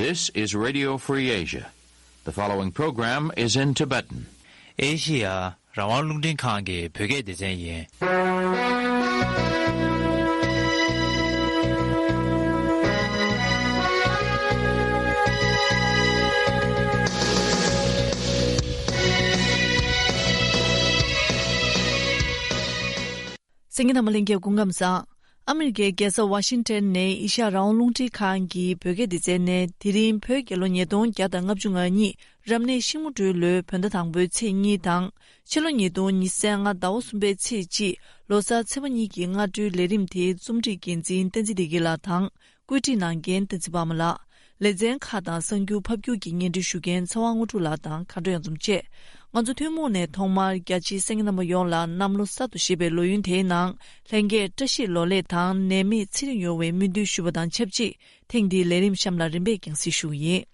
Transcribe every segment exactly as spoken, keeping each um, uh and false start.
This is Radio Free Asia. The following program is in Tibetan. ཨེ་ཤི་ཡ་རང་དབང་རླུང་འཕྲིན་ཁང་གི་བོད་སྐད་སྡེ་ཚན་ཡིན། གསན་མཁན་རྣམ་པ་ལྷན་རྒྱས་སྐུ་ཁམས་བཟང་། ཨ་མི་རི་ཀའི་རྒྱལ་ས་ཝ་ཤིང་ཊོན་ནས་ཨེ་ཤ་ཡ་རང་དབང་རླུང་འཕྲིན་ཁང་གི་བོད་སྐད་སྡེ་ཚན་ནས་དེ་རིང་བོད་རྒྱལ་ལོ་ཉིས་སྟོང་བརྒྱ་དང་ལྔ་བཅུ་ང་གཉིས་རབ་གནས་ཤིང་མོ་སྦྲུལ་ལོའི་བོད་ཟླ་དང་པོའི་ཚེས་གཉིས་དང་། ཕྱི་ལོ་ཉིས་སྟོང་ཉི་ཤུ་རྩ་ལྔ་ཟླ་བ་གསུམ་པའི་ཚེས་གཅིག་ལོ་གསར་ཚེས་པ་གཉིས་ཀྱི་སྔ་དྲོའི་ལས་རིམ་དེའི་རྩོམ་སྒྲིག་འགན་འཛིན་བསྟན་འཛིན་བདེ་སྐྱིད་ལགས་དང་། བཀོད་སྒྲིག་གནང་མཁན་བསྟན་འཛིན་པདྨ་ལགས། ལེ་ཚན་ཁག་དང་གསར་འགྱུར་ཕབ་སྒྱུར་གྱི་སྙན་སྒྲོན་ཞུ་མཁན་ཚེ་དབང་དངོས་གྲུབ་ལགས་དང་མཁའ་འགྲོ་གཡང་འཛོམས་བཅས། ང་ཚོ་ཐུན་མོང་ནས་ཐོག་མར་རྒྱ་ཆེའི་གསན་མཁན་རྣམ་པ་ཡོངས་ལ་གནམ་ལོ་གསར་དུ་བཞད་པའི་ལོ་ཡུན་དེའི་ནང་ལྷན་རྒྱས་བཀྲ་ཤིས་ལོ་ལེགས་དང་ནད་མེད་ཚེ་རིང་ཡོང་བའི་སྨོན་འདུན་ཞུ་བ་དང་ཆབས་ཅིག་ཐེངས་འདིའི་ལས་རིམ་གཤམ་ལ་རིམ་པས་རྒྱང་སྲིང་ཞུ་གི་ཡིན།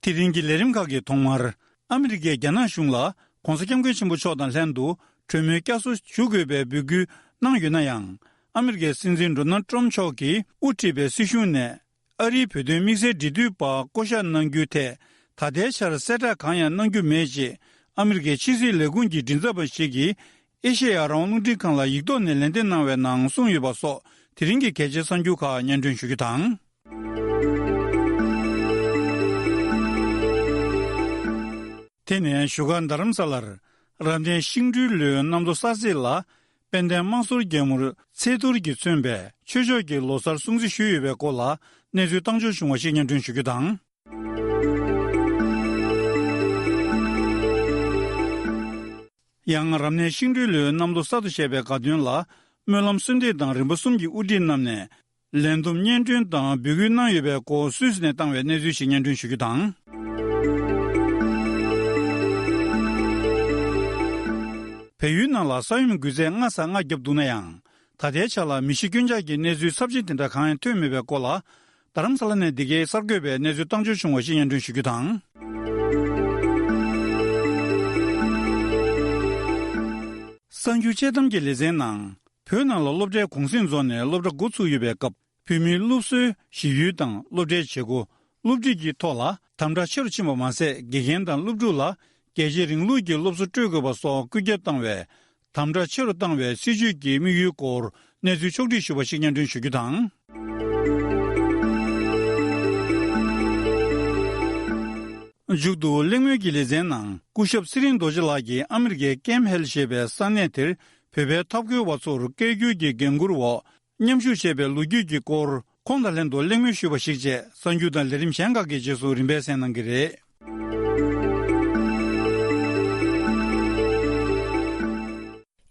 དེ་རིང་གི་ལས་རིམ་ཁག་གི་ཐོག་མར། ཨ་མི་རི་ཀས་རྒྱ་ནག་གཞུང་ལ་༧གོང་ས་༧སྐྱབས་མགོན་ཆེན་པོ་མཆོག་དང་ལྷན་དུ་གྲོས་མོལ་བསྐྱར་གསོ་ཞུ་དགོས་པའི་འབོད་སྐུལ་གནང་ཡོད་ན་ཡང་། ཨ་མི་རི་ཀའི་སྲིད་འཛིན་ཌོ་ནལ་ཊམ་མཆོག་གིས་དབུ་ཁྲིད་པའི་སྲིད་གཞུང་ནས། ཨ་རིའི་བོད་དོན་དམིགས་བསལ་འབྲེལ་མཐུད་པ་བསྐོ་གཞག་གནང་རྒྱུའི་ཐད། ད་ལྟའི་ཆར་གསལ་བསྒྲགས་གང་ཡང་གནང་རྒྱུ་མེད་ཅེས། ཨ་མི་རི་ཀའི་ཕྱི་སྲིད་ལས་ཁུངས་ཀྱི་མགྲིན་ཚབ་པ་ཞིག་གིས། ཨེ་ཤེ་ཡ་རང་དབང་རླུང་འཕྲིན་ཁང་ལ་ཡིག་ཐོག་ནས་ལན་འདེབས་གནང་བའི་ནང་གསུངས་ཡོད་པ་སོགས་དེ་རིང་གི་གལ་ཆེའི་གསར་འགྱུར་ཁག་སྙན་སྒྲོན་ཞུ་རྒྱུ་དང་། དེ་ནས་བཞུགས་སྒར་རྡ་རམ་ས་ལར་རབ་གནས་ཤིང་སྦྲུལ་ལོའི་གནམ་ལོ་གསར་ཚེས་ལ་དཔལ་ལྡན་དམག་ཟོར་རྒྱལ་མོར་ཚེས་གཏོར་གྱིས་མཚོན་པའི་ཆོས་ཕྱོགས་ཀྱི་ལོ་གསར་སྲུང་བརྩི་ཞུས་ཡོད་པའི་སྐོར་ལ་གནས་ཚུལ་བཏང་འབྱོར་བྱུང་བ་ཞིག་སྙན་སྒྲོན་ཞུ་རྒྱུ་དང་། ཡང་རབ་གནས་ཤིང་སྦྲུལ་ལོའི་གནམ་ལོ་གསར་དུ་བཞད་པའི་དགའ་སྟོན་ལ་སྨོན་ལམ་གསོལ་འདེབས་དང་རིམ་པ་གསུམ་གྱི་དབུ་ཁྲིད་རྣམས་ནས་ལན་འདུམ་སྙན་སྒྲོན་དང་འབོད་སྐུལ་གནང་ཡོད་པའི་སྐོར་སུད་སི་ནས་བཏང་བའི་གནས་ཚུལ་ཞིག་སྙན་སྒྲོན་ཞུ་རྒྱུ་དང་། བལ་ཡུལ་ནང་ལ་ས་ཡོམ་འགུལ་ཚད་སྔ་ས་སྔ་བརྒྱབ་འདུག་ན་ཡང་། ད་ལྟའི་ཆ་ལ་མི་ཤི་རྐྱེན་ཆག་གི་གནས་ཚུལ་ཚབས་ཆེན་དེ་འདྲ་གང་ཡང་ཐོན་མེད་པའི་སྐོར་ལ། རྡ་རམ་ས་ལ་ནས་འདི་གའི་གསར་འགོད་པས་གནས་ཚུལ་བཏང་འབྱོར་བྱུང་བ་ཞིག་སྙན་སྒྲོན་ཞུ་རྒྱུ་དང་། གསར་འགྱུར་དཔྱད་གཏམ་གྱི་ལེ་ཚན་ནང་། བོད་ནང་ལ་སློབ་གྲྭའི་གུང་གསེང་རྫོགས་ནས་སློབ་གྲྭ་འགོ་ཚུགས་ཡོད་པའི་སྐབས། བོད་མིའི་སློབ་གསོའི་གཞི་ཡུལ་དང་སློབ་གྲྭའི་བྱེད་སྒོ། སློབ་ཁྲིད་ཀྱི་ཐོག་ལ་དམ་དྲག་ཆེ་རུ་ཕྱིན་པ་མ་ཟད། དགེ་རྒན་དང་སློབ་ཕྲུག་ལ་རྒྱལ་གཅེས་རིང་ལུགས་ཀྱི་སློབ་གསོ་སྤྲོད་དགོས་པ་སོགས་སྐུལ་ཁྱབ་བཏང་བས། དམ་དྲག་ཆེ་རུ་བཏང་བའི་སྲིད་བྱུས་ཀྱི་དམིགས་ཡུལ་སྐོར་གནས་ཚུལ་ཕྱོགས་བསྒྲིགས་ཞུས་པ་ཞིག་སྙན་སྒྲོན་ཞུ་རྒྱུ་དང་། མཇུག་ཏུ་གླེང་མོལ་གྱི་ལེ་ཚན་ནང་སྐུ་ཞབས་ཚེ་རིང་རྡོ་རྗེ་ལགས་ཀྱིས་ཨ་མི་རི་ཀའི་ཀེམ་ཧེལ་ཞེས་པའི་ས་གནས་དེར་བོད་པའི་ཐབ་སྐོའི་བ་ཚོར་སྐད་སྒྱུར་གྱི་འགན་འཁུར་འོག་མཉམ་ཞུགས་བྱས་པའི་ལོ་རྒྱུས་ཀྱི་སྐོར་ཁོང་དང་ལྷན་དུ་གླེང་མོལ་ཞུས་པ་ཞིག་བཅས་གསར་འགྱུར་དང་ལས་རིམ་གཞན་ཁག་གི་རྗེས་སུ་རིམ་པས་གསན་གནང་གི་རེད།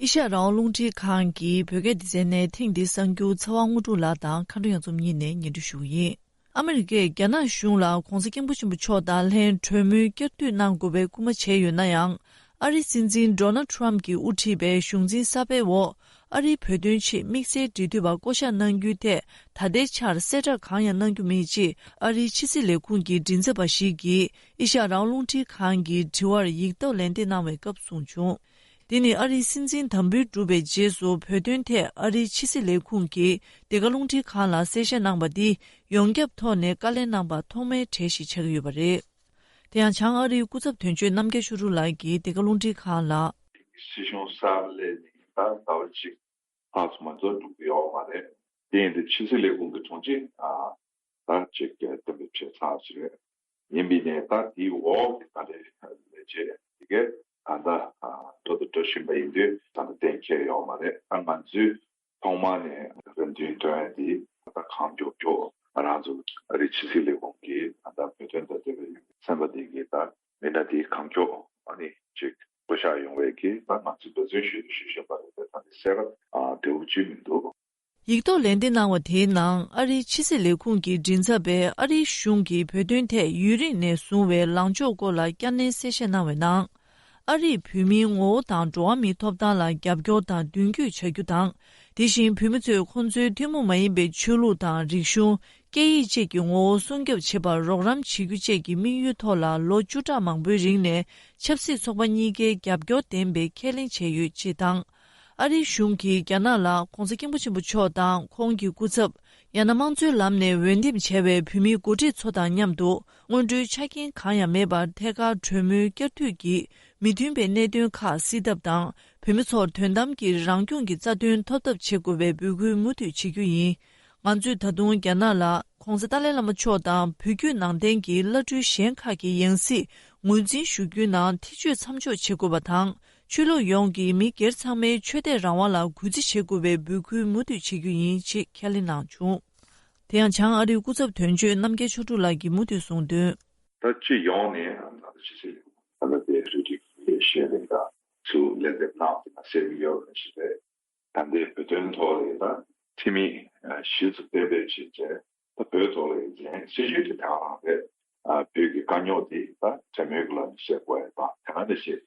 ཨེ་ཤ་ཡ་རང་དབང་རླུང་འཕྲིན་ཁང་གི་བོད་སྐད་སྡེ་ཚན་ནས་ཐེངས་འདིའི་གསར་འགྱུར་ཚེ་དབང་དངོས་གྲུབ་ལགས་དང་མཁའ་འགྲོ་གཡང་འཛོམས་གཉིས་ནས་སྙན་སྒྲོན་ཞུ་གི་ཡིན། ཨ་མི་རི་ཀས་རྒྱ་ནག་གཞུང་ལ་༧གོང་ས་༧སྐྱབས་མགོན་ཆེན་པོ་མཆོག་དང་ལྷན་གྲོས་མོལ་བསྐྱར་ཟློས་གནང་དགོས་པའི་སྐུལ་མ་བྱས་ཡོད་ན་ཡང་། ཨ་རིའི་སྲིད་འཛིན་ཌོ་ནལ་ཊམ་གྱིས་དབུ་ཁྲིད་པའི་གཞུང་འཛིན་གསར་པའི་འོག་ཨ་རིའི་བོད་དོན་ཆེད་དམིགས་བསལ་འབྲེལ་མཐུད་པ་བསྐོ་གཞག་གནང་རྒྱུའི་ཐད་ད་ལྟའི་ཆར་གསལ་བསྒྲགས་གང་ཡང་གནང་རྒྱུ་མེད་ཅེས་ཨ་རིའི་ཕྱི་སྲིད་ལས་ཁུངས་ཀྱི་མགྲིན་ཚབ་པ་ཞིག་གིས་ཨེ་ཤ་ཡ་རང་དབང་རླུང་འཕྲིན་ཁང་གི་དྲི་བར་ཡིག་ཐོག་ལན་འདེབས་གནང་བའི་སྐབས་གསུངས་བྱུང་། འདི་ནི་ཨ་རིའི་སྲིད་འཛིན་དམ་འབུལ་གྲུབ་པའི་རྗེས་སུ་བོད་དོན་ཐད་ཨ་རིའི་ཕྱི་སྲིད་ལས་ཁུངས་ཀྱིས་འདི་ག་རླུང་འཕྲིན་ཁང་ལ་གསལ་བཤད་གནང་པ་འདི་ཡོངས་ཁྱབ་ཐོག་ནས་བཀའ་ལན་གནང་པ་ཐོག་མའི་གྲས་ཤིག་ཆགས་ཀྱི་ཡོད་པ་རེད། དེ་ཡང་བྱང་ཨ་རིའི་སྐུ་ཚབ་དོན་གཅོད་རྣམ་རྒྱལ་ཆོས་གྲུབ་ལགས་ཀྱིས་འདི་ག་རླུང་འཕྲིན་ཁང་ལ། སྲིད་གཞུང་གསར་སླེབས་ནས་ད་ཟླ་བ་གཅིག་ལྷག་ཙམ་མ་གཏོགས་འགྲོ་གི་ཡོད་མ་རེད། དེ་ཡིན་དུས་ཕྱི་སྲིད་ལས་ཁུངས་ཀྱི་དྲུང་ཆེ་ཨ་ད་ཅིག་གཏན་འབེབས་བྱས་ཚར་ཞིག་རེད། ཡིན་པས་ནས་ད་དེའི་འོག་གི་ད་ལྟའི་ལས་བྱེད་དེ་གས་ད་ལྟ་འགྲོ་དང་འགྲོ་བཞིན་པ་ཡིན་དུས་ད་ལྟ་གཏན་འཁེལ་ཡོད་མ་རེད། ད་ང་ཚོས་ཐོག་མ་ནས་རེ་འདུན་བཏོན་ཡ་དེ་ད་གང་མགྱོགས་མགྱོགས་ང་རང་ཚོ་ཨ་རིའི་ཕྱི་སྲིད་ལས་ཁུངས་ཀྱིས་ད་ལྟ་བོད་དོན་དང་འབྲེལ་བའི་ཚན་པ་དེ་གིས་ད་མི་སྣ་དེ་གང་མགྱོགས་ཨ་ནི་ཅིག་བསྐོ་གཞག་ཡོང་བའི་གི་ད་ང་ཚོས་འབད་བརྩོན་ཞུས་ཞུས་བཞིན་པ་རེད། དེ་ད་ནི་གསལ་ཁ་བདེ་པོ་ཅིག་མི་འདུག། ཡིག་ཐོག་ལན་འདེབས་གནང་བ་དེའི་ནང་ཨ་རིའི་ཕྱི་སྲིད་ལས་ཁུངས་ཀྱི་མགྲིན་ཚབ་པས་ཨ་རིའི་གཞུང་གིས་བོད་དོན་ཐད་ཡུན་རིང་ནས་བཟུང་བའི་ལངས་ཕྱོགས་སྐོར་ལ་བསྐྱར་ནན་གསལ་བཤད་གནང་བའི་ནང་། ཨ་རིས་བོད་མིའི་ངོ་བོ་དང་འགྲོ་བ་མིའི་ཐོབ་ཐང་ལ་རྒྱབ་སྐྱོར་དང་མདུན་སྐྱོད་བྱ་རྒྱུ་དང་། དེ་བཞིན་བོད་མི་ཚོས་ཁོང་ཚོའི་ཐུན་མོང་མ་ཡིན་པའི་ཆོས་ལུགས་དང་རིག་གཞུང་། སྐད་ཡིག་བཅས་ཀྱི་ངོ་བོ་སྲུང་སྐྱོབ་བྱེད་པར་རོགས་རམ་བྱེད་རྒྱུ་བཅས་ཀྱི་དམིགས་ཡུལ་ཐོག་ལ་ལོ་བཅུ་ཕྲག་མང་པོའི་རིང་ནས་ཆབ་སྲིད་ཚོགས་པ་གཉིས་ཀའི་རྒྱབ་སྐྱོར་ལྡན་པའི་ཁས་ལེན་བྱས་ཡོད་ཅེས་དང་། ཨ་རིའི་གཞུང་གིས་རྒྱ་ནག་ལ་༧གོང་ས་༧སྐྱབས་མགོན་ཆེན་པོ་མཆོག་དང་ཁོང་གི་སྐུ་ཚབ། ཡང་ན་དམངས་གཙོའི་ལམ་ནས་འོས་འདེམས་བྱས་པའི་བོད་མིའི་འགོ་ཁྲིད་ཚོ་དང་མཉམ་དུ་སྔོན་འགྲོའི་ཆ་རྐྱེན་གང་ཡང་མེད་པར་ཐད་ཀར་གྲོས་མོལ་བསྐྱར་མཐུད་ཀྱིས་མི་མཐུན་པའི་གནད་དོན་ཁག་སེལ་ཐབས་དང་། བོད་མི་ཚོར་དོན་དམ་གྱི་རང་སྐྱོང་གི་རྩ་དོན་ཐོབ་ཐབས་བྱེད་དགོས་པའི་འབོད་སྐུལ་མུ་མཐུད་བྱེད་རྒྱུ་ཡིན། ང་ཚོས་ད་དུང་རྒྱ་ནག་ལ་༧གོང་ས་ཏཱ་ལའི་བླ་མ་མཆོག་དང་བོད་བརྒྱུད་ནང་བསྟན་གྱི་བླ་སྤྲུལ་གཞན་ཁག་གི་ཡང་སྲིད་ངོས་འཛིན་ཞུ་རྒྱུའི་ནང་ཐེ་བྱུས་མཚམས་འཇོག་བྱེད་དགོས་པ་དང་། ཆོས་ལུགས་ཡོངས་ཀྱི་མི་སྒེར་ཚང་མའི་ཆོས་དད་རང་དབང་ལ་གུས་བརྩི་བྱེད་དགོས་པའི་འབོད་སྐུལ་མུ་མཐུད་བྱེད་རྒྱུ་ཡིན་ཞེས་ཁས་ལེན་གནང་བྱུང་། དེ་ཡང་བྱང་ཨ་རིའི་སྐུ་ཚབ་དོན་གཅོད་རྣམ་རྒྱལ་ཆོས་དྲུག་ལགས་ཀྱིས་མུ་མཐུད་གསུངས་དོན། ད་སྤྱི་ཡོངས་ནས་ང་ཚོ་ཅི་ཟེར་ད་ལྟ་དེ་རེ་ཌིག་ཤེས་རིག་དང་ཚུར་ལན་འདེབས་གནང་དེ་ན་གསལ་གྱི་ཡོད་རེད་ཞེས་རེད། ད་ལྟའི་བོད་དོན་ཐོག་ལ་ཡིན་ན་ཁྲིམས་ཡིག་གཞི་བཙུགས་གཏན་འབེབས་བྱས་རྗེས་ད་བོད་ཐོག་ལ་ཡིན་ཅིང་སྲིད་ཇུས་དེ་དེ་རང་རེད། བོད་ཀྱི་དཀའ་རྙོག་དེ་ད་དྲན་མེད་ཀྱི་ལམ་ནས་བཤད་དགོས་ཡ་དང་དེ་ག་ནང་བཞིན་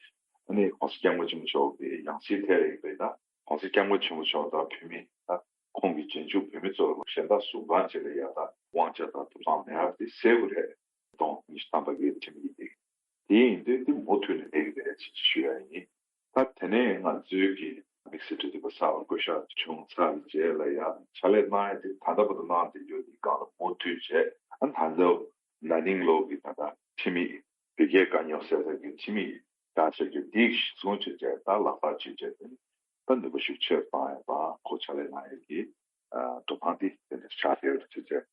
ཨ་ནི་༧གོང་ས་༧སྐྱབས་མགོན་ཆེན་པོ་མཆོག་གི་ཡང་སྲིད་ཐད་ལ་ཡིན་པས་ད་༧གོང་ས་༧སྐྱབས་མགོན་ཆེན་པོ་མཆོག་དང་བོད་མི་ད་ཁོང་གི་རྗེས་འཇུག་བོད་མི་ཚོ་ལ་གཞན་དག་གཟུགས་ཁམས་ཅིག་ལ་ཡ་ད་དབང་ཆ་དང་ཐོབ་ཐང་མེད་པ་དེ་གསལ་པོ་རེད། སྟོང་ཉི་ཤུ་ཐམ་པ་གི་ཁྲིམས་ཡིག་དེ། དེ་ཡིན་དུས་དེ་མུ་མཐུད་ནས་ལས་ཀྱི་རེད་ཅེས་ཞུ་ཡ་ཡིན། ད་དེ་ནས་ང་ཚོའི་གི་དམིགས་བསལ་འབྲེལ་མཐུད་པ་གསར་པ་བསྐོ་གཞག་བྱུང་ཚར་རྗེས་ལ་ཡང་ཕྱག་ལས་གནང་ཡ་དེ་ད་ལྟ་བར་དུ་གནང་བསྡད་རྒྱུ་དེ་སྒང་ལ་མུ་མཐུད་བྱས་ཨ་ད་ལྟ་ན་ནིང་ལོ་གི་ད་ལྟ་ཁྲིམས་ཡིག་བོད་རྒྱའི་དཀའ་རྙོག་སེལ་ཐབས་ཀྱི་ཁྲིམས་ཡིག་བསྒྱར་བཅོས་རྒྱུ་དེ་གཞི་བཟུང་བྱས་བྱས་ད་ལག་བསྟར་བྱས་བྱས་དེ་ད་ནུས་པ་ཤུགས་ཆེར་བཏང་ཡ་དང་ཁོ་ཕྱག་ལས་གནང་ཡ་གི་ཐོབ་ཐང་དེ་དེ་འདྲ་ཆགས་བསྡད་ཡོད་ཅེས་བྱས།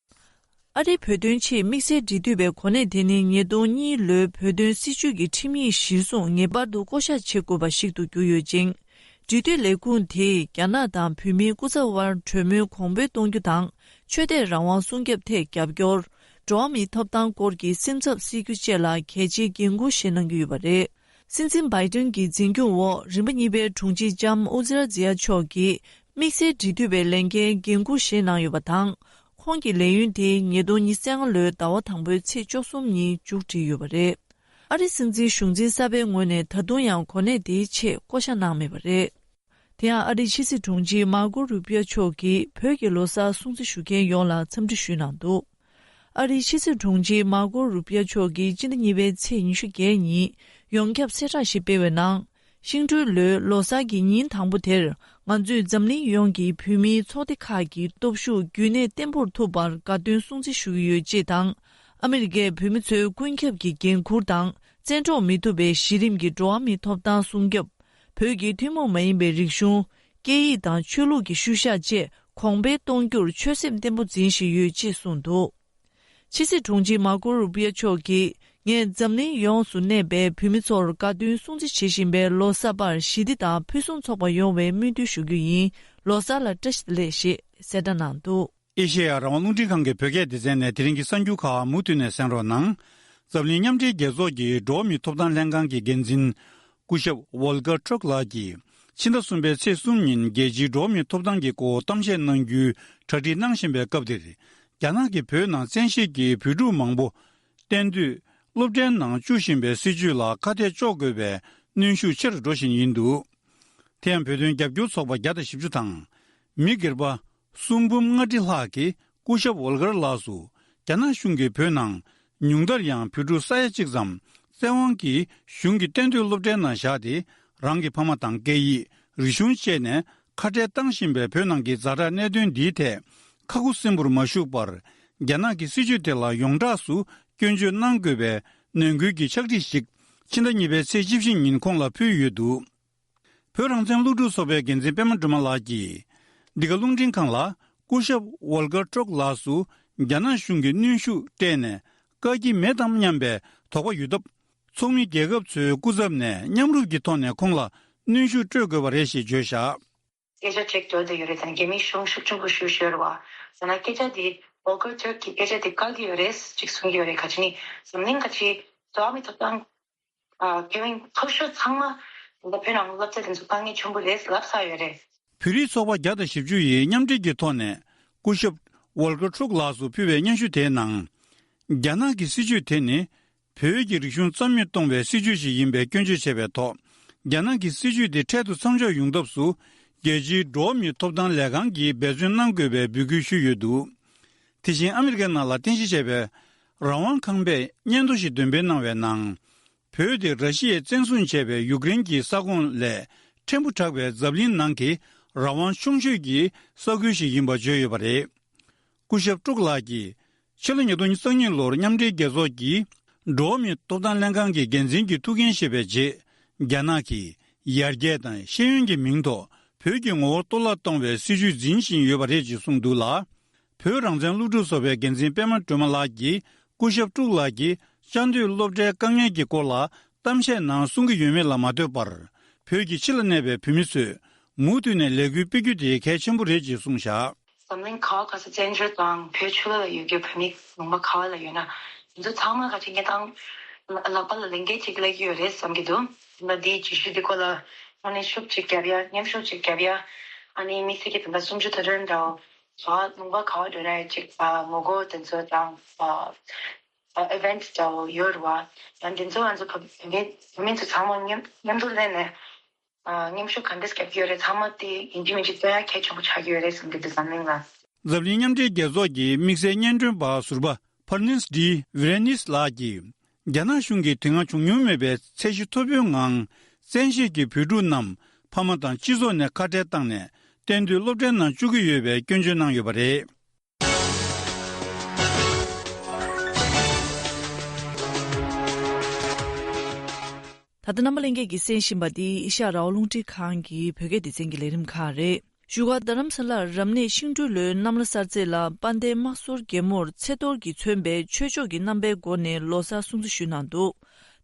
ཨ་རིའི་བོད་དོན་ཆེད་དམིགས་བསལ་འབྲེལ་མཐུད་པའི་གོ་གནས་དེ་ནི་ཉིས་སྟོང་གཉིས་ལོའི་བོད་དོན་སྲིད་བྱུས་ཀྱི་ཁྲིམས་ཡིག་གཞིར་བཟུང་ངེས་པར་དུ་བསྐོ་གཞག་བྱེད་དགོས་པ་ཞིག་ཏུ་གྱུར་ཡོད་ཅིང་། འབྲེལ་མཐུད་ལས་ཁུངས་དེས་རྒྱ་ནག་དང་བོད་མིའི་སྐུ་ཚབ་དབར་གྲོས་མོལ་གོང་འཕེལ་གཏོང་རྒྱུ་དང་། ཆོས་དད་རང་དབང་སྲུང་སྐྱོབ་ཐད་རྒྱབ་སྐྱོར། འགྲོ་བ་མིའི་ཐོབ་ཐང་སྐོར་གྱི་སེམས་འཚབ་སེལ་རྒྱུ་བཅས་ལ་གལ་ཆེའི་འགན་འཁུར་བཞེས་གནང་གི་ཡོད་པ་རེད། སྲིད་འཛིན་བྷའི་ཏིན་གྱི་འཛིན་སྐྱོང་འོག་རིམ་པ་གཉིས་པའི་དྲུང་ཆེ་ལྕམ་ཨུ་ཛི་ར་ཛི་ཡ་མཆོག་གིས་དམིགས་བསལ་འབྲེལ་མཐུད་པའི་ལས་འགན་འགན་འཁུར་བཞེས་གནང་ཡོད་པ་དང་། ཁོང་གི་ལས་ཡུན་དེ་ཉིས་སྟོང་ཉི་ཤུ་རྩ་ལྔ་ལོའི་ཟླ་བ་དང་པོའི་ཚེས་བཅུ་གསུམ་ཉིན་མཇུག་སྒྲིལ་ཡོད་པ་རེད། ཨ་རིའི་སྲིད་འཛིན་གཞུང་འཛིན་གསར་པའི་ངོས་ནས་ད་དུང་ཡང་གོ་གནས་དེའི་ཆེད་བསྐོ་གཞག་གནང་མེད་པ་རེད། དེ་ཡང་ཨ་རིའི་ཕྱི་སྲིད་དྲུང་ཆེ་མར་ཀོ་རུ་པི་ཡོ་མཆོག་གིས་བོད་ཀྱི་ལོ་གསར་སྲུང་བརྩི་ཞུ་མཁན་ཡོངས་ལ་འཚམས་འདྲི་ཞུས་གནང་འདུག་ཨ་རིའི་ཕྱི་སྲིད་དྲུང་ཆེ་མར་ཀོ་རུ་པི་ཡོ་མཆོག་གིས་སྤྱི་ཟླ་གཉིས་པའི་ཚེས་ཉི་ཤུ་བརྒྱད་ཉིན་ཡོངས་ཁྱབ་གསལ་བསྒྲགས་ཤིག་སྤེལ་བའི་ནང་། ཤིང་འབྲུག་ལོའི་ལོ་གསར་གྱི་ཉིན་དང་པོ་དེར་ང་ཚོས་འཛམ་གླིང་ཡོངས་ཀྱི་བོད་མིའི་ཚོགས་སྡེ་ཁག་གི་སྟོབས་ཤུགས་རྒྱུན་གནས་བརྟན་པོར་ཐུབ་པར་དགའ་སྟོན་སྲུང་བརྩི་ཞུ་གི་ཡོད་ཅེས་དང་། ཨ་མི་རི་ཀས་བོད་མི་ཚོའི་ཀུན་ཁྱབ་ཀྱི་འགན་འཁུར་དང་བཙན་འཕྲོག་མི་ཐུབ་པའི་གཞི་རིམ་གྱི་འགྲོ་བ་མིའི་ཐོབ་ཐང་སྲུང་སྐྱོབ། བོད་ཀྱི་ཐུན་མོང་མ་ཡིན་པའི་རིག་གཞུང་། སྐད་ཡིག་དང་ཆོས་ལུགས་ཀྱི་ཤུལ་བཞག་བཅས་གོང་འཕེལ་གཏོང་རྒྱུར་ཆོད་སེམས་བརྟན་པོ་འཛིན་བཞིན་ཡོད་ཅེས་གསུངས་འདུག་ཕྱི་སྲིད་དྲུང་ཆེ་མར་ཀོ་རུ་པི་ཡོ་མཆོག་གིས། ངས་འཛམ་གླིང་ཡོངས་སུ་གནས་པའི་བོད་མི་ཚོར་དགའ་སྟོན་སྲུང་བརྩི་བྱེད་བཞིན་པའི་ལོ་གསར་པར་ཞི་བདེ་དང་ཕུན་སུམ་ཚོགས་པ་ཡོང་བའི་སྨོན་འདུན་ཞུ་རྒྱུ་ཡིན། ལོ་གསར་ལ་བཀྲ་ཤིས་བདེ་ལེགས་ཞེས་གསལ་བསྒྲགས་གནང་འདུག་ཨེ་ཤེ་ཡ་རང་དབང་རླུང་འཕྲིན་ཁང་གི་བོད་སྐད་སྡེ་ཚན་ནས་དེ་རིང་གི་གསར་འགྱུར་ཁག་མུ་མཐུད་ནས་གསན་རོགས་གནང་། འཛམ་གླིང་མཉམ་འབྲེལ་རྒྱལ་ཚོགས་ཀྱི་འགྲོ་བ་མིའི་ཐོབ་ཐང་ལྷན་ཁང་གི་འགན་འཛིན། སྐུ་ཞབས་ཝོལ་ཀར་ཁྲོག་ལགས་ཀྱིས་ཕྱི་ཟླ་གསུམ་པའི་ཚེས་གསུམ་ཉིན་རྒྱལ་སྤྱིའི་འགྲོ་བ་མིའི་ཐོབ་ཐང་གི་སྐོར་གཏམ་བཤད་གནང་རྒྱུའི་གྲ་སྒྲིག་གནང་བཞིན་པའི་སྐབས་དེར། རྒྱ་ནག་གིས་བོད་ནང་བཙན་ཤེད་ཀྱིས་བོད་ཕྲུག་མང་པོ་གཏན་སྡོད་སློབ་གྲྭའི་ནང་བཅུག་བཞིན་པའི་སྲིད་བྱུས་ལ་ཁ་གཏད་གཅོག་དགོས་པའི་གནོན་ཤུགས་ཆེ་རུ་འགྲོ་བཞིན་ཡིན་འདུག་དེ་ཡང་བོད་དོན་རྒྱབ་སྐྱོར་ཚོགས་པ་བརྒྱ་དང་བཞི་བཅུ་དང་། མི་སྒེར་པ་སུམ་འབུམ་ལྔ་ཁྲི་ལྷག་གིས་སྐུ་ཞབས་ཝོལ་ཀར་ལགས་སུ་རྒྱ་ནག་གཞུང་གིས་བོད་ནང་ཉུང་མཐར་ཡང་བོད་ཕྲུག་ས་ཡ་གཅིག་ཙམ་བཙན་དབང་གིས་གཞུང་གི་གཏན་སྡོད་སློབ་གྲྭའི་ནང་བཞག་སྟེ། རང་གི་ཕ་མ་དང་སྐད་ཡིག་རིག་གཞུང་བཅས་ནས་ཁ་བྲལ་བཏང་བཞིན་པའི་བོད་ནང་གི་ཛ་དྲག་གནད་དོན་འདིའི་ཐད་ཁ་ཁུ་སིམ་པོར་མ་བཞུགས་པར། རྒྱ་ནག་གི་སྲིད་བྱུས་དེ་ལ་ཡོངས་གྲགས་སུ་སྐྱོན་བརྗོད་གནང་དགོས་པའི་ནན་སྐུལ་གྱི་ཕྱག་བྲིས་ཤིག་ཕྱི་ཟླ་གཉིས་པའི་ཚེས་བཅུ་བཞི་ཉིན་ཁོང་ལ་ཕུལ་ཡོད་འདུག་བོད་རང་བཙན་སློབ་ཕྲུག་ཚོགས་པའི་འགན་འཛིན་པད་མ་སྒྲོལ་མ་ལགས་ཀྱིས། འདི་ག་རླུང་འཕྲིན་ཁང་ལ་སྐུ་ཞབས་ཝོལ་ཀར་ཁྲོག་ལགས་སུ་རྒྱ་ནག་གཞུང་གིས་གནོན་ཤུགས་སྤྲད་ནས་བཀག་གི་མེད་དམ་སྙམ་པའི་དོགས་པ་ཡོད་སྟབས། ཚོགས་མི་རྒྱལ་ཁབ་ཚོའི་སྐུ་ཚབ་ནས་མཉམ་རུབ་ཀྱི་ཐོག་ནས་ཁོང་ལ་གནོན་ཤུགས་སྤྲོད་དགོས་པ་རེད་ཞེས་བརྗོད་བཞག་སྐད་ཆ་དྲིས་འདོད་དེ་ཡོད་རེད་དང་རྒྱ་མིའི་གཞུང་ཤུགས་ཆེན་པོ་ཞུ་ཞུ་རེད་བ། ཟེར་ན་སྐད་ཆ་འདི་ཝོལ་ཀར་ཁྲོག་གིས་སྐད་ཆ་འདི་བཀག་གི་ཡོད་རེད་ཅིག་གསུང་གི་ཡོད་རེད། ཁ་ཅིག་ནི་འཛམ་གླིང་ཁ་ཅིག་འགྲོ་བ་མིའི་ཐོབ་ཐང་། ཨ། ཁེ་ཝིན་མཐོ་ཤོས་ཚང་མ་ད་བོད་ནང་སློབ་གྲྭ་དེ་ཚོ་དཀའ་ངལ་ཆེན་པོ་རེད་ལབ་ཚར་ཡོད་རེད། བོད་རིགས་ཚོགས་པ་བརྒྱ་དང་བཞི་བཅུ་ཡིས་མཉམ་འབྲེལ་གྱི་ཐོག་ནས་སྐུ་ཞབས་ཝོལ་ཀར་ཁྲུག་ལགས་སུ་ཕུལ་བའི་སྙན་ཞུ་དེའི་ནང་། རྒྱ་ནག་གི་སྲིད་བྱུས་དེ་ནི་བོད་ཀྱི་རིག་གཞུང་རྩ་མེད་གཏོང་བའི་སྲིད་བྱུས་ཤིག་ཡིན་པའི་སྐྱོན་བརྗོད་བྱས་པའི་ཐོག་རྒྱ་ནག་གི་སྲིད་བྱུས་དེ་འཕྲལ་དུ་མཚམས་འཇོག་ཡོང་ཐབས་སུ་རྒྱལ་སྤྱིའི་འགྲོ་བ་མིའི་ཐོབ་ཐང་ལས་ཁང་གིས་འབད་བརྩོན་གནང་དགོས་པའི་འབོད་སྐུལ་ཞུས་ཡོད་འདུག་དེ་བཞིན་ཨ་མི་རི་ཀའི་ནང་ལ་རྟེན་གཞི་བྱས་པའི་རང་དབང་ཁང་པས་སྙན་ཐོ་ཞིག་འདོན་སྤེལ་གནང་བའི་ནང་། བོད་དེ་ར་ཤི་ཡས་བཙན་བཟུང་བྱས་པའི་ཡུཀ་རེན་གྱི་ས་ཁོངས་ལས་ ཕྲན་བུ་དྲག་པའི་འཛམ་གླིང་ནང་གི་རང་དབང་ཆུང་ཤོས་ཀྱི་ས་ཁུལ་ཞིག་ཡིན་པ་བརྗོད་ཡོད་པ་རེད། སྐུ་ཞབས་ཀྲུག་ལགས་ཀྱིས་ཕྱི་ལོ་ཉིས་སྟོང་ཉི་ཤུ་རྩ་གཉིས་ལོར་མཉམ་འབྲེལ་རྒྱལ་ཚོགས་ཀྱི་འགྲོ་བ་མིའི་ཐོབ་ཐང་ལྷན་ཁང་གི་འགན་འཛིན་གྱི་ཐུགས་འགན་བཞེས་པའི་རྗེས། རྒྱ་ནག་གིས་ཡར་རྒྱས་དང་ཤེས་ཡོན་གྱི་མིང་ཐོག་བོད་ཀྱི་ངོ་བོ་གཏོར་བརླག་གཏོང་བའི་སྲིད་བྱུས་འཛིན་བཞིན་ཡོད་པ་རེད་ཅེས་གསུངས་འདུག་ལ། བོད་རང་བཙན་སློབ་ཕྲུག་ཚོགས་པའི་འགན་འཛིན་པད་མ་སྒྲོལ་མ་ལགས་ཀྱིས་སྐུ་ཞབས་ཀྲུག་ལགས་ཀྱིས་བཅའ་སྡོད་སློབ་གྲྭའི་དཀའ་ངལ་གྱི་སྐོར་ལ་གཏམ་བཤད་ནང་གསུང་གི་ཡོད་མེད་ལ་མ་ལྟོས་པར། བོད་ཀྱི་ཕྱི་ལ་གནས་པའི་བོད་མི་ཚོས་མུ་མཐུད་ནས་ལས་འགུལ་སྤེལ་རྒྱུ་དེ་གལ་ཆེན་པོ་རེད་ཅེས་གསུངས་བཞག་འཛམ་གླིང་ག་བ་ག་ས་བཙན་བྱོལ་དང་བོད་ཕྱི་ལོགས་ལ་ཡོད་རྒྱུ་བོད་མི་ལུང་པ་ག་བ་ལ་ཡོད་ན། དེ་ཚོ་ཚང་མ་ག་ཅིག་ངས་ཏང་ལག་པ་ལ་ལེན་གལ་ཅིག་སླེབས་ཀྱི་ཡོད་རེད་བསམ་གྱི་འདུག་ད་འདིའི་བརྗོད་གཞི་འདི་སྐོར་ལ་ཨ་ནི་ཤུགས་ཅིག་བརྒྱབ་ཡ། མཉམ་ཤུགས་ཅིག་བརྒྱབ་ཡ། ཨ་ནི་དམིགས་བསལ་གྱི་ད་ལྟ་གསུམ་བཅུ་དོན་གྲངས་འདྲ་བོ་ག་ལུང་པ་ག་བ་འགྲོ་ན་ཡ་ཅིག་ངོ་རྒོལ་དེ་ཚོ་དང་ཨ་ཨི་ཝེན་ཊི་འདྲ་བོ་ཡོད་རེད་བ། ཡང་དེ་ཚོ་ང་ཚོ་བོད་མི་བོད་མི་ཚོ་ཚང་མ་མཉམ་མཉམ་དུ་སླེབས་ནས་ཨ་མཉམ་ཞུགས་ག་འདྲས་བརྒྱབ་ཀྱི་ཡོད་རེད། ཚང་མ་དེ་ཡིན་གཅིག་མིན་གཅིག་སྟོན་ཡ་གལ་ཆེན་པོ་ཆགས་ཀྱི་ཡོད་རེད་བསམ་གྱི་འདུག་འཛམ་གླིང་ལ། འཛམ་གླིང་མཉམ་འབྲེལ་རྒྱལ་ཚོགས་ཀྱི་དམིགས་བསལ་སྙན་སྒྲོན་པ་ཟུར་པ་ཕར་ནིས་ཌི་ཝེ་རེ་ནིས་ལགས་ཀྱིས། རྒྱ་ནག་གཞུང་གིས་དེ་སྔ་བྱུང་མྱོང་མེད་པའི་ཚད་གཞི་མཐོ་པོའི་ངང་། བཙན་ཤེད་ཀྱིས་བོད་ཕྲུག་རྣམས་ཕ་མ་དང་སྤྱི་ཚོགས་ནས་ཁ་བྲལ་བཏང་ནས། གཏན་སྡོད་སློབ་གྲྭའི་ནང་བཅུག་གི་ཡོད་པའི་སྐྱོན་བརྗོད་གནང་ཡོད་པ་རེད། ད་ལྟ་རྣམ་པ་ལྷན་རྒྱས་ཀྱིས་གསན་བཞིན་པ་འདི་ཨེ་ཤ་ཡ་རང་དབང་རླུང་འཕྲིན་ཁང་གི་བོད་སྐད་སྡེ་ཚན་གྱི་ལས་རིམ་ཁག་རེད། བཞུགས་སྒར་རྡ་རམ་ས་ལར་རབ་གནས་ཤིང་འབྲུག་ལོའི་གནམ་ལོ་གསར་ཚེས་ལ་དཔལ་ལྡན་དམག་ཟོར་རྒྱལ་མོར་ཚེ་གཏོར་གྱིས་མཚོན་པའི་ཆོས་ཕྱོགས་ཀྱི་རྣམ་པའི་སྒོ་ནས་ལོ་གསར་སྲུང་བརྩི་ཞུས་གནང་འདུག་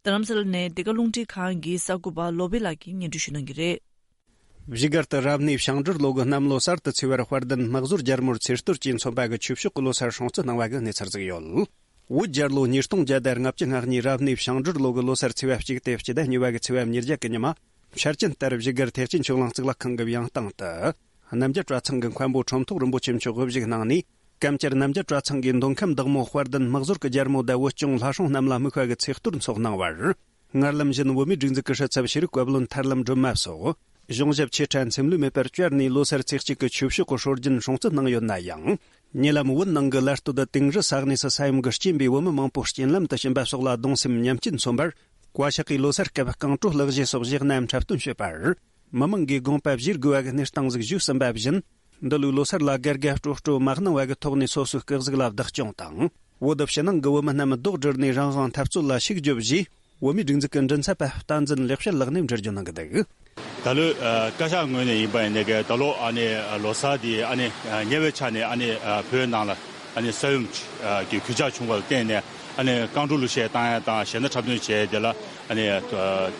རྡ་རམ་ས་ལ་ནས་འདི་ག་རླུང་འཕྲིན་ཁང་གི་གསར་འགོད་པ་བློ་བྷེ་ལགས་ཀྱིས་སྙན་སྒྲོན་ཞུ་གནང་གི་རེད། བཞུགས་སྒར་དུ་རབ་གནས་ཤིང་འབྲུག་ལོ་གི་གནམ་ལོ་གསར་དུ་ཚེས་པར་དཔལ་ལྡན་དམག་ཟོར་རྒྱལ་མོར་ཚེ་གཏོར་གྱིས་མཚོན་པ་གི་ཆོས་ཕྱོགས་ཀྱི་ལོ་གསར་སྲུང་བརྩི་གནང་བ་གི་གནས་ཚུལ་ཟིག་ཡོད། བོད་རྒྱལ་ལོ་ཉིས་སྟོང་བརྒྱ་དང་ལྔ་བཅུ་ང་གཉིས་རབ་གནས་ཤིང་འབྲུག་ལོ་གི་ལོ་གསར་ཚེས་པ་གཅིག་སྟེ་སྤྱི་ཟླ་གཉིས་པ་གི་ཚེས་པ་ཉེར་བརྒྱད་གི་ཉི་མ། འཆར་ཅན་ལྟར་བཞུགས་སྒར་ཐེག་ཆེན་ཆོས་གླིང་གཙུག་ལག་ཁང་གི་བྱང་སྟེང་དུ། རྣམ་རྒྱལ་གྲྭ་ཚང་གི་མཁན་པོ་ཁྲོམ་ཐོག་རིན་པོ་ཆེ་མཆོག་དབུ་བཞུགས་གནང་ནས། སྐམ་སྐྱར་རྣམ་རྒྱལ་གྲྭ་ཚང་གི་མདོ་ཁམས་བདག་མོ་དཔལ་ལྡན་དམག་ཟོར་གྱི་རྒྱལ་མོ་དང་བོད་སྐྱོང་ལྷ་སྲུང་རྣམས་ལ་དམིགས་བཀར་གྱི་ཚེ་གཏོར་འཚོགས་གནང་བར། སྔར་ལམ་བཞིན་བོད་མིའི་སྒྲིག་འཛུགས་ཀྱི་སྲིད་ཚབ་ཤེས་རིག་བཀའ་བློན་ཐར་ལམ་སྒྲོལ་མ་སོགས་གཞུང་ཞབས་ཆེ་ཕྲ་འཚེམས་ལུས་མེད་པར་བཅར་ནས་ལོ་གསར་ཚེས་གཅིག་གི་ཆོས་ཕྱོགས་ཀྱི་སྲོལ་རྒྱུན་སྲུང་བརྩི་གནང་ཡོད་ན་ཡང་། ཉེ་ལམ་བོད་ནང་གི་ལ་སྟོད་དུ་དིང་རི་ས་གནས་སུ་ས་ཡོམ་གྱིས་རྐྱེན་པས་བོད་མི་མང་པོ་རྐྱེན་ལམ་དུ་ཕྱིན་པ་སོགས་ལ་གདུང་སེམས་མཉམ་སྐྱེད་མཚོན་པར། བཀའ་ཤག་གིས་ལོ་གསར་སྐབས་རྐང་བྲོ་ལག་བཞེས་སོགས་གཞས་སྣ་འཁྲབ་སྟོན་བྱས་པར། མི་མང་གིས་དགོངས་པ་བཞེས་དགོས་པ་གི་གནས་སྟངས་ཟིག་ཞུས་ཟིན་པ་བཞིན། འདི་ལོའི་ལོ་གསར་ལ་དགའ་དགའ་སྤྲོ་སྤྲོ་མ་གནང་བ་གི་ཐོག་ནས་སོ་སོའི་སྐུ་གཟུགས་ལ་བདག་སྐྱོང་དང་། བོད་ཕྱི་ནང་གི་བོད་མི་རྣམས་རྡོག་སྒྲིལ་ནས་རང་དབང་འཐབ་རྩོད་ལ་ཤུགས་རྒྱོབ་ཞེས། བོད་མིའི་སྒྲིག་འཛུགས་ཀྱི་མགྲིན་ཚབ་པ་བསྟན་འཛིན་ལེགས་བཤད་ལགས་ནས་འགྲེལ་བརྗོད་གནང་གི་འདུག་ད་ལོའི་ཨ་བཀའ་ཤག་ངོས་ནས་ཡིན་པ་ཡིན་ནའི་ད་ལོ་ཨ་ནི་ལོ་གསར་འདི་ཨ་ནི་ཉེ་བའི་ཆ་ནས་ཨ་ནི་བོད་ནང་ལ་ཨ་ནི་ས་ཡོམ་གྱི་གུད་ཆག་བྱུང་བ་ལ་བརྟེན་ནས་ཨ་ནི་རྐང་བྲོ་ལུ་གཞས་བཏང་ཡ་དང་གཞས་སྣ་འཁྲབ་སྟོན་བྱས་དེ་ལ་ཨ་ནི་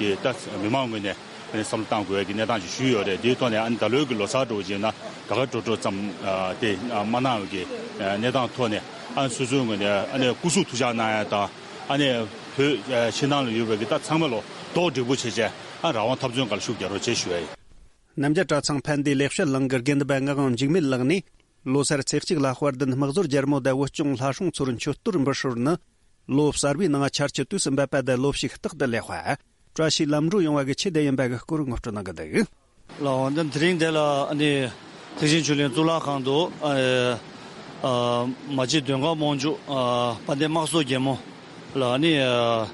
དེ་ད་མི་མང་ངོས་ནས་ཨ་ནི་བསམ་བློ་བཏང་དགོས་ཡ་གི་གནས་སྟངས་ཤིག་ཞུས་ཡོད་རེད། དེའི་ཐོག་ནས་ཨ་ནི་ད་ལོའི་གི་ལོ་གསར་འདྲ་བོ་བྱས་ན་དགའ་དགའ་སྤྲོ་སྤྲོ་ཙམ་དེ་མ་གནང་བའི་གི་གནས་སྟངས་ཐོག་ནས་ཨ་ནི་སོ་སོའི་ངོས་ནས་ཨ་ནི་སྐུ་གཟུགས་ཐུགས་ཅག་གནང་ཡ་དང་། ཨ་ནི་བོད་ཕྱི་ནང་ལ་ཡོད་པའི་གི་ད་ཚང་མ་ལོ་རྡོག་སྒྲིལ་པོ་བྱས་བྱས་ཨ་རང་དབང་འཐབ་རྩོད་སྒང་ལ་ཤུགས་རྒྱག་རོགས་བྱེད་ཞུ་ཡ་ཡིན། རྣམ་རྒྱལ་གྲྭ་ཚང་ཕན་བདེ་ལེགས་བཤད་གླིང་གི་དགེ་འདུན་པ་ངག་དབང་འཇིགས་མེད་ལགས་ནས་ལོ་གསར་ཚེས་གཅིག་ལ་དཔལ་ལྡན་དམག་ཟོར་རྒྱལ་མོ་དང་བོད་སྐྱོང་ལྷ་སྲུང་ཚོར་མཆོད་གཏོར་འབུལ་སྲོལ་ནི་ལོ་གསར་བའི་ནང་ཆར་ཆུ་དུས་སུ་འབབ་པ་དང་ལོ་ཕྱུགས་རྟག་ཏུ་ལེགས་པ། བཀྲ་ཤིས་ལམ་འགྲོ་ཡོང་བ་གི་ཆེད་དུ་ཡིན་པ་གི་སྐོར་ངོ་སྤྲོད་གནང་གི་འདུག་ལགས་འོང་། དེ་རིང་འདི་ལ་ཨ་ནི་ཐེག་ཆེན་ཆོས་གླིང་གཙུག་ལག་ཁང་དུ་ཨ་ཨ་མ་གཅིག་མདུན་བཀའ་དབང་ཕྱུག་ཨ་དཔལ་ལྡན་དམག་ཟོར་རྒྱལ་མོ་ལ་ཨ་ནི་ཨ་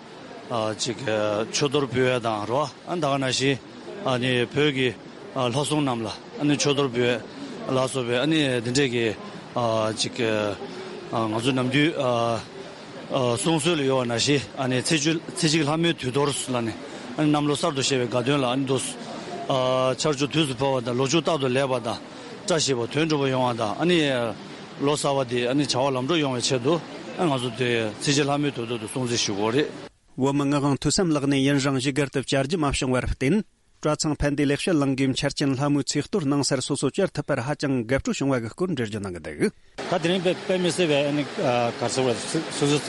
ཨ་ཅིག་ཨ་ཆོས་གཏོར་འབུལ་བ་དང་རོ་ཨ་ད་ག་ནང་བཞིན་ཨ་ནི་བོད་ཀྱི་ཨ་ལྷ་སྲུང་རྣམས་ལ་ཨ་ནི་ཆོས་གཏོར་འབུལ་བ་ལ་སོགས་པའི་ཨ་ནི་འདི་འདྲས་ཀྱི་ཨ་ཅིག་ཨ་ང་ཚོ་ནམ་རྒྱུན་ཨ། ཨ་གསུང་སྲོལ་ལ་ཡོད་པ་ནང་བཞིན་ཨ་ནི་ཚེས་བཅུ་ཚེས་གཅིག་ལྷ་མོའི་དུས་གཏོར་ལ་ནི་ཨ་ནི་གནམ་ལོ་གསར་དུ་བཞད་པའི་དགའ་སྟོན་ལ་ཨ་ནི་འདུག་ཨ་ཆར་ཆུ་དུས་སུ་བབས་པ་དང་ལོ་ཕྱུགས་རྟག་ཏུ་ལེགས་པ་དང་བཀྲ་ཤིས་པ་དོན་འགྲུབ་པ་ཡོང་བ་དང་ཨ་ནི་ལོ་གསར་པ་འདི་ཨ་ནི་བྱ་བ་ལམ་འགྲོ་ཡོང་བའི་ཆེད་དུ་ཨ་ང་ཚོ་དེ་ཚེས་གཅིག་ལྷ་མོའི་དུས་གཏོར་དུ་སྲུང་བརྩི་ཞུ་དགོས་རེད། བོད་མི་ངག་དབང་ཐོས་བསམ་ལགས་ནས་ཡུན་རིང་བཞུགས་སྒར་དུ་བཅར་རྒྱུ་མ་བྱུང་བར་བརྟེན། གྲྭ་ཚང་ཕན་བདེ་ལེགས་བཤད་གླིང་གིས་འཆར་ཅན་ལྷ་མོའི་ཚེ་གཏོར་གནང་སར་སོ་སོ་བཅར་ཐུབ་པར་ཧ་ཅང་དགའ་སྤྲོ་བྱུང་བ་གི་སྐོར་འགྲེལ་བརྗོད་གནང་གི་འདུག་ད་དེ་རིང་དཔེ་དཔེ་མི་སྲིད་པའི་ཨ་ནི་ག་རེ་ཟེར་བ་སོ་སོ་ཚོ་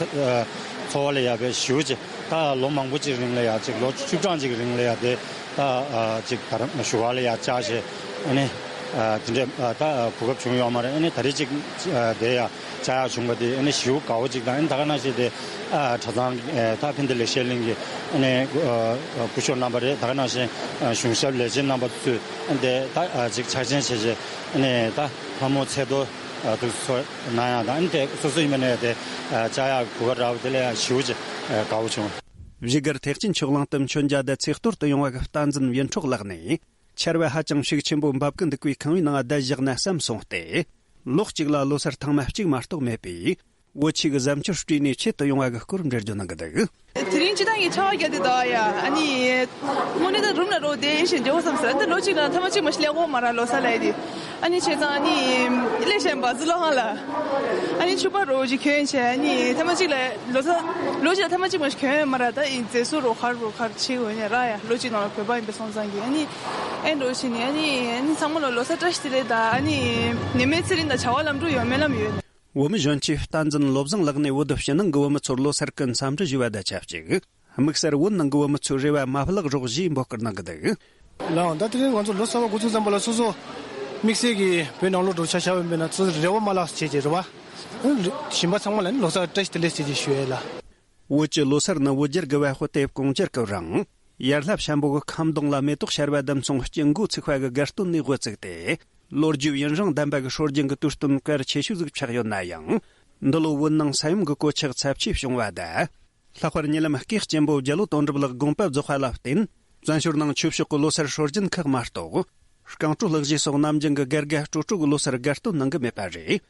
ཚོར་བ་ལ་ཡ་དཔེ་ཞེ་པོ་ཅིག་ད་ལོ་མང་པོ་ཅིག་རིང་ལ་ཡ་ཅིག་ལོ་བཅུ་གྲངས་ཅིག་རིང་ལ་ཡ་དེ་ད་ཅིག་ད་རུང་བཞུགས་སྒར་ལ་ཡ་བཅར་བྱས་ཨ་ནི་དེ་འདྲའི་ད་གོ་སྐབས་བྱུང་ཡོད་མ་རེད། ཨ་ནི་ད་རེས་ཅིག་དེ་ཡ། བཅར་ཡག་བྱུང་བ་དེ་ཨ་ནི་ཞེ་པོ་དགའ་པོ་ཅིག་དང་ཨ་ནི་ད་ག་ནང་བཞིན་དེ་ཨ་གྲྭ་ཚང་ཨ་ད་ཕན་བདེ་ལེགས་བཤད་གླིང་གི་ཨ་ནི་ཨ་སྐུ་ཞབས་རྣམ་པ་རེད། ད་ག་ནང་བཞིན་ཨ་གཞུང་ཞབས་ལས་བྱེད་རྣམ་པ་ཚོས་ཨ་ནི་དེ་ད་ཨ་ཅིག་ཆར་ཅན་བྱས་བྱས་ཨ་ནི་ད་ལྷ་མོ་ཚེ་གཏོར་ཨ་དུ་ཚོ་གནང་ཡག་དང་ཨ་ནི་དེ་སོ་སོ་ཡིན་པ་ནས་དེ་ཨ་བཅར་ཡག་གོ་སྐབས་རག་པ་དེ་ལ་ཡང་ཞེ་པོ་ཅིག་ཨ་དགའ་པོ་བྱུང་། བཞུགས་སྒར་ཐེག་ཆེན་ཆོས་གླིང་དུ་མཆོད་མཇལ་དང་ཚེ་གཏོར་དུ་ཡོང་བ་གི་བསྟན་འཛིན་ཡོན་འཕྲོག་ལགས་ནས། ཆར་བ་ཧ་ཅང་ཤུགས་ཆེན་པོ་འབབ་ཀྱི་འདུག་པས་ཁང་བའི་ནང་བསྡད་བཞག་ན་བསམ་སོང་སྟེ། ལོ་གཅིག་ལ་ལོ་སར་ཐེངས་མ་གཅིག་མ་གཏོགས་མེད་པས། བོད་ཆས་ཀྱི་གཟབ་མཆོར་སྤྲས་ནས་ཆེད་དུ་ཡོང་བ་གི་སྐོར་འགྲེལ་བརྗོད་གནང་གི་འདུག་དེ་རིང་སྤྱི་བཏང་གི་ཆར་པ་བརྒྱབ་དེ་ད་ཡ། ཨ་ནི། དངོས་གནས་ད་རུམ་ལ་རོགས་བསྡད་ཤེས་འཇོག་བསམ་ཟེར། ད་ལོ་གཅིག་ལ་ཐེངས་མ་གཅིག་མ་ཞིག་སླེབས་ཀྱི་ཡོད་མ་རེད། ལོ་སར་ལབ་ཡ་དེ། ཨ་ནི་བྱས་ཙང་ཨ་ནི། སླེབས་ཤེས་པ་ཟི་ལོ་ཧང་ལ། ཨ་ནི་ཕྱུ་པ་རོགས་ཅིག་གྱོན་བྱས། ཨ་ནི་ཐེངས་མ་གཅིག་ལ་ལོ་སར། ལོ་གཅིག་ལ་ཐེངས་མ་གཅིག་མ་ཞིག་གྱོན་ཡོད་མ་རེད། ད་ཡིན་ཟེར་སུ་རོགས་གར་རོགས་གར་བྱེད་འོས་ནས་ར་ཡ། ལོ་གཅིག་ནང་ལ་བོད་པ་ཡིན་པའི་སོང་ཙང་གི། ཨ་ནི། ཨེ་འགྲོ་བྱས་ནས་ཨ་ནི། ཨ་ནི་ཚང་མ་ལ་ལོ་སར་བཀྲ་ཤིས་བདེ་ལེགས་དང་། ཨ་ནི། ནད་མེད་ཚེ་རིང་དང་བྱ་བ་ལམ་འགྲོ་ཡོང་སྨོན་ལམ་ཡོད། བོད་མི་གཞོན་སྐྱེས་བསྟན་འཛིན་བློ་བཟང་ལགས་ནས་བོད་ཕྱི་ནང་གི་བོད་མི་ཚོར་ལོ་སར་གྱི་འཚམས་འདྲི་ཞུས་པ་དང་ཆབས་ཅིག་དམིགས་བསལ་བོད་ནང་གི་བོད་མི་ཚོའི་རེ་བ་མ་བརླག་རོགས་ཞེས་འབོད་སྐུལ་གནང་གི་འདུག་ལགས། ད་དེ་རིང་ང་ཚོ་ལོ་གསར་པ་འགོ་ཚུགས་ཙམ་པ་ལ་སོ་སོ་དམིགས་བསལ་གྱི་བོད་ནང་ལོགས་འགྲོ་ཆ་བཞག་པ་ཡིན་པ་ན་སོ་སོ་རེ་བ་མ་བརླག་བྱས་ཀྱི་རེད་བ། གཞན་པ་ཚང་མ་ལ་ནི་ལོ་གསར་བཀྲ་ཤིས་བདེ་ལེགས་ཟེར་གྱི་ཞུ་ཡས་ལ། བོད་ཀྱི་ལོ་སར་ནི་བོད་རྒྱལ་གྱི་བ་ཧོ་དེབ་གོང་ཅར་སྐབས་རིང་། ཡར་ལྷ་ཤམ་པོ་གི་ཁ་མདུང་ལ་མེ་ཏོག་ཤར་བ་བདུན་ཚང་དཀྱིལ་འགོ་ཚུགས་པ་གི་དགའ་སྟོན་ནས་དབུ་བཙུགས་ཏེ། ལོ་རྒྱུས་ཡུན་རིང་ལྡན་པ་གི་སྲོལ་རྒྱུན་གྱི་དུས་སྟོན་གལ་ཆེ་ཤོས་ཟིག་ཆགས་ཡོད་ན་ཡང་། འདི་ལོ་བོད་ནང་ས་ཡོམ་གྱི་གོད་ཆག་ཚབས་ཆེ་བྱུང་བ་དང་། ལྷག་པར་ཉེ་ལམ་སྐས་སྐྱེན་པོ་རྒྱ་ལོ་དོན་གྲུབ་ལགས་དགོངས་པ་རྫོགས་པ་ལ་བརྟེན། བཙན་བྱོལ་ནང་ཆོས་ཕྱོགས་ཀྱི་ལོ་སར་སྲོལ་རྒྱུན་ཁག་མ་གཏོགས། རྐང་བྲོ་ལྷག་བཞེས་སོགས་ནམ་རྒྱུན་གྱི་སྒར་སྒར་སྤྲོ་སྤྲོ་གི་ལོ་སར་དགའ་སྟོན་གནང་གི་མེད་པ་རེད།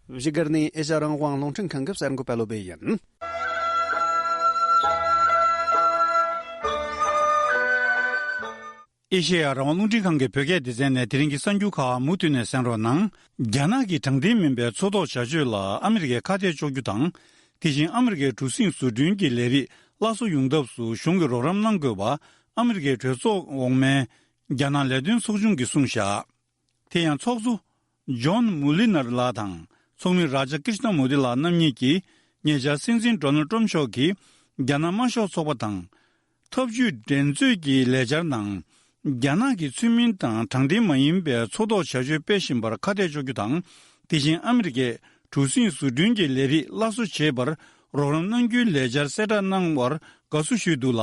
བཞུགས་སྒར་ནས་ཨེ་ཤ་ཡ་རང་དབང་རླུང་འཕྲིན་ཁང་གི་གསར་འགོད་པ་བློ་བྷེ་ཡིན། ཨེ་ཤེ་ཡ་རང་དབང་རླུང་འཕྲིན་ཁང་གི་བོད་སྐད་སྡེ་ཚན་ནས་དེ་རིང་གི་གསར་འགྱུར་ཁག་མུ་མཐུད་ནས་གསན་རོགས་གནང་། རྒྱ་ནག་གི་དྲང་བདེན་མིན་པའི་མཚོ་ཐོག་བྱ་སྤྱོད་ལ་ཨ་མི་རི་ཀས་ཁ་གཏད་གཅོག་རྒྱུ་དང་། དེ་བཞིན་ཨ་མི་རི་ཀའི་གྲུ་གཟིངས་བཟོ་སྐྲུན་གྱི་ལས་རིགས་སླར་གསོ་ཡོང་ཐབས་སུ་གཞུང་གིས་རོགས་རམ་གནང་དགོས་པ་ཨ་མི་རི་ཀའི་གྲོས་ཚོགས་འོག་མའི་རྒྱ་ནག་ལས་དོན་ཚོགས་ཆུང་གིས་གསུངས་བཞག་དེ་ཡང་ཚོགས་གཙོ་ཇོན་མུ་ལི་ནར་ལགས་དང་ཚོགས་མི་རཱ་ཇ་ཀྲིཤ་ན་མུ་དི་ལགས་རྣམ་གཉིས་ཀྱིས་ཉེ་ཆར་སྲིད་འཛིན་ཌོ་ནལ་ཏྲམ་མཆོག་གིས་རྒྱ་ནག་དམར་ཤོག་ཚོགས་པ་དང་། འཐབ་ཇུས་འགྲན་རྩོད་ཀྱི་ལས་འཆར་ནང་། རྒྱ་ནག་གིས་ཚུལ་མིན་དང་དྲང་བདེན་མ་ཡིན་པའི་མཚོ་ཐོག་བྱ་སྤྱོད་སྤེལ་བཞིན་པར་ཁ་གཏད་གཅོག་རྒྱུ་དང་། དེ་བཞིན་ཨ་མི་རི་ཀས་གྲུ་གཟིངས་བཟོ་སྐྲུན་གྱི་ལས་རིགས་སླར་གསོ་བྱེད་པར་རོགས་རམ་གནང་རྒྱུའི་ལས་འཆར་གསལ་བསྒྲགས་གནང་བར་དགའ་བསུ་ཞུས་འདུག་ལ།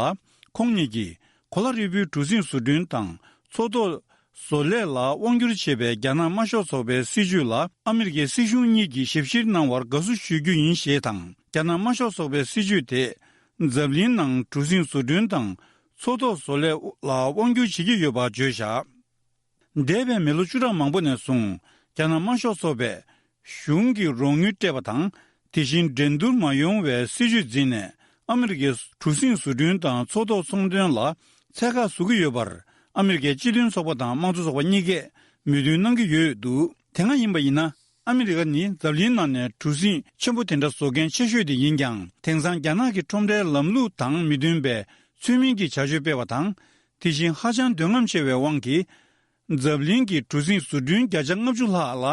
ཁོང་གཉིས་ཀྱིས་གོ་ལ་རིལ་པོའི་གྲུ་གཟིངས་བཟོ་སྐྲུན་དང་མཚོ་ཐོག་བཟོ་ལས་ལ་དབང་བསྒྱུར་བྱེད་པའི་རྒྱ་ནག་དམར་ཤོག་ཚོགས་པའི་སྲིད་ཇུས་ལ་ཨ་མི་རི་ཀའི་སྲིད་གཞུང་གཉིས་ཀྱིས་ཞིབ་བཤེར་གནང་བར་དགའ་བསུ་ཞུ་རྒྱུ་ཡིན་ཞེས་དང་། རྒྱ་ནག་དམར་ཤོག་ཚོགས་པའི་སྲིད་ཇུས་དེས་འཛམ་གླིང་ནང་གྲུ་གཟིངས་བཟོ་སྐྲུན་དང་མཚོ་ཐོག་བཟོ་ལས་ལ་དབང་བསྒྱུར་བྱེད་ཀྱི་ཡོད་པ་བརྗོད་བཞག་འདས་པའི་མི་ལོ་བཅུ་ཕྲག་མང་པོ་ནས་བཟུང་རྒྱ་ནག་དམར་ཤོག་ཚོགས་པས་གཞུང་གི་རོགས་དངུལ་སྤྲད་པ་དང་། དེ་བཞིན་འགྲན་བསྡུར་མ་ཡོང་བའི་སྲིད་ཇུས་འཛིན་ནས་ཨ་མི་རི་ཀའི་གྲུ་གཟིངས་བཟོ་སྐྲུན་དང་མཚོ་ཐོག་ཚོང་དོན་ལ་ཚད་བཀག་བཟོ་གི་ཡོད་པར་ཨ་མི་རི་ཀའི་སྤྱི་མཐུན་ཚོགས་པ་དང་དམངས་གཙོ་ཚོགས་པ་གཉིས་ཀས་མོས་མཐུན་གནང་གི་ཡོད་འདུག་དེ་སྔ་ཡིན་པ་ཡིན་ན་ཨ་མི་རི་ཀ་ནི་འཛམ་གླིང་ནང་ནས་གྲུ་གཟིངས་ཆེན་པོ་དེ་འདྲ་བཟོ་མཁན་ཆེ་ཤོས་དེ་ཡིན་ཀྱང་། དེང་སང་རྒྱ་ནག་གི་ཁྲོམ་རའི་ལམ་ལུགས་དང་མི་མཐུན་པའི་ཚུལ་མིན་གྱི་བྱ་སྤྱོད་སྤེལ་བ་དང་། དེ་བཞིན་ཧ་ཅང་འདོད་རྔམ་ཆེ་བའི་དབང་གིས། འཛམ་གླིང་གི་གྲུ་གཟིངས་བཟོ་སྐྲུན་བརྒྱ་ཆ་ལྔ་བཅུ་ལྷག་ལ་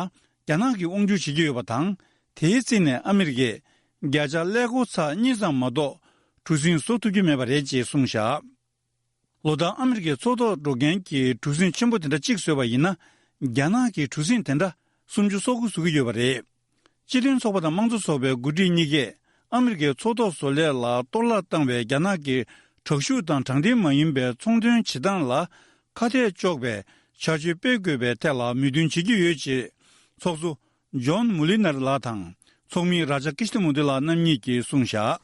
རྒྱ་ནག་གིས་དབང་སྒྱུར་བྱེད་ཀྱི་ཡོད་པ་དང་། དེའི་རྩིས་ནས་ཨ་མི་རི་ཀས་བརྒྱ་ཆ་ཀླད་ཀོར་ཚེག་གཉིས་ཙམ་མ་གཏོགས་གྲུ་གཟིངས་བཟོ་ཐུབ་ཀྱི་མེད་པ་རེད་ཅེས་གསུངས་བཞག་ལོ་ལྟར་ཨ་མི་རི་ཀའི་མཚོ་ཐོག་འགྲོ་མཁན་གྱི་གྲུ་གཟིངས་ཆེན་པོ་དེ་འདྲ་གཅིག་བཟོས་པ་ཡིན་ན། རྒྱ་ནག་གི་གྲུ་གཟིངས་དེ་འདྲ་སུམ་ཅུ་སོ་དགུ་བཟོ་གི་ཡོད་པ་རེད། སྤྱི་མཐུན་ཚོགས་པ་དང་དམངས་གཙོ་ཚོགས་པའི་འགོ་ཁྲིད་གཉིས་ཀས་ཨ་མི་རི་ཀའི་མཚོ་ཐོག་བཟོ་ལས་ལ་གཏོར་བརླག་བཏང་བའི་རྒྱ་ནག་གི་དྲག་ཤུགས་དང་དྲང་བདེན་མ་ཡིན་པའི་ཚོང་དོན་བྱེད་སྟངས་ལ་ཁ་གཏད་གཅོག་པའི་བྱ་སྤྱོད་སྤེལ་དགོས་པའི་ཐད་ལ་མོས་མཐུན་བྱེད་ཀྱི་ཡོད་ཅེས་ཚོགས་གཙོ་ཇོན་མུ་ལི་ནར་ལགས་དང་ཚོགས་མི་རཱ་ཇ་ཀིཤ་ན་མུ་དི་ལགས་རྣམ་གཉིས་ཀྱིས་གསུངས་བཞག་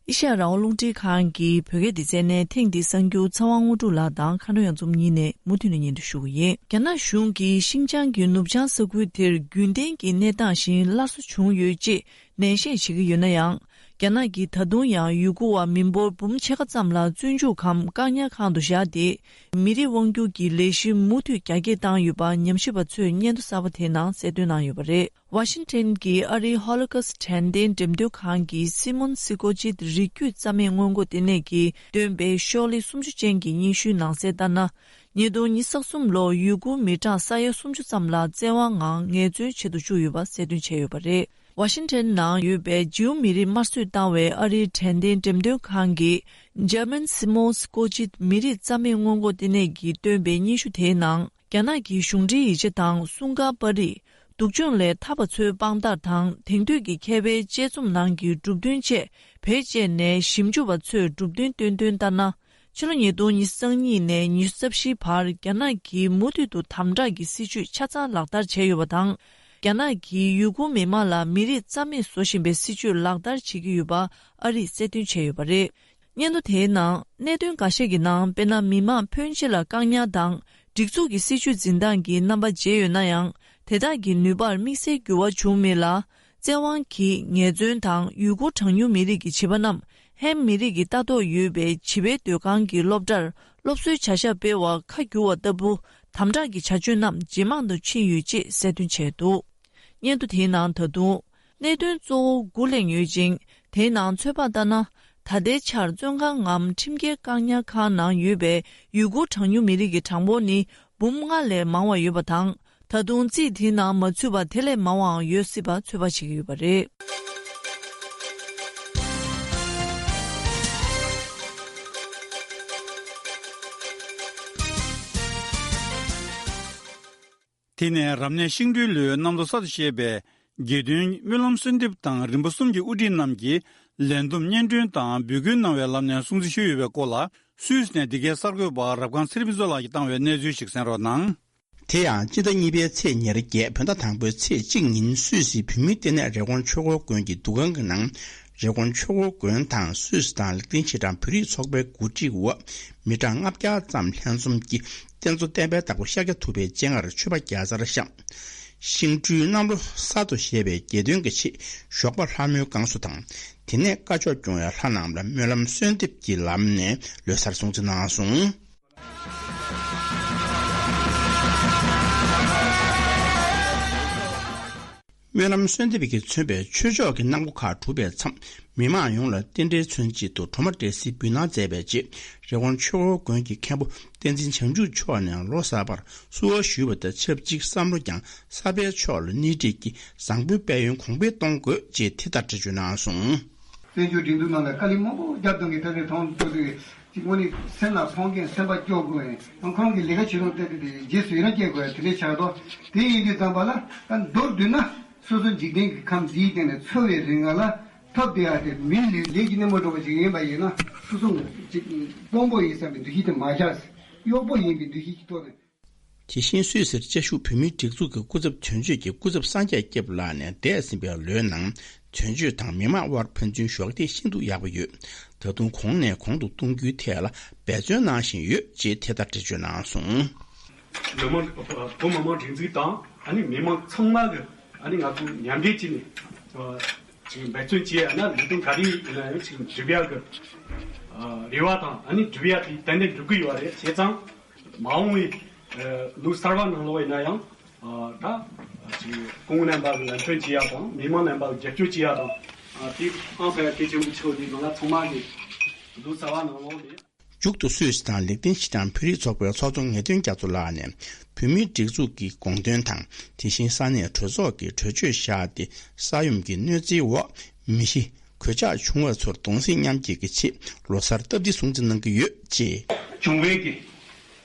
ཨེ་ཤ་ཡ་རང་དབང་རླུང་འཕྲིན་ཁང་གི་བོད་སྐད་སྡེ་ཚན་ནས་ཐེངས་འདིའི་གསར་འགྱུར་ཚེ་དབང་དངོས་གྲུབ་ལགས་དང་མཁའ་འགྲོ་གཡང་འཛོམས་གཉིས་ནས་མུ་མཐུད་ནས་སྙན་སྒྲོན་ཞུ་གི་ཡིན། རྒྱ་ནག་གཞུང་གིས་ཤིན་ཅང་གི་ནུབ་བྱང་ས་ཁུལ་དེར་རྒྱུན་ལྡན་གྱི་གནས་སྟངས་བཞིན་སླར་གསོ་བྱུང་ཡོད་ཅེས་ནན་བཤད་བྱེད་ཀྱི་ཡོད་ན་ཡང་། རྒྱ་ནག་གིས་ད་དུང་ཡང་ཡུ་གུར་བ་མི་འབོར་འབུམ་ཕྱེད་ཀ་ཙམ་ལ་བཙོན་འཇུག་གམ་བཀག་ཉར་ཁང་དུ་བཞག་སྟེ། མི་རིགས་དབང་སྒྱུར་གྱི་ལས་གཞི་མུ་མཐུད་རྒྱ་སྐྱེད་བཏང་ཡོད་པ་ཉམས་ཞིབ་པ་ཚོས་སྙན་ཐོ་གསར་པ་དེའི་ནང་གསལ་སྟོན་གནང་ཡོད་པ་རེད། ཝ་ཤིང་ཊོན་གྱི་ཨ་རིའི་ཧོ་ལོ་ཀོ་སི་དྲན་རྟེན་འགྲེམས་སྟོན་ཁང་གི་སི་མོན་སི་ཀོ་ཅིད་རིགས་རྒྱུད་རྩ་མེད་སྔོན་འགོག་ལྟེ་གནས་ཀྱིས་བཏོན་པའི་ཤོག་ལྷེ་སུམ་ཅུ་ཅན་གྱི་སྙན་ཞུའི་ནང་གསལ་ལྟར་ན། ཉིས་སྟོང་ཉི་ཤུ་རྩ་གསུམ་ལོར་ཡུ་གུར་མི་གྲངས་ས་ཡ་སུམ་ཅུ་ཙམ་ལ་བཙན་དབང་ངང་ངལ་རྩོལ་བྱེད་དུ་བཅུག་ཡོད་པ་གསལ་སྟོན་བྱས་ཡོད་པ་རེད། ཝ་ཤིང་ཊོན་ནང་ཡོད་པའི་ཇིའུ་མི་རིགས་དམར་གསོད་བཏང་བའི་ཨ་རིའི་དྲན་རྟེན་འགྲེམས་སྟོན་ཁང་གི་ཇར་མན་སི་མོན་སི་ཀོ་ཅིད་མི་རིགས་རྩ་མེད་སྔོན་འགོག་ལྟེ་གནས་ཀྱིས་བཏོན་པའི་སྙན་ཞུ་དེའི་ནང་། རྒྱ་ནག་གི་གཞུང་འབྲེལ་ཡིག་ཆ་དང་སྲུང་སྐར་པར་རིས། སྡུག་སྦྱོང་ལས་ཐར་པ་ཚོའི་དཔང་རྟགས་དང་དེང་དུས་ཀྱི་མཁས་པའི་དཔྱད་རྩོམ་ནང་གི་གྲུབ་དོན་བཅས་བེད་སྤྱད་ནས་ཞིབ་འཇུག་པ་ཚོས་གྲུབ་དོན་བཏོན་དོན་ལྟར་ན། ཕྱི་ལོ་ཉིས་སྟོང་ཉི་ཤུ་རྩ་གཉིས་ནས་ཉི་ཤུ་རྩ་བཞིའི་བར་རྒྱ་ནག་གིས་མུ་མཐུད་དུ་དམ་དྲག་གི་སྲིད་བྱུས་ཆ་ཚང་ལག་བསྟར་བྱས་ཡོད་པ་དང་། རྒྱ་ནག་གིས་ཡུ་གུར་མི་མང་ལ་མི་རིགས་རྩ་མེད་བཟོ་བཞིན་པའི་སྲིད་བྱུས་ལག་བསྟར་བྱེད་ཀྱི་ཡོད་པ་ཨ་རིས་གསལ་སྟོན་བྱས་ཡོད་པ་རེད། སྙན་ཐོ་དེའི་ནང་གནད་དོན་འགའ་ཤས་ཀྱི་ནང་དཔེར་ན་མི་མང་ཕོན་ཆེ་ལ་བཀག་ཉར་དང་ སྒྲིག་འཛུགས་ཀྱི་སྲིད་བྱུས་འཛིན་སྟངས་ཀྱི་རྣམ་པ་བརྗེ་ཡོད་ན་ཡང་། དེ་དག་གི་ནུས་པར་དམིགས་བསལ་འགྱུར་བ་བྱུང་མེད་ལ། བཙན་དབང་གིས་ངལ་རྩོལ་དང་ཡུལ་སྐོར་གྲངས་ཉུང་མི་རིགས་ཀྱི་བྱིས་པ་རྣམས་ཧན་མི་རིགས་ཀྱི་ལྟ་རྟོག་ཡོད་པའི་བྱིས་པའི་སྡོད་ཁང་གི་སློབ་གྲྭར་སློབ་གསོའི་བྱ་གཞག་སྤེལ་བར་ཁ་བསྒྱུར་བ་ལྟ་བུ་དམ་དྲག་གི་བྱ་སྤྱོད་རྣམས་ཇེ་མང་དུ་ཕྱིན་ཡོད་ཅེས་གསལ་སྟོན་བྱས་འདུག། སྙན་ཐོ་དེའི་ནང་ད་དུང་གནད་དོན་གཙོ་བོ་དགུ་གླེང་ཡོད་ཅིང་། དེའི་ནང་ཚོད་དཔག་ལྟར་ན། ད་ལྟའི་ཆར་བཙོན་ཁང་ངམ་ཁྲིམས་འགལ་བཀག་ཉར་ཁང་ནང་ཡོད་པའི་ཡུལ་སྐོར་གྲངས་ཉུང་མི་རིགས་ཀྱི་གྲངས་འབོར་ནི་འབུམ་ལྔ་ལས་མང་བ་ཡོད་པ་དང་། ད་དུང་རྩིས་དེའི་ནང་མ་ཚུད་པ་དེ་ལས་མང་བའང་ཡོད་སྲིད་པ་ཚོད་དཔག་བྱེད་ཀྱི་ཡོད་པ་རེད། དེ་ནས་རབ་གནས་ཤིང་སྦྲུལ་ལོའི་གནམ་ལོ་གསར་དུ་བཞད་པའི་དགེ་འདུན་སྨོན་ལམ་གསོལ་འདེབས་དང་རིམ་པ་གསུམ་གྱི་དབུ་ཁྲིད་རྣམས་ཀྱིས་ལས་བསྡོམས་སྙན་སྒྲོན་དང་འབོད་སྐུལ་གནང་བའི་ལམ་ནས་སྲུང་བརྩི་ཞུས་ཡོད་པའི་སྐོར་ལ། སུད་སི་ནས་འདི་གའི་གསར་འགོད་པ་རབ་སྒང་ཚེ་རིང་ཕུན་ཚོགས་ལགས་ཀྱིས་བཏང་བའི་གནས་ཚུལ་ཞིག་གསན་རོགས་གནང་། དེ་ཡང་སྤྱི་ཟླ་གཉིས་པའི་ཚེས་ཉེར་བརྒྱད་བོད་ཟླ་དང་པོའི་ཚེས་གཅིག་ཉིན་སུད་སིའི་བོད་མིའི་ལྟེ་གནས་རི་ཀོན་ཆོས་འཁོར་དགོན་གྱི་འདུ་ཁང་གི་ནང་། རི་ཀོན་ཆོས་འཁོར་དགོན་དང་སུད་སི་དང་ལེགས་ལྡན་ཕྱི་འབྲང་བོད་རིགས་ཚོགས་པའི་གོ་སྒྲིག་འོག་མི་གྲངས་ལྔ་བརྒྱ་ཙམ་ལྷན་འཛོམས་ཀྱིས་རྟེན་གཙོ་བསྟན་པའི་བདག་པོ་ཤཱཀྱ་ཐུབ་པའི་སྤྱན་སྔར་མཆོད་པ་བརྒྱ་རྩར་བཤམས། ཤིང་སྦྲུལ་གནམ་ལོ་གསར་དུ་བཞད་པའི་རྒྱལ་སྟོན་གྱི་ཆེད་ཞོགས་པ་ལྷ་མོའི་བསྐང་གསོ་དང་། དེ་ནས་བཀའ་ཆོས་སྐྱོང་བའི་ལྷ་རྣམས་ལ་སྨོན་ལམ་གསོལ་འདེབས་ཀྱི་ལམ་ནས་ལོ་གསར་སྲུང་བརྩི་གནང་སོང་། སྨོན་ལམ་གསོལ་འདེབས་ཀྱིས་མཚོན་པའི་ཆོས་ཕྱོགས་ཀྱི་གནང་སྒོ་ཁག་གྲུབ་པའི་མཚམས། མི་མང་ཡོངས་ལ་རྟེན་འབྲེལ་མཚོན་ཆེད་དུ་གྲོ་མ་འབྲས་སིལ་འབུལ་གནང་མཛད་པའི་རྗེས། རི་ཀོན་ཆོས་འཁོར་དགོན་གྱི་མཁན་པོ་བསྟན་འཛིན་བྱང་ཆུབ་མཆོག་ནས་ལོ་གསར་པར་བསུ་བ་ཞུས་པ་དང་ཆབས་ཅིག་བསམ་བློ་ཀྱང་གསར་པའི་ཕྱོགས་ལ་སྣེ་ཁྲིད་ཀྱིས་བཟང་པོའི་དཔལ་ཡོན་གོང་འཕེལ་གཏོང་དགོས་ཅེས་དེ་ལྟར་འགྲེལ་བརྗོད་གནང་སོང་། བཙན་བྱོལ་སྒྲིག་འཛུགས་ནང་ལ་དཀའ་ལས་མང་པོ་རྒྱབ་གཏོང་གི་ཐབས་ཤེས་མཐོང་ཐུབ་དུས། གཅིག་དངོས་གནས་སེམས་ལ་ཕོག་མཁན་སེམས་པ་སྐྱོ་དགོས་ཡིན། ཁོང་གི་ལས་ཀ་བྱེད་ལུགས་བལྟས་ཏེ་དེ་རྗེས་སུ་ཡི་རང་སྐྱེ་དགོས་ཡ་དེ་འདྲའི་ཆགས་འདུག། དེ་ཡིན་དུས་ཙམ་པ་ལ་ད་མདོར་བསྡུས་ན། སོ་སོ་འཇིག་རྟེན་གྱི་ཁམས་འདིའི་སྟེང་ནས་འཚོ་བའི་རིང་ལ་ཐོབ་བསྡད་ཡ་དེ་མི་ལུས་ལས་ཀྱི་སྣེ་མོ་འདྲ་བོ་ཞིག་ཡིན་པ་ཡིན་ན། སོ་སོ་ཅིག་དཔོན་པོ་ཡིན་བསམ་པའི་འདུ་ཤེས་དེ་མ་བཞག། གཡོག་པོ་ཡིན་པའི་འདུ་ཤེས་ཀྱི་ཐོག་ནས། དེ་བཞིན་སུད་སིར་བཅའ་བཞུགས་བོད་མིའི་སྒྲིག་འཛུགས་ཀྱི་སྐུ་ཚབ་དོན་གཅོད་ཀྱི་སྐུ་ཚབ་སངས་རྒྱས་སྐྱབས་ལགས་ནས་འདས་ཟིན་པའི་ལོའི་ནང་དོན་གཅོད་དང་མི་མང་དབར་ཕན་ཚུན་གཞོགས་འདེགས་ཤིན་ཏུ་ཡག་པོ་ཡོད། ད་དུང་གོང་ནས་གོང་དུ་གཏོང་རྒྱུའི་ཐད་ལ་འབད་བརྩོན་གནང་བཞིན་ཡོད་ཅེས་དེ་ལྟར་འགྲེལ་བརྗོད་གནང་སོང་། མི་མང་བོད་མི་མང་སྒྲིག་འཛུགས་དང་ཨ་ནི་མི་མང་ཚང་མ་གི་ཨ་ནི་ང་ཚོ་མཉམ་འབྲེལ་བྱས་ནས་ཅིག་འབད་བརྩོན་བྱས་ཡ་ན་ལས་དོན་ག་རེ་ཡིན་ན་ཡང་ཅིག་འགྲུབ་ཡ་གི་རེ་བ་དང་ཨ་ནི་འགྲུབ་ཡ་དེ་ཏན་ཏན་འགྲུབ་གི་ཡོད་རེད། བྱས་ཙང་། མ་འོངས་པའི་ལོ་གསར་བ་ནང་ལོགས་ཡིན་ན་ཡང་ད་ཅིག་སྐུ་ངོ་རྣམ་པ་གི་ལམ་སྟོན་བྱེད་ཡ་དང་མི་མང་རྣམ་པ་གི་རྒྱབ་སྐྱོར་བྱེད་ཡ་དང་དེ་ཨང་ས་ཡ་གལ་ཆེན་པོ་ཆགས་དུས་ང་ཚང་མ་གི་ལོ་གསར་བ་ནང་ལོགས་ནས། མཇུག་ཏུ་སུད་སི་དང་ལེགས་ལྡན་ཕྱི་འབྲང་བོད་རིགས་ཚོགས་པའི་ཚོགས་གཙོ་ངེས་དོན་རྒྱ་མཚོ་ལགས་ནས་བོད་མིའི་སྒྲིག་འཛུགས་ཀྱི་དགོངས་དོན་དང་དེ་བཞིན་ས་གནས་གྲོས་ཚོགས་ཀྱི་གྲོས་ཆོད་བཞག་སྟེ་ས་ཡོམ་གྱི་གནོད་འཚེའི་འོག་མི་ཤི། གོད་ཆག་བྱུང་བ་ཚོར་གདུང་སེམས་མཉམ་སྐྱེད་ཀྱི་ཆེད་ལོ་གསར་སྟབས་བདེ་སྲུང་བརྩི་གནང་གི་ཡོད་ཅེས། བྱུང་བའི་གི་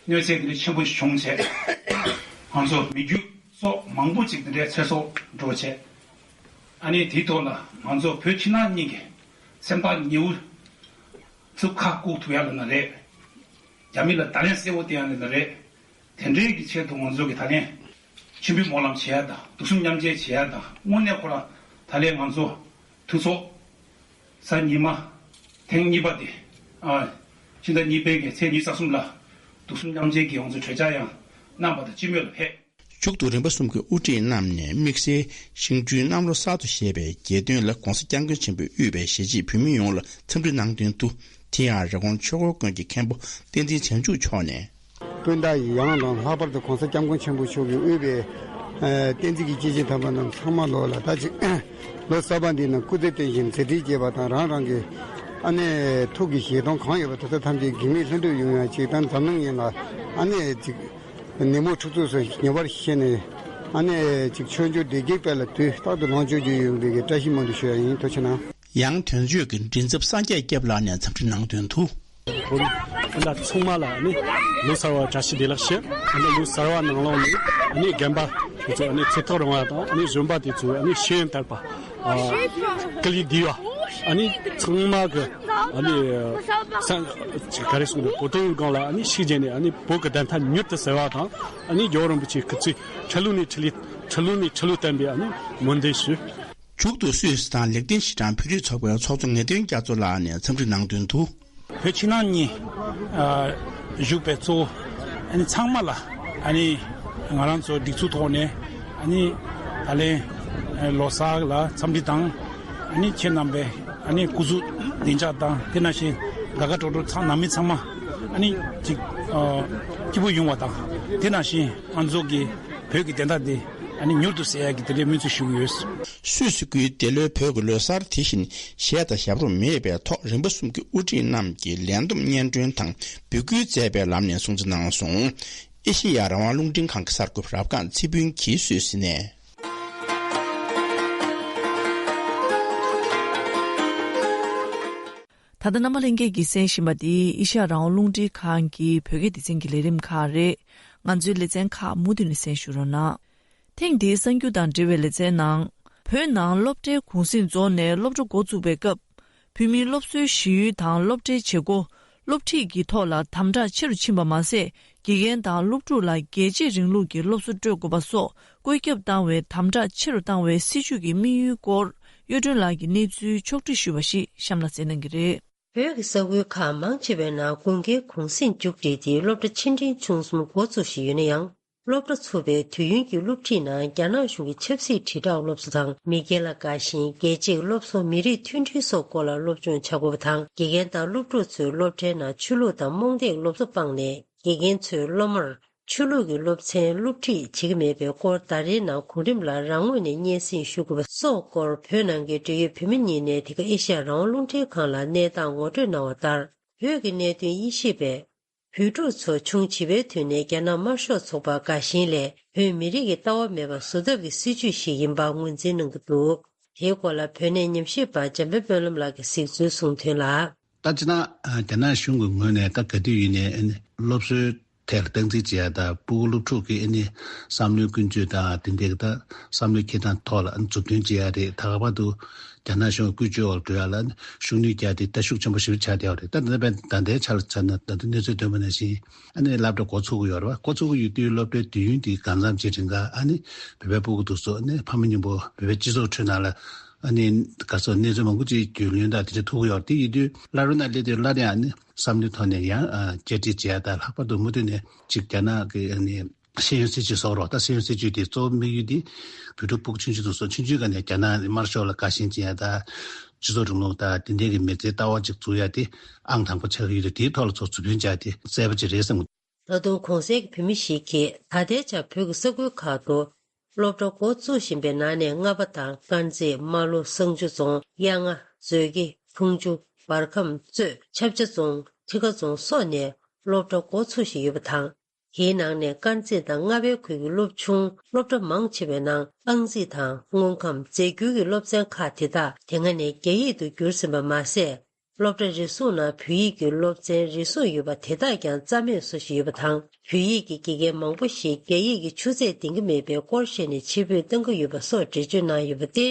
གནོད་འཚེ་དེ་འདྲ་ཆེན་པོ་ཞིག་བྱུང་བྱས། ང་ཚོ་མི་རྒྱུ་སོགས་མང་པོ་ཅིག་དེ་འདྲའི་ཚེ་སྲོག་འགྲོ་བྱས། ཨ་ནི་དེའི་ཐོག་ལ་ང་ཚོ་བོད་ཕྱི་ནང་གཉིས་ཀྱི་སེམས་ཐག་ཉེ་བོ་ཚུར་ཁ་བཀུག་ཐུབ་ཡ་ལ་ན་རེད། རྒྱ་མི་ལ་བརྡ་ལན་གསལ་བོ་སྟེར་ཡ་ལ་ན་རེད། དེ་འདྲའི་གི་ཆེད་དུ་ང་ཚོ་གི་ད་ལན་མཆོད་འབུལ་སྨོན་ལམ་བྱེད་ཡ་དང་གདུང་སེམས་མཉམ་སྐྱེད་བྱེད་ཡ་དང་དངོས་གནས་ཁོ་རང་ད་ལན་ང་ཚོ་ཐུགས་ཚོགས་གཟའ་ཉི་མ་ཐེངས་གཉིས་པ་དེ་ཨ་ཕྱི་ཟླ་གཉིས་པའི་གི་ཚེས་ཉི་ཤུ་རྩ་གསུམ་ལ་གདུང་སེམས་མཉམ་སྐྱེད་ཀྱི་ང་ཚོ་གྲོས་འཆར་ཡང་གནང་བ་དང་སྤྱི་མོས་ལ་ཕེབས། མཇུག་ཏུ་རིམ་པ་གསུམ་གྱི་དབུ་ཁྲིད་རྣམས་ནས་དམིགས་བསལ་ཤིང་སྦྲུལ་གནམ་ལོ་གསར་དུ་བཞད་པའི་རྒྱལ་སྟོན་ལ་༸གོང་ས་༸སྐྱབས་མགོན་ཆེན་པོས་དབུས་པའི་གཞིས་བྱེས་བོད་མི་ཡོངས་ལ་འཚམས་འདྲི་གནང་དོན་དུ། དེ་ཡང་རི་ཀོན་ཆོས་འཁོར་དགོན་གྱི་མཁན་པོ་བསྟན་འཛིན་བྱང་ཆུབ་མཆོག་ནས། སྤུན་ཟླ་ཡི་ཡང་དང་ལྷག་པར་དུ་༸གོང་ས་༸སྐྱབས་མགོན་ཆེན་པོ་མཆོག་གིས་དབུས་པའི་ཨ་བསྟན་འཛིན་གྱི་སྐྱེས་ཆེན་དམ་པ་རྣམས་ཚང་མ་ལོག་ལ་ད་ཅིག་ལོ་གསར་པ་འདི་ནང་སྐུ་ཚེ་བརྟན་ཞིང་མཛད་འཕྲིན་རྒྱས་པ་དང་རང་རང་གི་ཨ་ནེ་ཐུགས་ཀྱི་བཞེད་དོན་གང་ཡོད་པ་དེ་ཚོ་ཐམས་ཅད་གེགས་མེད་ལྷུན་གྲུབ་ཡོང་ཡ་ཅིག་དང་འཛམ་གླིང་ཡིན་ལ་ཨ་ནེ་ཅིག་ཉིན་མོ་ཕྲུག་ཚོགས་སུ་ཉེ་བར་ཤེས་ནས་ཨ་ནེ་ཅིག་ཆོས་འབྱོར་བདེ་སྐྱིད་དཔལ་ལ་དུས་རྟག་ཏུ་ལོངས་སྤྱོད་རྒྱུ་ཡོང་བའི་བཀྲ་ཤིས་སྨོན་འདུན་ཞུ་ཡ་ཡིན། ཐུགས་རྗེ་གནང་། ཡང་དོན་གཅོད་ཀྱི་མགྲིན་ཚབ་སངས་རྒྱས་སྐྱབས་ལགས་ནས་འཚམས་འདྲི་གནང་དོན་དུ། བོད་རིགས་སྤུན་ཟླ་ཚང་མ་ལ་ནི་ལོ་གསར་བ་བཀྲ་ཤིས་བདེ་ལེགས་ཞུ། ཨ་ནི་ལོ་གསར་བ་ནང་ལོགས་ནས་ཨ་ནི་རྒན་པ་དེ་ཚོ་ཨ་ནི་ཚེ་ཐག་རིང་བ་དང་ཨ་ནི་གཞོན་པ་དེ་ཚོ་ཨ་ནི་ཤེས་ཡོན་དར་བ། ཨ་སྐུ་ལུས་བདེ་བ། ཨ་ནི་ཚང་མ་གི་ཨ་ནི་ས་ཅིག་ག་རེ་གསུངས་ན་བོད་དོན་སྒང་ལ་ཨ་ནི་ཤུགས་རྒྱབ་ནས་ཨ་ནི་བོད་ཀྱི་བདེན་མཐའ་མྱུར་དུ་གསལ་བ་དང་ཨ་ནི་རྒྱལ་བ་རིན་པོ་ཆེའི་སྐུ་ཚེ་ཁྲི་ལོ་ནས་ཁྲི་ལོ་ཁྲི་ལོ་ནས་ཁྲི་ལོ་བརྟན་པའི་ཨ་ནི་སྨོན་འདུན་ཞུ། མཇུག་ཏུ་སུད་སི་དང་ལེགས་ལྡན་ཕྱི་འབྲང་བོད་རིགས་ཚོགས་པའི་ཚོགས་གཙོ་ངེས་དོན་རྒྱ་མཚོ་ལགས་ནས་འཚམས་འདྲི་གནང་དོན་དུ། བོད་ཕྱི་ནང་གཉིས་ཨ་བཞུགས་པའི་གཙོ་བོ་ཨ་ནི་ཚང་མ་ལ་ ཨ་ནི་ང་རང་ཚོ་སྒྲིག་འཛུགས་ཐོག་ནས་ཨ་ནི་ད་ལན་ལོ་གསར་ལ་འཚམས་འདྲི་དང་ཨ་ནི་ཁྱེད་རྣམ་པའི་ཨ་ནི་སྐུ་གཟུགས་བདེ་འཇགས་དང་དེ་ནང་བཞིན་དགའ་དགའ་སྤྲོ་སྤྲོ་ཚང་ནང་མི་ཚང་མ་ཨ་ནི་ཅིག་ཨ་སྐྱིད་པོ་ཡོང་བ་དང་དེ་ནང་བཞིན་ང་ཚོ་གི་བོད་ཀྱི་བདེན་མཐའ་དེ་ཨ་ནི་མྱུར་དུ་གསལ་ཡག་གི་དེ་འདྲའི་སྨོན་ཚིག་ཞུ་གི་ཡོད། སུད་སི་ཁུལ་འདི་ལོའི་བོད་ཀྱི་ལོ་གསར་དེ་བཞིན་གཞས་དང་ཞབས་བྲོ་མེད་པའི་ཐོག་རིམ་པ་གསུམ་གྱི་དབུ་ཁྲིད་རྣམས་ཀྱིས་ལས་བསྡོམས་སྙན་སྒྲོན་དང་འབོད་སྐུལ་མཛད་པའི་ལམ་ནས་སྲུང་བརྩི་གནང་སོང་། ཨེ་ཤེ་ཡ་རང་དབང་རླུང་འཕྲིན་ཁང་གི་གསར་འགོད་པ་རབ་སྒང་ཚེ་ཕུན་གྱིས་སུད་སི་ནས། ད་ལྟ་རྣམ་པ་ལྷན་རྒྱས་ཀྱིས་གསན་བཞིན་པ་འདི་ཨེ་ཤེ་ཡ་རང་དབང་རླུང་འཕྲིན་ཁང་གི་བོད་སྐད་སྡེ་ཚན་གྱི་ལས་རིམ་ཁག་རེད། ང་ཚོའི་ལེ་ཚན་ཁག་མུ་མཐུད་ནས་གསན་ཞུ་རོགས་གནང་། ཐེངས་འདིའི་གསར་འགྱུར་དང་འབྲེལ་བའི་ལེ་ཚན་ནང་། བོད་ནང་སློབ་གྲྭའི་གུང་གསེང་རྫོགས་ནས་སློབ་གྲྭ་འགོ་བཙུགས་པའི་སྐབས། བོད་མིའི་སློབ་གསོའི་གཞི་ཡུལ་དང་སློབ་གྲྭའི་བྱེད་སྒོ། སློབ་ཁྲིད་ཀྱི་ཐོག་ལ་དམ་དྲག་ཆེ་རུ་ཕྱིན་པ་མ་ཟད། དགེ་རྒན་དང་སློབ་ཕྲུག་ལ་རྒྱལ་གཅེས་རིང་ལུགས་ཀྱི་སློབ་གསོ་སྤྲོད་དགོས་པ་སོགས་བཀོད་ཁྱབ་བཏང་བའི་དམ་དྲག་ཆེ་རུ་བཏང་བའི་སྲིད་བྱུས་ཀྱི་དམིགས་ཡུལ་སྐོར། གཡུ་སྒྲོན་ལགས་ཀྱིས་གནས་ཚུལ་ཕྱོགས་བསྒྲིགས་ཞུས་པ་ཞིག་གཤམ་ལ་གསན་གནང་གི་རེད། བོད་ཀྱི་ས་ཁུལ་ཁག་མང་ཆེ་བའི་ནང་དགུན་ཁའི་གུང་གསེང་མཇུག་སྒྲིལ་ཏེ་སློབ་གྲྭ་ཆེ་འབྲིང་ཆུང་གསུམ་འགོ་ཚུགས་བཞིན་ཡོད་ན་ཡང་། སློབ་གྲྭ་ཚུགས་པའི་དུས་ཡུན་གྱི་སློབ་ཁྲིད་ནང་རྒྱ་ནག་གཞུང་གི་ཆབ་སྲིད་དྲིལ་བསྒྲགས་སློབ་གསོ་དང་མེས་རྒྱལ་ལ་དགའ་ཞེན། རྒྱལ་གཅེས་སློབ་གསོ། མི་རིགས་མཐུན་སྒྲིལ་སོགས་སྐོར་ལ་སློབ་སྦྱོང་བྱ་དགོས་པ་དང་། དགེ་རྒན་དང་སློབ་ཕྲུག་ཚོས་སློབ་གྲྭའི་ནང་ཆོས་ལུགས་དང་རྨོངས་དད་སློབ་གསོ་སྤངས་ནས། དགེ་རྒན་ཚོས་སློབ་མར་ཆོས་ལུགས་ཀྱི་སློབ་ཚན་སློབ་ཁྲིད་བྱེད་ཀྱི་མེད་པའི་སྐོར་ཟླ་རེའི་ནང་གོང་རིམ་ལ་རང་ངོས་ནས་སྙན་སེང་ཞུ་དགོས་པ་སོགས་སྐོར་བོད་ནང་གི་འབྲེལ་ཡོད་བོད་མི་གཉིས་ནས་འདི་ག་ཨེ་ཤ་ཡ་རང་དབང་རླུང་འཕྲིན་ཁང་ལ་གནས་སྟངས་ངོ་སྤྲོད་གནང་བ་ལྟར། བོད་ཀྱི་གནད་དོན་དབྱེ་ཞིབ་པས། བོད་ཕྲུག་ཚོ་ཆུང་བྱིས་པའི་དུས་ནས་རྒྱ་ནག་དམར་ཤོག་ཚོགས་པར་དགའ་ཞེན་ལས་བོད་མི་རིགས་ཀྱི་ལྟ་བ་མེད་པ་བཟོ་ཐབས་ཀྱི་སྲིད་བྱུས་ཤིག་ཡིན་པ་ངོས་འཛིན་གནང་གི་འདུག་དེའི་སྐོར་ལ་བོད་གནས་ཉམས་ཞིབ་པ་འཇམ་དཔལ་དཔོན་སློབ་ལགས་ཀྱིས་གཟིགས་ཚུལ་གསུངས་དོན་ལ། ད་ཅི་ན་རྒྱ་ནག་གཞུང་གི་ངོས་ནས་ད་ག་དུས་ཡིན་ནའི་སློབ་གསོའི་ཐད་ལ་སྟངས་འཛིན་བྱེད་ཡ་དང་སྤུ་གུ་སློབ་ཕྲུག་གི་ཨ་ནི་བསམ་བློའི་ཀུན་སྤྱོད་དང་དེ་འདྲའི་ད་བསམ་བློའི་འཁྱེར་སྟངས་ཐོག་ལ་མཛུབ་སྟོན་བྱེད་ཡ་རེད། ད་ག་པར་དུ་རྒྱ་ནག་གཞུང་གི་བཀོད་ཇུས་འོག་འགྲོ་ཡ་ལ་ཤུགས་སྣོན་རྒྱག་དེ་ད་ཤུགས་ཆེན་པོ་ཞེ་པོ་ཆགས་བསྡད་ཡོད་རེད། ད་ད་ལྟ་ད་ལྟའི་ཆ་ལ་ཆ་ན་ད་ལྟ་གནས་ཚུལ་ཐོན་པ་ནང་བཞིན་ཨ་ནི་སློབ་གྲྭ་འགོ་ཚུགས་ཀྱི་ཡོད་རེད་བ། འགོ་ཚུགས་ཀྱི་ཡོད་དུས་སློབ་གྲྭའི་དུས་ཡུན་དེ་གང་འཚམ་ཅིག་རིང་ག་ཨ་ནི་བོད་པའི་སྤུ་གུ་དེ་ཚོ་ཨ་ནི་ཕ་མ་མཉམ་པོ་བོད་པའི་སྤྱི་ཚོགས་ཁྲོད་ནང་ལ་ཨ་ནི་ག་ཚོད་གནས་ཚུལ་མང་པོ་ཅིག་རྒྱུས་ལོན་དང་དེ་འདྲ་ཐུག་གི་ཡོད་རེད། དེ་ཡིན་དུས་སློབ་གྲྭ་ནང་སླེབས་དུས་སླར་ཡང་ཨ་ནི་བསམ་བློའི་ཐོག་ནས་ཡང་བསྐྱར་སྒྲིག་བྱེད་ཡ་དང་ལྷག་པར་དུ་མུ་མཐུད་ནས་ཅིག་རྒྱ་ནག་གི་ཨ་ནི་ཤེས་ཡོན་སྲིད་བྱུས་སོགས་རོགས། ད་ཤེས་ཡོན་སྲིད་བྱུས་དེ་གཙོ་བོ་དམིགས་ཡུལ་དེ་བོད་ཕྲུག་སྤུ་གུ་ཆུང་ཆུང་དེ་ཚོ་ཆུང་ཆུང་སྒང་ནས་རྒྱ་ནག་དམར་ཤོག་ལ་དགའ་ཞེན་བྱེད་ཡ་དང་སྤྱི་ཚོགས་རིང་ལུགས་དང་དེ་འདྲའི་གི་མི་ཚེའི་ལྟ་བ་ཅིག་འཛུགས་ཡ་དེ་ཨང་དང་པོ་ཆགས་ཀྱི་ཡོད་དུས་དེའི་ཐོག་ལ་ཚོ་མཛུབ་སྟོན་བྱ་དེ་གསལ་པོ་ཅིག་རེད་བསམ་གི་འདུག་ད་དུང་གོང་གསལ་གྱི་བོད་མི་ཞིག་གིས་ད་ལྟའི་ཆར་བོད་ཀྱི་ས་ཁུལ་ཁག་ཏུ་སློབ་གྲྭ་འགོ་བཙུགས་བཞིན་པའི་ནང་ནས་རྔ་པ་དང་དཀར་མཛེས། རྨ་ལྷོ། བསང་ཆུ་རྫོང་། གཡག་རྔ། མཛོད་དགེ། ཁུང་ཆུ། འབར་ཁམས། གཙོས། ཆབ་ཆ་རྫོང་། ཁྲི་ཀ་རྫོང་སོགས་ནས་སློབ་གྲྭ་འགོ་ཚུགས་བཞིན་ཡོད་པ་དང་། དེའི་ནང་ནས་དཀར་མཛེས་དང་རྔ་པའི་ཁུལ་གྱི་སློབ་ཆུང་སློབ་གྲྭ་མང་ཆེ་བའི་ནང་ཨང་རྩིས་དང་དངོས་ཁམས། རྫས་འགྱུར་གྱི་སློབ་ཚན་ཁག་དེ་དག་དེ་སྔ་ནས་རྒྱ་ཡིག་ཏུ་བསྒྱུར་ཟིན་པ་མ་ཟད། སློབ་གྲྭ་རེ་ཟུང་ནང་བོད་ཡིག་གི་སློབ་ཚན་རེ་ཟུང་ཡོད་པ་དེ་དག་ཀྱང་རྩ་མེད་བཟོ་བཞིན་ཡོད་པ་དང་། བོད་ཡིག་གི་དགེ་རྒན་མང་པོ་ཞིག་རྒྱ་ཡིག་གི་ཆུ་ཚད་ལྡན་གྱི་མེད་པའི་སྐོར་བཤད་ནས་ཕྱིར་འབུད་གཏང་གི་ཡོད་པ་སོགས་འགྲེལ་བརྗོད་གནང་ཡོད་པ་སྟེ།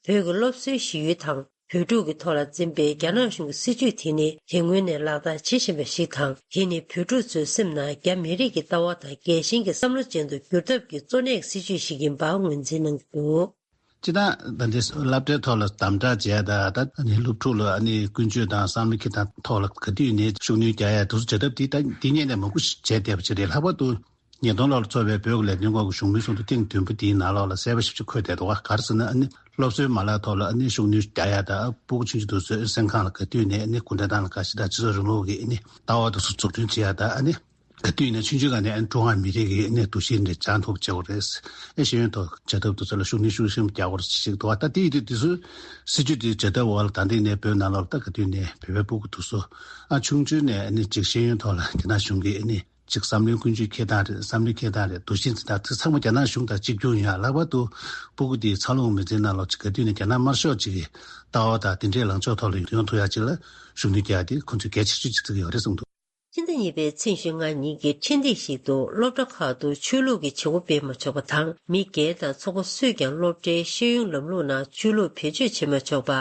བོད་ཀྱི་སློབ་གསོའི་གཞི་ཡུལ་དང་། བོད་ཕྲུག་གི་ཐོག་ལ་འཛིན་པའི་རྒྱ་ནག་གཞུང་གི་སྲིད་བྱུས་དེ་ནི་དེ་སྔོན་ནས་ལག་བསྟར་བྱེད་བཞིན་པ་ཞིག་དང་། དེ་ནི་བོད་ཕྲུག་ཚོའི་སེམས་ནང་རྒྱ་མི་རིགས་ཀྱི་ལྟ་བ་དང་རྒྱལ་ཞེན་གྱི་བསམ་བློ་ཅན་དུ་འགྱུར་ཐབས་ཀྱི་གཙོ་གནད་སྲིད་བྱུས་ཤིག་ཡིན་པ་ངོས་འཛིན་གནང་གི་འདུག་སྤྱིར་བཏང་ད་འདི་སློབ་གྲྭའི་ཐོག་ལ་དམ་དྲག་བྱས་དང་ད་ནི་སློབ་ཕྲུག་ལ་ཨ་ནི་ཀུན་སྤྱོད་དང་བསམ་བློ་འཁྱེར་སྟངས་ཐོག་ལ་ག་དུས་ནས་ཤུགས་སྣོན་རྒྱག་ཡ་དུས་ཚོད་བྱ་ཐབས་དེ་ད་འདི་སྔོན་ནས་མང་པོ་ཞིག་བྱས་བསྡད་པ་ཅིག་རེད། ལྷག་པར་དུ་ཉིས་སྟོང་ལོར་འཚོགས་པའི་བོད་ཀྱི་ལས་དོན་སྐོར་གྱི་གཞུང་མིའི་ཚོགས་འདུ་ཐེངས་བདུན་པ་དེའི་ནང་ལོགས་ལ་གསལ་པོ་ཞེ་པོ་ཅིག་འཁོད་བསྡད་འདུག་བ། ག་རེ་ཟེར་ན་ཨ་ནི་སློབ་གསོའི་མ་ལག་ཐོག་ལ་ཨ་ནི་ཤུགས་སྣོན་རྒྱག་ཡ་དང་སྤུ་གུ་ཆུང་ཆུང་དེ་ཚོའི་སེམས་ཁམས་ལ་ག་དུས་ནས་ཨ་ནི་སྐུ་འདྲ་བཏང་ལ་དགའ་ཞེན་དང་སྤྱི་ཚོགས་རིང་ལུགས་ཀྱི་ཨ་ནི་ལྟ་བ་དེ་ཚོ་འཛུགས་སྐྲུན་བྱེད་ཡ་དང་ཨ་ནི། ག་དུས་ནས་ཆུང་ཆུང་སྒང་ནས་ཀྲུང་ཧྭ་མི་རིགས་ཀྱི་གནས་འདུ་ཤེས་འདྲ་སྦྱང་ཐུབ་བྱེད་དགོས་རེད། ཨེ་ཤེས་ཡོན་ཐོག་བྱ་ཐབས་དེ་ཚོ་ལ་ཤུགས་སྣོན་ཤུགས་ཆེན་པོ་རྒྱག་དགོས་རེད་ཅེས་འདུག་བ། ད་དེ་ཡིན་དུས་དེ་ཚོའི་སྲིད་ཇུས་དེ་བྱ་ཐབས་འོག་ལ་ད་ལྟའི་གནས་བོད་ནང་ལོགས་ལ་ད་ག་དུས་ནས་བོད་པའི་སྤུ་གུ་དེ་ཚོ་ཨ་ཆུང་ཆུང་ནས་ཨ་ནི་ཅིག་ཤེས་ཡོན་ཐོག་ལ་རྒྱ་ནག་གཞུང་གིས་ཨ་ནི་ཅིག་བསམ་བློའི་ཀུན་སྤྱོད་འཁྱེར་སྟངས་རེད། བསམ་བློའི་འཁྱེར་སྟངས་རེད། འདུ་ཤེས་འཛིན་སྟངས་དེ་ཚང་མ་རྒྱ་ནག་གཞུང་དང་གཅིག་གྱུར་ཡིན་ཡ། ལྷག་པར་དུ་སྤུ་གུ་དེའི་འཚར་ལོངས་མི་ཚེའི་ནང་ལོགས་ཅིག་ག་དུས་ནས་རྒྱ་ནག་དམར་ཤོག་ཅིག་གི་ལྟ་བ་དང་དེ་འདྲའི་ལངས་ཕྱོགས་ཐོག་ལ་ཡོང་ཐུབ་ཡ་ཅིག་ལ་ཤུགས་སྣོན་རྒྱག་ཡ་དེ་ཁོང་ཚོས་གལ་ཆེ་ཤོས་ཅིག་བརྩི་གི་ཡོད་རེད་གསུངས་འདུག་ཕྱི་ཟླ་གཉིས་པའི་ཚེས་ཉི་ཤུ་རྩ་གཉིས་ཀྱི་འཕྲིན་སྟེགས་ཤིག་ཏུ་སློབ་གྲྭ་ཁག་ཏུ་ཆོས་ལུགས་ཀྱི་བྱེད་སྒོ་སྤེལ་མ་ཆོག་པ་དང་། མི་སྒེར་དང་ཚོགས་པ་སུས་ཀྱང་སློབ་གྲྭའི་ཤེས་ཡོན་ལམ་ལུགས་ནང་ཆོས་ལུགས་བེད་སྤྱོད་བྱེད་མ་ཆོག་པ།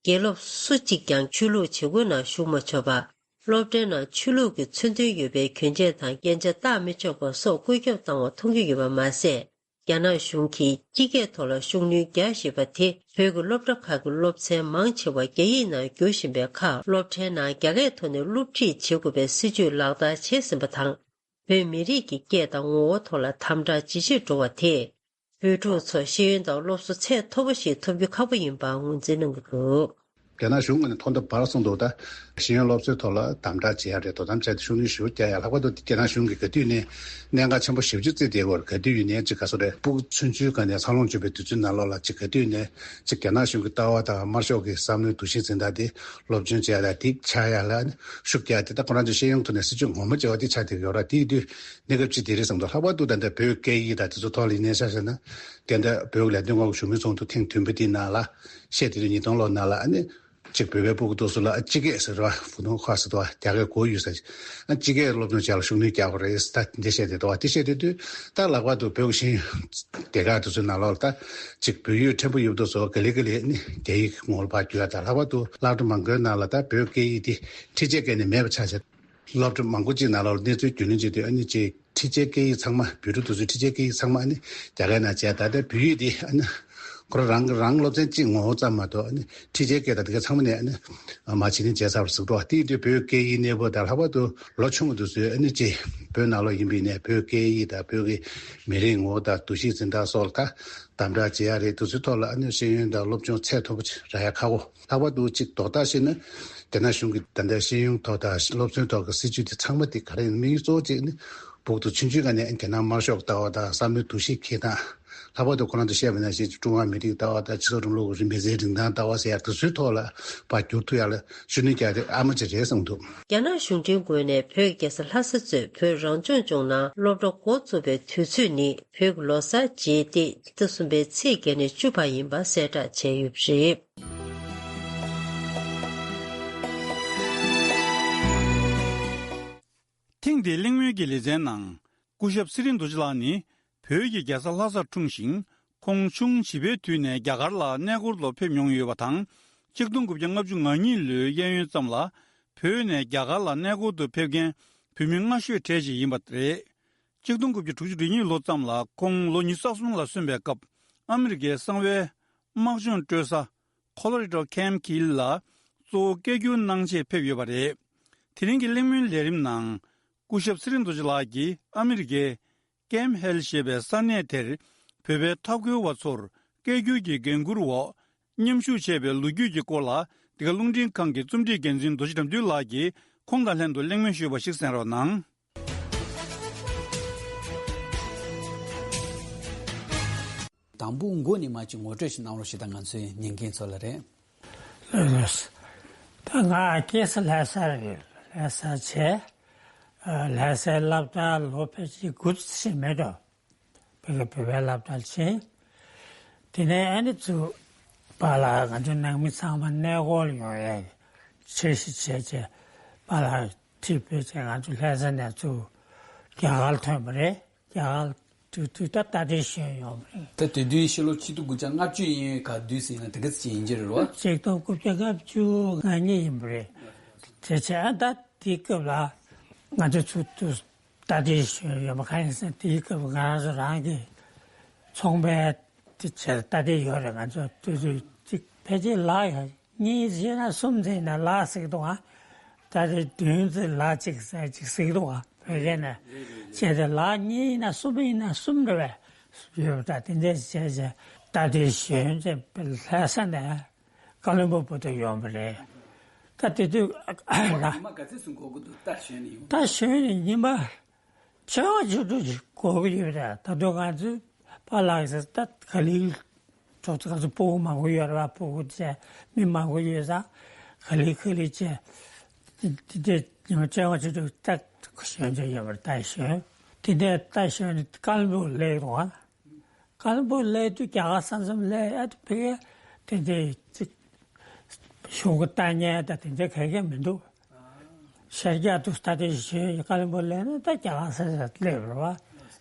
དགེ་སློབ་སུ་གཅིག་ཀྱང་ཆོས་ལུགས་བྱེད་སྒོའི་ནང་ཞུགས་མ་ཆོག་པ། སློབ་གྲྭའི་ནང་ཆོས་ལུགས་ཀྱི་མཚོན་དོན་ཡོད་པའི་གྱོན་ཆས་དང་སྐད་ཆ་བཏགས་མི་ཆོག་པ་སོགས་བཀོད་ཁྱབ་བཏང་བ་མཐོང་རྒྱུ་ཡོད་པ་མ་ཟད། རྒྱ་ནག་གཞུང་གིས་སྤྱི་སྐད་ཐོག་ལ་ཤུགས་སྣོན་རྒྱག་བཞིན་པ་དེ་བོད་ཀྱི་སློབ་གྲྭ་ཁག་གི་སློབ་ཚན་མང་ཆེ་བ་རྒྱ་ཡིག་ནང་བསྒྱུར་བཞིན་པའི་ཁར། སློབ་གྲྭའི་ནང་རྒྱ་སྐད་ཐོག་ནས་སློབ་ཁྲིད་བྱེད་དགོས་པའི་སྲིད་ཇུས་ལག་བསྟར་བྱས་ཟིན་པ་དང་། བོད་མི་རིགས་ཀྱི་སྐད་དང་ངོ་བོ་ཐོག་ལ་དམ་དྲག་ཇེ་ཆེར་འགྲོ་བ་དེས། བོད་ཕྲུག་ཚོར་ཤེས་ཡོན་དང་སློབ་གསོ་ཚད་མཐོ་པོ་ཞིག་ཐོབ་རྒྱུ་ཁག་པོ་ཡིན་པ་ངོས་འཛིན་གནང་གི་འདུག། རྒྱ་ནག་གཞུང་གིས་ནི་ཐོག་མཐའ་བར་གསུམ་དུ་ད་ཤེས་ཡོན་སློབ་གསོའི་ཐོག་ལ་དམ་དྲག་བྱེད་ཡ་རེད། དོ་དམ་བྱས་ཏེ་ཤུགས་སྣོན་ཞེ་པོ་རྒྱག་ཡ། ལྷག་པར་དུ་རྒྱ་ནག་གཞུང་གིས་ག་དུས་ནས་གནད་འགག་ཆེན་པོ་ཞེ་པོ་ཅིག་བརྩིས་བསྡད་ཡོད་རེད། ག་དུས་ཡིན་ནའི་ཅིག་ག་ཚོད་རེད། ཕྲུ་གུ་ཆུང་ཆུང་སྒང་ནས་འཚར་ལོངས་བྱུང་བའི་དུས་ཚོད་ནང་ལོགས་ལ་ཅིག་ག་དུས་ནས་ཅིག་རྒྱ་ནག་གཞུང་གི་ལྟ་བ་དང་དམར་ཤོག་གི་བསམ་བློའི་འདུ་ཤེས་འཛིན་སྟངས་དེ་སློབ་སྦྱོང་བྱེད་ཡ་དང་དེ་ཆགས་ཡ་ལ་ནི་ཤུགས་རྒྱག་སྟེ། ད་ཁོ་རང་ཚོ་ཤེས་ཡོན་ཐོག་ནས་སྲིད་ཇུས་ངོ་མ་བྱེད་པ་དེ་ཆགས་བསྡད་ཡོད་རེད། དེ་ཡིན་དུས་གནས་སྐབས་ཅིག་དེ་རེད་བསམ་འདུག། ལྷག་པར་དུ་ད་ལྟ་བོད་སྐད་ཡིག་དང་དེ་ཚོ་ཐོག་ལ་ཡིན་ནའི་ཆ་བཞག་ན། དེ་འདྲ་བོད་ཀྱི་ལས་དོན་ཁང་གི་གཞུང་མིན་ཚོགས་འདུ་ཐེངས་བདུན་པ་དེའི་ནང་ལ་བཤད་དེ་དུས་ཉིས་སྟོང་ལོ་ནང་ལ་ཨ་ནི་གཅིག་བོད་པའི་སྤུ་གུ་དེ་ཚོ་ལ་ཨ་སྤྱི་སྐད་ཟེར་བ་ཕུ་ནུ་ཁ་ཟེར་བ་རྒྱ་སྐད་གོ་ཡོད་ས་ཨ་སྤྱི་སྐད་སློབ་སྦྱོང་བྱ་ལ་ཤུགས་སྣོན་རྒྱག་པ་རེད། ད་འདི་བཤད་དེ་འདུག་བ། དེ་བཤད་དེ་དུས་ད་ལྷག་པར་དུ་བོད་ཀྱི་ཤེས་ཡོན་སྡེ་ཁག་དེ་ཚོའི་ནང་ལོགས་ལ་ད་གཅིག་བོད་ཡིག་ཕྲན་བུ་ཡོད་པ་དེ་ཚོ་ག་ལེ་ག་ལེ་ནི་རྒྱ་ཡིག་ངོ་ལ་ཕར་བསྒྱུར་ཡ་དང་། ལྷག་པར་དུ་སློབ་གྲྭ་མང་པོའི་ནང་ལ་ད་བོད་སྐད་ཡིག་དེ་ཁྲིད་བྱེད་སྐད་ནས་མེད་པ་ཆགས་བྱས། སློབ་གྲྭ་མང་པོ་ཅིག་ནང་ལོགས་ལ་གནས་ཚུལ་རྒྱུས་ལོན་བྱེད་དུས་ཨ་ནི་ཅིག་ཁྲིད་བྱའི་སྐད་ཡིག་ཚང་མ། བོད་ཕྲུག་དེ་ཚོའི་ཁྲིད་བྱའི་སྐད་ཡིག་ཚང་མ་ཨ་ནི་རྒྱ་སྐད་ནང་བྱས། ད་ལྟ་བོད་ཡིག་དེ་ཨ་ནི་ཁོ་རང་རང་གི་རང་སློབ་ཚན་གཅིག་ངོ་བོ་ཙམ་མ་གཏོགས་ཨ་ནི་ཁྲིད་བྱའི་སྐད་དང་དེ་ག་ཚང་མ་ནས་ཨ་ནི་མར་བྱེད་ནི་བྱས་ཚར་བ་ཟེར་འདུག། དེ་ཡིན་དུས་བོད་སྐད་ཡིག་གནས་བབ་དང་། ལྷག་པར་དུ་ལོ་ཆུང་བ་དེ་ཚོས་ཨ་ནི་ཅིག་བོད་ནང་ལོགས་ཡིན་པ་ཡིན་ནའི་བོད་སྐད་ཡིག་དང་བོད་ཀྱི་མི་རིགས་ངོ་བོ་དང་འདུ་ཤེས་འཛིན་སྟངས་སོགས་ལ་ད་དམ་དྲག་བྱེད་ཡ་རེད། དེ་ཚོའི་ཐོག་ལ་ཨ་ནི་ཤེས་ཡོན་དང་སློབ་སྦྱོང་ཚད་མཐོ་པོ་ཅིག་རག་ཡ་ཁག་པོ། ལྷག་པར་དུ་ཅིག་དོགས་པ་བྱས་ན། རྒྱ་ནག་གཞུང་གིས་ད་ལྟ་ཤེས་ཡོན་ཐོག་དང་སློབ་ཚན་ཐོག་གི་སྲིད་ཇུས་དེ་ཚང་མ་དེ་ག་རེ་ཡིན། དམིགས་ཡུལ་གཙོ་བོ་གཅིག་ནི་བོད་དུ་ཆུང་ཆུང་སྒང་ནས་རྒྱ་ནག་དམར་ཤོག་ལྟ་བ་དང་བསམ་བློའི་འདུ་ཤེས་འཁྱེར་སྟངས། ལྷག་པར་དུ་ཁོ་རང་ཚོས་བཤད་པ་ནང་བཞིན་ཀྲུང་ཧྭ་མི་རིགས་ལྟ་བ་དང་སྤྱི་ཚོགས་རིང་ལུགས་ཀྱི་མི་ཚེའི་རིན་ཐང་ལྟ་བ་ཟེར་ཡ་དེ་ཚོའི་ཐོག་ལ་ཕར་བསྒྱུར་ཐུབ་ཡ་ལ་ཤུགས་སྣོན་རྒྱག་དེ་ཨ་མ་ཅིག་རེད་བསམ་འདུག། རྒྱ་ནག་གཞུང་འབྲེལ་ངོས་ནས་བོད་རྒྱལ་ས་ལྷ་ས་གཙོས་བོད་རང་སྐྱོང་ལྗོངས་ནང་སློབ་གྲྭ་འགོ་བཙུགས་པའི་དུས་ཚོད་ནི་བོད་ཀྱི་ལོ་གསར་རྗེས་ཏེ་ཕྱི་ཟླ་གསུམ་པའི་ཚེས་བརྒྱད་ནས་བཅུ་བར་ཡིན་པ་གསལ་བསྒྲགས་བྱས་ཡོད་པ་རེད། ཐེངས་འདིའི་གླེང་མོལ་གྱི་ལེ་ཚན་ནང་། སྐུ་ཞབས་ཚེ་རིང་རྡོ་རྗེ་ལགས་ནི་བོད་ཀྱི་རྒྱལ་ས་ལྷ་སར་འཁྲུངས་ཤིང་། ཁོང་ཆུང་བྱིས་པའི་དུས་ནས་རྒྱ་གར་ལ་གནས་སྐོར་དུ་ཕེབས་མྱོང་ཡོད་པ་དང་། གཅིག་སྟོང་དགུ་བརྒྱ་ལྔ་བཅུ་ང་གཉིས་ལོའི་གཡས་གཡོན་ཙམ་ལ་བོད་ནས་རྒྱ་གར་ལ་གནས་སྐོར་དུ་ཕེབས་མཁན་བོད་མི་སྔ་ཤོས་གྲས་ཤིག་ཡིན་པ་རེད། གཅིག་སྟོང་དགུ་བརྒྱ་དྲུག་ཅུ་རེ་གཉིས་ལོ་ཙམ་ལ་ཁོང་ལོ་ཉི་ཤུ་རྩ་གསུམ་ལ་སོན་པའི་སྐབས་ཨ་མི་རི་ཀའི་གསང་བའི་དམག་སྦྱོང་སྤྲོད་ས་ཁོ་ལོ་རེ་ཌོ་ཁེམ་ཁིལ་ལ་གཙོ་བོ་སྐད་སྒྱུར་གནང་ཆེད་ཕེབས་ཡོད་པ་རེད། དེ་རིང་གི་གླེང་མོལ་ལས་རིམ་ནང་སྐུ་ཞབས་ཚེ་རིང་རྡོ་རྗེ་ལགས་ཀྱིས་ཨ་མི་རི་ཀའི་ཀེམ་ཧེལ་ཞེས་པའི་ས་གནས་དེར་བོད་པའི་མཐའ་འཁོར་བ་ཚོར་སྐད་སྒྱུར་གྱི་འགན་འཁུར་འོག་མཉམ་ཞུགས་བྱས་པའི་ལོ་རྒྱུས་ཀྱི་སྐོར་ལ་འདི་ག་རླུང་འཕྲིན་ཁང་གི་རྩོམ་སྒྲིག་འགན་འཛིན་རྡོ་རྗེ་དགྲ་འདུལ་ལགས་ཀྱིས་ཁོང་དང་ལྷན་དུ་གླེང་མོལ་ཞུས་པ་ཞིག་གསན་རོགས་གནང་། དང་པོ་མགོ་ནས་མར་ཅིག་ངོ་སྤྲོད་ཞིག་གནང་རོགས་ཞེས་དང་ང་ཚོའི་ཉན་མཁན་ཚོ་ལ་རེད། ལགས་ལགས། ད་ང་སྐྱེས་ས་ལྷ་ས་རེད། ལྷ་ས་བྱས། ལྷ་སའི་སློབ་གྲྭ་ལོ་ཕལ་ཆེར་དགུ་ཙམ་མེད་འགྲོ། བོད་ཀྱི་བོད་པའི་སློབ་གྲྭར་ཕྱིན། དེ་ནས་ཨ་ནི་ཚུར་པཱ་ལགས་ང་ཚོ་ནང་མི་ཚང་མ་གནས་སྐོར་ཡོང་ཡས་འཆར་གཞི་བྱས་བྱས་པཱ་ལགས་ཁྲིད་ཕེབས་བྱས་ང་ཚོ་ལྷ་ས་ནས་ཚུར་རྒྱ་གར་ཐོན་པ་རེད། རྒྱ་གར་དུས་དུས་ད་རྟ་དྲེལ་ཞོན་ཡོང་བ་རེད། ད་དེ་དུས་ཕྱི་ལོ་ཆིག་སྟོང་དགུ་བརྒྱ་ལྔ་བཅུ་ཡིན་ག་དུས་ཟིན་ན་དེ་ག་ཚོད་ཡིན་གྱི་རེད་བ། ཆིག་སྟོང་དགུ་བརྒྱ་ལྔ་བཅུ་ང་གཉིས་ཡིན་པ་རེད། དེ་བྱས་ད་དེའི་སྐབས་ལ་ང་ཚོ་ཚུར་དུ་རྟ་དྲེལ་ཞོན་ཡོད་པ་གང་ཡིན་ཟེར་ན། དེའི་སྐབས་ང་རང་ཚོ་རང་གི་ཚོང་པའི་དེ་བྱས་རྟ་དྲེལ་ཡོད་རེད། ང་ཚོ་དུས་ཚོད་ཅིག་ཕལ་ཆེར་ལག་ཡ་གཉིས་བྱས་ན་གསུམ་བྱས་ན་ལག་ཟེར་གི་འདུག་ཨ། རྟ་དྲེལ་བདུན་ཙམ་ལག་གཅིག་ཟེར་ཅིག་ཟེར་གི་འདུག་ཨ། བོད་སྐད་ནས་བྱས་ཏེ་ལག་གཉིས་ཡིན་ན་གསུམ་ཡིན་ན་གསུམ་རེད་པས། ཡོད་པ་ད་དེ་འདྲས་བྱས་བྱས་རྟ་དྲེལ་ཞོན་བྱས་ལྷ་ས་ནས་ཀ་ལོན་སྦུག་བར་དུ་ཡོང་བ་རེད། ད་དེ་དུས་ལ་ཉི་མ་ག་ཚོད་ཙམ་འགོར་གི་འདུག་རྟ་ཞོན་ནས་ཡོང་། རྟ་ཞོན་ནས་ཉི་མ་བཅོ་ལྔ་བཅུ་དྲུག་ཅིག་འགོར་གི་ཡོད་རེད། ད་དུང་ང་ཚོའི་པཱ་ལགས་ཀྱིས་ད་ག་ལེར་གྲོགས་ཚོ་ང་ཚོ་སྤུ་གུ་མང་པོ་ཡོད་རེད་པ། སྤུ་གུ་བཅས་མི་མང་པོ་ཡོད་ཙང་ག་ལེར་ག་ལེར་བཅས་དེ་དེ་ཉི་མ་བཅོ་ལྔ་བཅུ་དྲུག་རྟ་ཞོན་བྱས་ཡོད་པ་རེད། རྟ་ཞོན། དེ་འདྲའི་རྟ་ཞོན་ནས་ཀ་ལོན་སྦུག་སླེབས་འདུག་ཨ། ཀ་ལོན་སྦུག་སླེབས་དུས་རྒྱ་གར་ས་མཚམས་སླེབས་ཨ། དེ་ཕ་གིར་དེ་འདྲའི་ཅིག་གཞུང་གི་ལྟ་ཉན་དང་དེ་འདྲའི་ག་གེ་མི་འདུག་ཤར་རྒྱག་ཏུ་རྟ་དྲེལ་ཞོན་ཀ་ལོན་སྦུག་སླེབས་ན་ད་རྒྱ་གར་ས་ཆ་སླེབས་རེད་པ།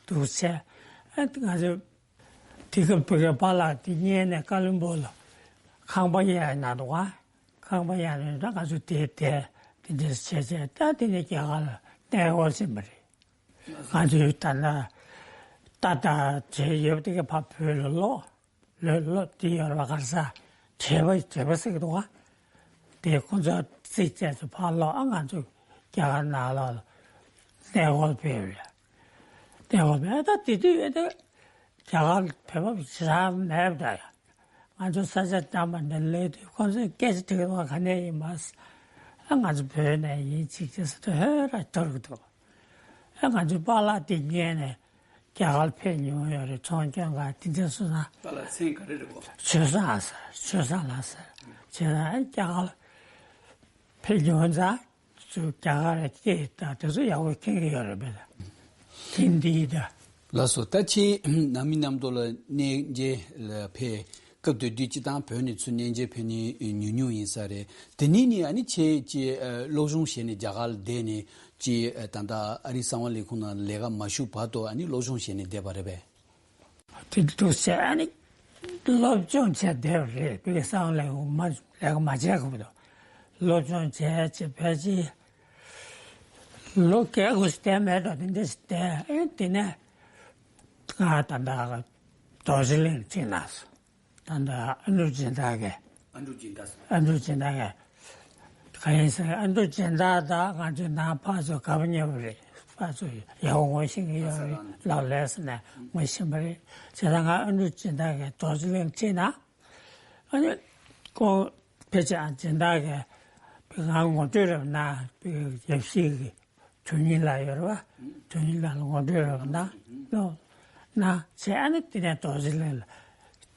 འདུག་བྱས་ཨ། ང་ཚོ་དེ་སྐབས་ཕ་གིར་པཱ་ལགས་དེ་གཉེར་ནས་ཀ་ལོན་སྦུག་ལ་ཁང་པ་གཡར་གནང་འདུག་ཨ། ཁང་པ་གཡར་ནས་ད་ང་ཚོ་དེར་བསྡད། དེ་འདྲ་བྱས་བྱས་ད་དེ་ནས་རྒྱ་གར་ལ་གནས་སྐོར་ཕྱིན་པ་རེད། ང་ཚོའི་ད་ལྟ་རྟ་དང་བྱས་ཡོད་པ་དེ་ག་ཕར་བོད་ལ་ལོག་ལོག་ལོག་དེ་ཡོད་རེད་པ། ག་རེ་ཟ། དྲེལ་པ་དྲེལ་པ་ཟེར་གི་འདུག་ག་དེ་ཁོ་ཚོ་རྩིས་བྱས་ཚོ་ཕར་ལོག་ཨ། ང་ཚོ་རྒྱ་གར་ནང་ལོགས་ལ་གནས་སྐོར་ཕེབས་རེད། བསྡད་པ་མེད། ད་དེ་དུས་ཡོད་དེ་རྒྱ་གར་བོད་པ་ཞེ་དྲག་མེད་པ་འདྲ། ང་ཚོ་ས་ཆ་འགྲམ་པ་འདི་སླེབས་དུས་ཁོང་ཚོས་སྐད་ཆ་དྲིས་པ་ག་ནས་ཡིན་པ། ཨ་ང་ཚོ་བོད་ནས་ཡིན་ཅིག་ཅེས་ཟེར་དུས་ཧོད་ར་འཐོར་གི་འདུག་ཨ་ང་ཚོའི་པཱ་ལགས་དེ་ཉན་ནས་རྒྱ་གར་ཕེབས་མྱོང་ཡོད་རེད། ཚོང་སྐྱོན་ག་དེ་འདྲ་སོང་ན། པཱ་ལགས་མཚན་ག་རེ་རེད་བོ། ཆོས་བཟང་ཟེར། ཆོས་བཟང་ལགས་ཟེར། བྱས་ཙང་རྒྱ་གར་ཕེབས་མྱོང་ཙང་ཚོས་རྒྱ་གར་སྐད་དང་དེ་ཚོ་ཡག་པོ་མཁྱེན་གྱི་ཡོད་རེད་པས། ཧིན་དི་དང་། ལགས་སོ། ད་ཁྱེད་ནང་མི་མཉམ་དུ་ལ་གནས་མཇལ་ལ་ཕེབས་སྐབས་དེ་དུས་སྤྱི་བཏང་བོད་ནས་ཚུར་གནས་མཇལ་ཕེབས་ནི་ཉུང་ཉུང་ཡིན་ས་རེད། དེ་ནས་ནི་ཨ་ནི་ཁྱེད་ཀྱིས་སློབ་སྦྱོང་བྱས་ནས་རྒྱ་གར་ལ་བསྡད་ནས་ཀྱི་ད་ལྟ་ཨ་རིའི་གསང་བ་ལས་ཁུངས་ནང་ལས་ཀ་མ་ཞུགས་བར་དུ་ཨ་ནི་སློབ་སྦྱོང་བྱས་ནས་བསྡད་པ་རེད་པས། དེ་འདུག་ཟེར། ཨ་ནི་སློབ་སྦྱོང་བྱས་བསྡད་པ་རེད། བོད་ཀྱི་གསང་བ་ལས་ཁུངས་མ་ལས་ཀ་མ་བྱས་གོང་དུ་སློབ་སྦྱོང་བྱས་བྱས་ཕལ་ཆེར་ལོ་བརྒྱད་དགུ་ཞིག་བསྡད་མེད་དོ། དེ་འདྲ་ཞིག་བསྡད། ཨེ་དེ་ནས་ང་ད་ལྟ་རྡོ་རྗེ་གླིང་ཁྲིད་ན་སོང་། ད་ལྟ་ཨ་འབྲུག་སྦྱིན་བདག་གིས། ཨ་འབྲུག་སྦྱིན་བདག་ཟེར། ཨ་འབྲུག་སྦྱིན་བདག་གིས་གང་ཡིན་ཟེར། ཨ་འབྲུག་སྦྱིན་བདག་དང་ང་ཚོའི་ནང་ཕར་ཚུར་དགའ་པོ་ཉེ་པོ་རེད། ཕར་ཚུར་ཡག་པོ་ངོ་ཤེས་ཀྱི་ཡོད་རེད། ལགས་ལགས་ཟེར་ནས་ངོ་ཤེས་པ་རེད། བྱས་ཙང་ང་ཨ་འབྲུག་སྦྱིན་བདག་གིས་རྡོ་རྗེ་གླིང་ཁྲིད་ན། ཨ་ནི་ཁོང་ཕལ་ཆེར་སྦྱིན་བདག་གིས་ང་ངོ་སྤྲོད་རེ་གནང་། ཡབ་གཞིས་ཀྱི་དོན་གཉེར་ལགས་ཡོད་རེད་པ། དོན་གཉེར་ལགས་ལ་ངོ་སྤྲོད་རོགས་གནང་། ལོ་གནང་བྱས། ཨ་ནི་དེ་ནས་རྡོ་རྗེ་གླིང་ལ་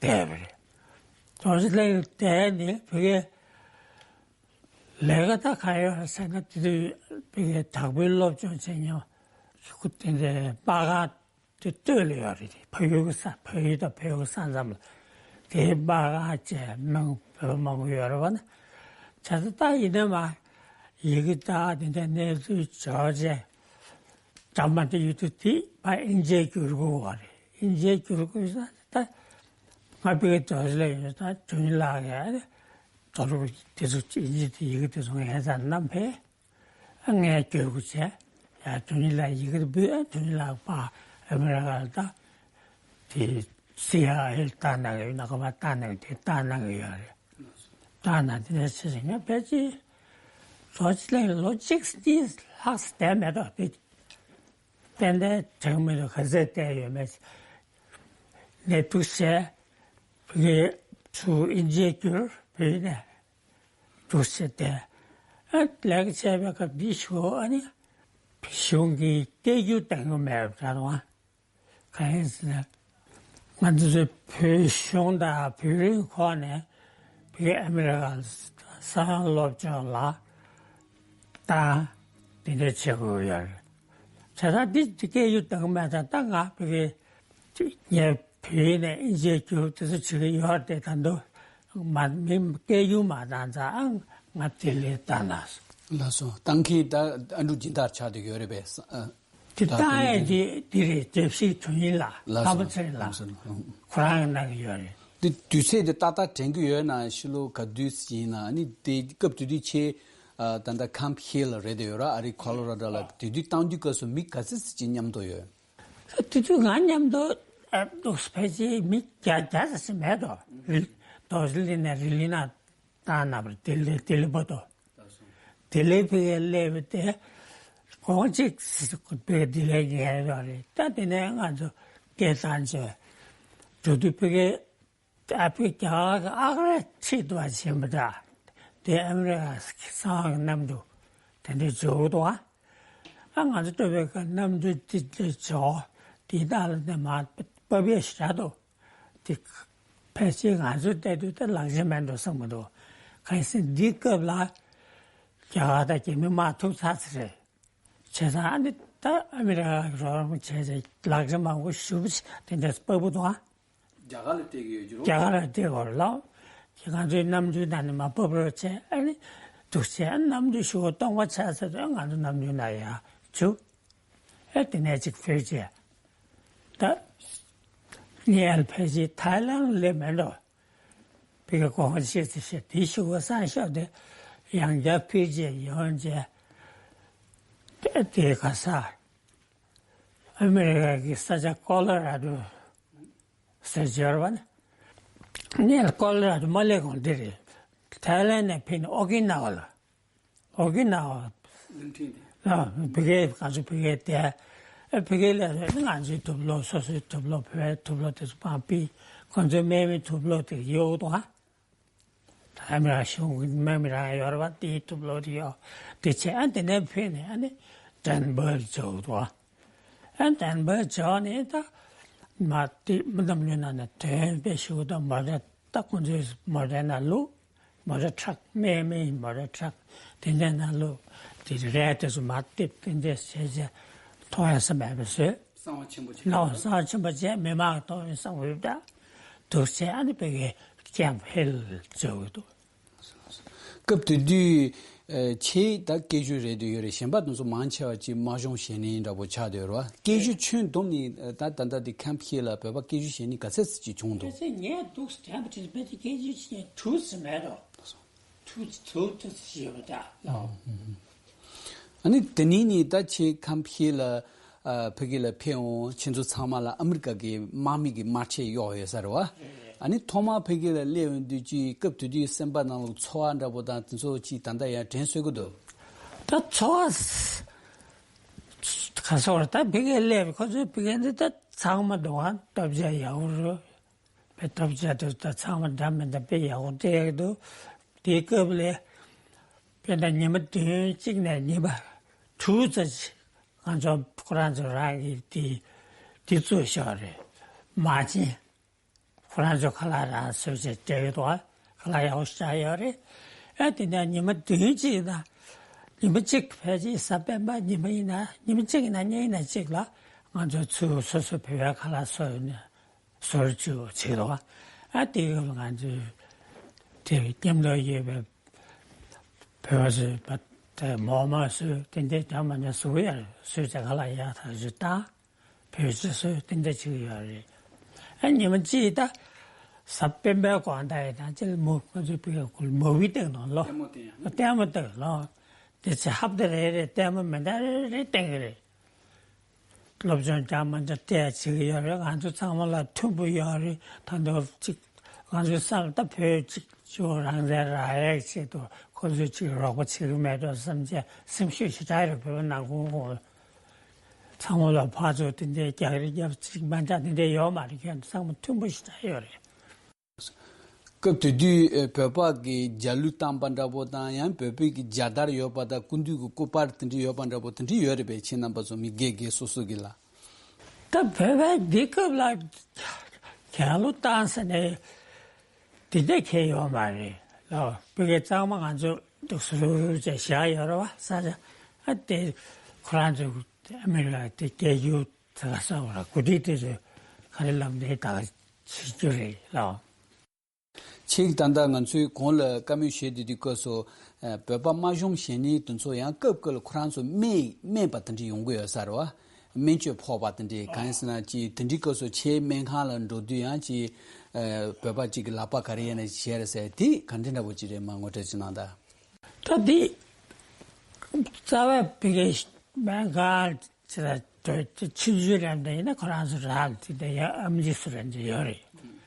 བསྡད་པ་རེད། རྡོ་རྗེ་གླིང་ལ་བསྡད་ནས་བོད་སྐད་ལས་ཀ་ད་ག་ཡོད་ཟེར་ན། དེ་དུས་བོད་སྐད་དག་པའི་སློབ་སྦྱོང་བྱེད་མྱོང་། ཤོག་གུ་དེ་འདྲའི་པར་ཁང་དེ་སྟོད་ལ་ཡོད་རེད། བལ་ཡུལ་གྱི་ས། བལ་ཡུལ་དང་བལ་ཡུལ་གྱི་ས་མཚམས་ལ། དེའི་པར་ཁང་བཅས་མང་བོད་པ་མང་པོ་ཡོད་རེད་པ། ན་བྱས་ཙང་ད་ཡིན་ན་མ་ཡི་གེ་དང་དེ་འདྲའི་གནས་ཚུལ་འབྱོར་བྱས། འདྲ་མ་འདྲ་ཡོད་དུས་དེ་ཕར་དབྱིན་ཇིར་བསྒྱུར་དགོས་པ་རེད། དབྱིན་ཇིར་བསྒྱུར་དགོས་ས་ད་ང་བོད་སྐད་རྡོ་རྗེ་ལ་ཡོད་ད་དོན་གཉེར་ལགས་ཀྱིས་རྡོ་རྗེ་དེ་ཚོ་དབྱིན་ཇི་དེ་ཡི་གེ་དེ་ཚོ་ངའི་རྩར་བསྣམས་ཕེབས། ངས་བསྒྱུར་དགོས་བྱས། ཡ་དོན་གཉེར་ལགས་ཡི་གེ་དེ་འབུལ། དོན་གཉེར་ལགས་ཕར་ཨ་མི་རི་ཀ་ལ་ད་དེ་སི་ཨའི་ཨེ་ལ་བཏང་གནང་གི་ཡོད། ནག་པ་བཏང་གནང་གི་དེ་བཏང་གནང་གི་ཡོད་རེད། བཏང་གནང་དེ་འདྲ་བྱས་ཙང་ངས་ཕལ་ཆེར་རྡོ་རྗེ་གླིང་ལོ་གཅིག་གཉིས་ལྷག་ཙམ་བསྡད་མེད་དོ། དེ་ཏན་ཏན་དྲན་མི་འདུག་ག་ཚོད་བསྡད་ཡོད་མེད། ནས་འདུག་བྱས། བོད་སྐད་ཚུར་དབྱིན་ཇིར་བསྒྱུར། བོད་ནས་འདུག་བྱས་བསྡད། ཨ་ལས་ཀ་བྱས་པའི་སྐབས་འདི་ཞུ། ཨ་ནི་གཞུང་གིས་སྐད་སྒྱུར་གཏོང་གི་མེད་པ་འདྲ་བ། གང་ཡིན་ཟེར་ན། ང་ཚོ་བོད་གཞུང་དང་བོད་རིགས་ཁོ་ནས་བོད་ཨ་མི་རི་ཀ་ས་སློབ་སྦྱོང་ལ་བཏང་། དེ་འདྲ་བྱེད་དགོས་ཡོད་རེད། བྱས་ཙང་འདི་སྐད་སྒྱུར་གཏོང་གི་མེད་ཙང་ད་ང་བོད་སྐད་ངས་བོད་ནས་དབྱིན་ཇིར་བསྒྱུར་དེ་ཚོ་བྱེད་ཀྱི་ཡོད་རེད། ད་དུང་མ་མི་སྐད་སྒྱུར་མ་བཏང་ཙང་ང་ལྡི་ལིར་བཏང་ན། ལགས་སོ། བཏང་མཁན་ད་ཨ་འབྲུག་སྦྱིན་བདག་ཆགས་བསྡད་ཡོད་རེད་པས། ཨ། དེ་ད་བཏང་ཡས་དེ་འདི་རེད། དེབ་གཞི་དོན་ཡིན་ལ། ལགས་སོ། ལྷ་མོ་ཚེ་རིང་ལགས། ལགས་སོ། ཁོ་རང་གིས་གནང་གི་ཡོད་རེད། དེ་དུས་ཚོད་དེ་ཏག་ཏག་དྲན་གྱི་ཡོད་ན། ཕྱི་ལོ་ག་དུས་ཡིན་ན། ཨ་ནི་དེ་སྐབས་དེ་དུས་ཁྱེད་ཨ་ད་ལྟ་ཁམ་ཕི་ཧིལ་རེད་དེ་ཡོད་ར། ཨ་རི་ཁོ་ལོ་ར་ཌོ་ལ། དེ་དུས་བཏང་དུས་སྐབས་སུ་མི་ག་ཚོད་ཅིག་མཉམ་དུ་ཡོད། དེ་དུས་ང་མཉམ་དུ་ཨ་འདུག་ཕལ་ཆེར་མི་བརྒྱ་བརྒྱ་ཙམ་ཞིག་མེད་དོ། རི་རྡོ་རྗེ་གླིང་ནས་རི་ལི་ན་བཏང་གནང་བ་རེད། ལྡི་ལི། ལྡི་ལི་བར་དུ། ལྡི་ལི་བོད་སྐད་སླེབས་པ་དེ་གོང་གཅིག་བོད་སྐད་ལྡི་ལིར་ཉན་ཡོད་རེད། ད་དེ་ནས་ང་ཚོ་སྐད་བཏང་བྱས་འགྲོ་དུས་བོད་སྐད་ཨ་ཕི་རྒྱ་གར་གྱི་ཨ་ཀ་ར་ཁྲིད་འདུག་པ་བྱེད་པ་འདྲ། དེ་ཨ་མི་རི་ཀ་གསང་བའི་གནམ་གྲུ་དེ་འདྲ་འབྱོར་འདུག་ཨ། ཨ་ང་ཚོ་སྟོད་པའི་ཁ་གནམ་གྲུ་དེ་འདྲ་འབྱོར། དེའི་ནང་ལ་ནས་མར་བབས་ཡས་ཞེ་དྲག་འདུག་དེ་ཕལ་ཆེར་ང་ཚོས་བལྟས་དུས་ད་ལག་ཆ་མེད་འགྲོ་བསམ་གྱི་འདུག་གལ་སྲིད་འདི་སྐབས་ལ་རྒྱ་གར་དང་རྒྱ་མི་དམག་ཐུག་ཚར་ཚར་རེད། བྱས་ཙང་ཨ་ནི་ད་ཨ་མི་རི་ཀ་གི་རོགས་རམ་བྱས་ཏེ་ལག་ཆ་མང་པོ་ཞེ་པོ་ཅིག་དེ་འདྲ་ཕབ་པ་དང་། རྒྱ་གར་ལ་སྤྲད་ཀྱི་ཡོད་ཀྱི་རེད། རྒྱ་གར་ལ་སྤྲད་དགོས་རེད་ལགས། ཁྱེད་ང་ཚོའི་གནམ་གྲུའི་ནང་ནས་མར་ཕབ་རོགས་བྱས། ཨ་ནི་འདུག་བྱས། ཨ་གནམ་གྲུ་ཞེ་པོ་སྟོང་པ་ཆགས་ཚར་དུས་ང་ཚོ་གནམ་གྲུའི་ནང་ཡར་བཅུག་ཨེ་དེ་ནས་ཅིག་བོད་ཅེས། ད་ངས་ཕལ་ཆེར་ཐའི་ལན་སླེབས་མེད་འགྲོ། བོད་སྐད་གོ་བ་ཤེས་ཚེ་ཤེས། དེའི་གཞུག་གུ་སང་ཞོགས་དེ་ཡང་བསྐྱར་ཕུད་རྗེས་ཡོང་རྗེས་དེ་དེ་ག་ས་ཨ་མི་རི་ཀ་གི་ས་ཆ་ཀོ་ལོ་ར་ཌོ་ཟེར་འབྱོར་བ་ནི། ངས་ཀོ་ལོ་ར་ཌོ་མ་སླེབས་གོང་འདི་རེད། ཐའི་ལན་ནས་ཕེབས་ནས་ཨོ་ཀི་ན་ཝ་ལ། ཨོ་ཀི་ན་ཝ། གླིང་ཕྲན་དེ། ལ་བི་གེ་ག་ཚོད་བི་གེ་དེ། ཨ་ཕ་གིའི་ལས་རེད། ང་ཚོའི་དུག་ལོག་སོ་སོའི་དུག་ལོག་བོད་དུག་ལོག་དེ་ཚོ་སྤང་པའི་ཁོ་ཚོའི་སྨན་མི་དུག་ལོག་དེ་ཡོད་དོ། ཨ་མི་རང་གཞུང་གི་སྨན་མི་རང་ཡོད་རེད་པ། དེའི་དུག་ལོག་དེ་ཡོད། དེ་བྱས་ཨ་དེ་ནས་ཕེབས་ནས་ཨ་ནི་ཌན་བར་འབྱོར་དོ། ཨ་ཌན་བར་འབྱོར་ནས་ད་མ་དེ་མི་འདམ་ལུས་ན་ནས་དོན་དཔེ་ཞུ་དང་མོ་ཊ། ད་ཁོ་ཚོའི་མོ་ཊའི་ནང་བླུགས། མོ་ཊ་ཊྲག་སྨན་མིའི་མོ་ཊ་ཊྲག་དེ་འདྲའི་ནང་བླུགས། དེ་རས་དེ་ཚོ་མར་བཏེགས། དེ་འདྲས་བྱས་བྱས་མཐོང་ཡ་ས་མེད་པ་བཟོས། གསང་བ་ཆེན་པོ་བྱས། ལའོ་གསང་བ་ཆེན་པོ་བྱས། མི་མང་གི་མཐོང་ཡ་ས་འོས་ད་འདུག་བྱས་ཨ་ནི་ཕ་གིའི་ཀེམ་ཧེལ་བཟོས་འདུག་སྐབས་དེ་དུས་ཨ་ཁྱེད་ད་སྐད་ཞུ་རེད་འདོད་ཡོད་རེད། གཞན་པ་དེ་ཚོ་མང་ཆེ་བ་ཅིག་དམག་སྦྱོང་བྱེད་མཁན་འདྲ་པོ་ཆགས་བསྡད་ཡོད་རེད་པ། སྐད་ཞུ་ཁྱོན་བསྡོམས་ནས་ད་ད་ལྟ་དེ་ཁེམ་ཁེ་ལ་བོད་པ་སྐད་ཞུ་བྱེད་མཁན་ག་ཚད་ཅིག་བྱུང་འདུག་ཁྱེད་ཚོས་ངས་འདུག་དྲན་པ་དེ་ཕལ་ཆེར་སྐད་ཞུ་བྱེད་མཁན་དྲུག་ཙམ་མེད་དོ། དྲུག་དྲུག་ཙམ་ཞིག་ཡོད་པ་འདྲ། ཨ་ནི་དེ་ནས་ནི་ད་ཁྱེད་ཁེམ་ཁེ་ལ་ཨ་ཕ་གི་ལ་ཕེབས་འོང་། ཁྱེད་ཚོ་ཚང་མ་ལ་ཨ་མི་རི་ཀ་གི་དམག་མི་གི་དམག་ཆས་གཡོགས་ཡོད་ས་རེད་པ། ཨ་ནི་ཐོག་མར་ཕ་གི་ལ་སླེབས་ཡོང་དུས་ཀྱི་སྐབས་དེ་དུས་སེམས་པ་ནང་ལ་ཚོར་བ་འདྲ་པོ་དང་དེ་ཚོ་ཅིག་ད་ལྟ་ཡང་དྲན་གསོས་ཀྱི་འདུག་ད་ཚོར་བ་ག་ཚོར་ད་ཕ་གི་སླེབས། ཁོ་ཚོའི་ཕ་གི་འདི་ད་ཚང་མ་འདུག་ག་སྟོབས་ཆེ་ཡག་པོ་རེད། དཔེ་སྟོབས་ཆེ་དེ་ད་ཚང་མ་འདྲ་མི་འདྲ་དཔེ་ཡག་པོ་སྤྲད་ཀྱི་འདུག་དེའི་སྐབས་ལ་དཔེར་ན་ཉི་མ་བདུན་གཅིག་ནས་ཉི་མ་དྲུག་ཙམ་ཅིག་ང་ཚོ་ཁོ་རང་ཚོ་རང་གི་དེ་དེ་ཚོ་ཤོག་རེད། མ་བྱིན། ཁོ་རང་ཚོ་ཁ་ལག་རང་བཟོས་བྱས་སྤྲད་ཡོད་དོ། ཁ་ལག་ཡག་པོ་ཞིག་ཆགས་ཡོད་རེད། ཨ་དེ་ནས་ཉི་མ་བདུན་གཅིག་ན་ཉི་མ་གཅིག་ཕལ་ཆེར་གཟའ་སྤེན་པ་ཉི་མ་ཡིན་ན་ཉི་མ་གཅིག་ཡིན་ན་གཉིས་ཡིན་ན་གཅིག་ལ་ང་ཚོ་ཚུར་སོ་སོ་བོད་པའི་ཁ་ལག་བཟོས་ནས་ཟུར་བཅུག་བྱེད་དོ། ཨ་དེ་སྐབས་ང་ཚོས་དེ་མཉམ་དུ་ཡོད་པའི་བོད་པ་ཚོས་པ་དེ་མོག་མོག་བཟོས། དེ་འདྲའི་ཀྱང་མ་ཉམས་སུ་ཡར་བཟོས་བྱས་ཁ་ལག་ཡག་ཐག་ཆོད་བཏང་། བོད་ཆས་བཟོས་དེ་འདྲ་བྱེད་ཀྱི་ཡོད་རེད། ཨ་ཉི་མ་གཅིག་ད་གཟའ་སྤེན་པའི་དགོང་དག་ཡིན་ན་ཅིག་མོ་ང་ཚོས་པི་ཀ་ཁུལ་མོ་བི་བཏེགས་ནོ་ལོ། ལྟད་མོ་བཏེགས་ཡ། ལྟད་མོ་བཏེགས་ལོ། དེ་ཚེ་ཧབ་ཏ་རེ་རེ་ལྟད་མོ་མི་འདྲ་རེ་རེ་བཏེགས་ཀྱི་རེད། སློབ་སྦྱོང་རྐྱང་མ་འདྲ་སྤྲད་བྱེད་ཀྱི་ཡོད་རེད། ང་ཚོ་ཚང་མ་ལ་མཐུན་པོ་ཡོད་རེད། ད་དུང་གཅིག་ང་ཚོའི་བསམ་ད་བོད་གཅིག་ཅིག་རང་བཙན་རག་ཡས་ཆེད་དུ་ཁོ་ཚོས་གཅིག་རོགས་པ་བྱེད་ཀྱི་མེད་འགྲོ་བསམ་བྱས་སེམས་ཤུགས་ཞེ་དྲག་རེད། བོད་པ་ནང་ཁུལ་ཁོ་ཚང་མ་ལ་ཕར་ཚུར་དེ་འདྲའི་རྒྱག་རེས་རྒྱབ་གཅིག་མ་འདྲ་དེ་འདྲའི་ཡོད་མ་རེད། ཁྱོད་ཚང་མ་མཐུན་པོ་ཞེ་དྲག་ཡོད་རེད། སྐབས་དེ་དུས་ཨེ་བོད་པ་གི་རྒྱལ་གླུ་བཏང་པ་འདྲ་པོ་དང་ཡང་བོད་པའི་གི་རྒྱལ་དར་ཡོད་པ་དང་སྐུ་མདུན་གི་སྐུ་པར་དེ་འདྲ་ཡོད་པ་འདྲ་པོ་དེ་འདྲ་ཡོད་རེད་པས། ཁྱེད་རྣམ་པ་ཚོ་མི་སྒེར་སྒེར་སོ་སོ་གི་ལ། ད་བོད་པའི་འདི་སྐབས་ལ་རྒྱལ་གླུ་བཏང་ཟེར་ནས་དེ་འདྲ་ཁྱེར་ཡོད་མ་རེད་ལ། བོད་སྐད་གཙང་མ་ང་ཚོ་འདུག་སུ་རུ་ཅེས་བཞག་ཡོད་རེད་བ། ས་ཆ་ཨ་དེ་ཁོ་རང་ཚོ་ཨ་མི་རི་ཀ་དེ་སྐད་ཡུག་ད་ག་ས་བ་ལ་གོ་སྒྲིག་དེ་ཚོས་ག་རེ་ལབ་ནས་ད་ག་བྱེད་རྒྱུ་རེད་ལ། ཁྱེད་ད་ལྟ་ང་ཚོའི་གོང་ལ་བཀའ་མོལ་བྱེད་དུས་དུས་སྐབས་སུ་ཨ་བོད་པ་དམག་སྦྱོང་བྱེད་མཁན་དེ་ཚོ་ཡང་སྐབས་སྐབས་ལ་ཁོ་རང་ཚོ་སྨན་སྨན་པ་དེ་འདྲ་ཡོང་གི་ཡོད་ས་རེད་བ། སྨན་བཅོས་ཕོག་པ་དེ་འདྲ་གང་ཡིན་ཟེར་ན་ཅིག་དེ་འདྲའི་སྐབས་སུ་ཁྱེད་སྨན་ཁང་ལ་འགྲོ་དུས་ཡང་ཅིག་ཨ་བོད་པ་ཅིག་གི་ལག་པ་ག་རེ་ཡིན་ན་བྱས་རེད་ཟེར། དེ་ག་འདྲ་འདྲ་པོ་ཅིག་རེད་མ་ངོ་སྤྲོད་ཅིག་གནང་དང་། ད་འདི་རྩ་བའི་བི་གའི་སྨན་ཁང་ཅི་ལ་འགྲོ་ཆུང་ཆུང་ལབ་འདྲ་ཡིན་ན་ཁོ་རང་ཚོ་རག་ལ་དེ་འདྲ་ཡ་ཨམ་ཆི་སུ་རེ་འདྲ་ཡོད་རེད།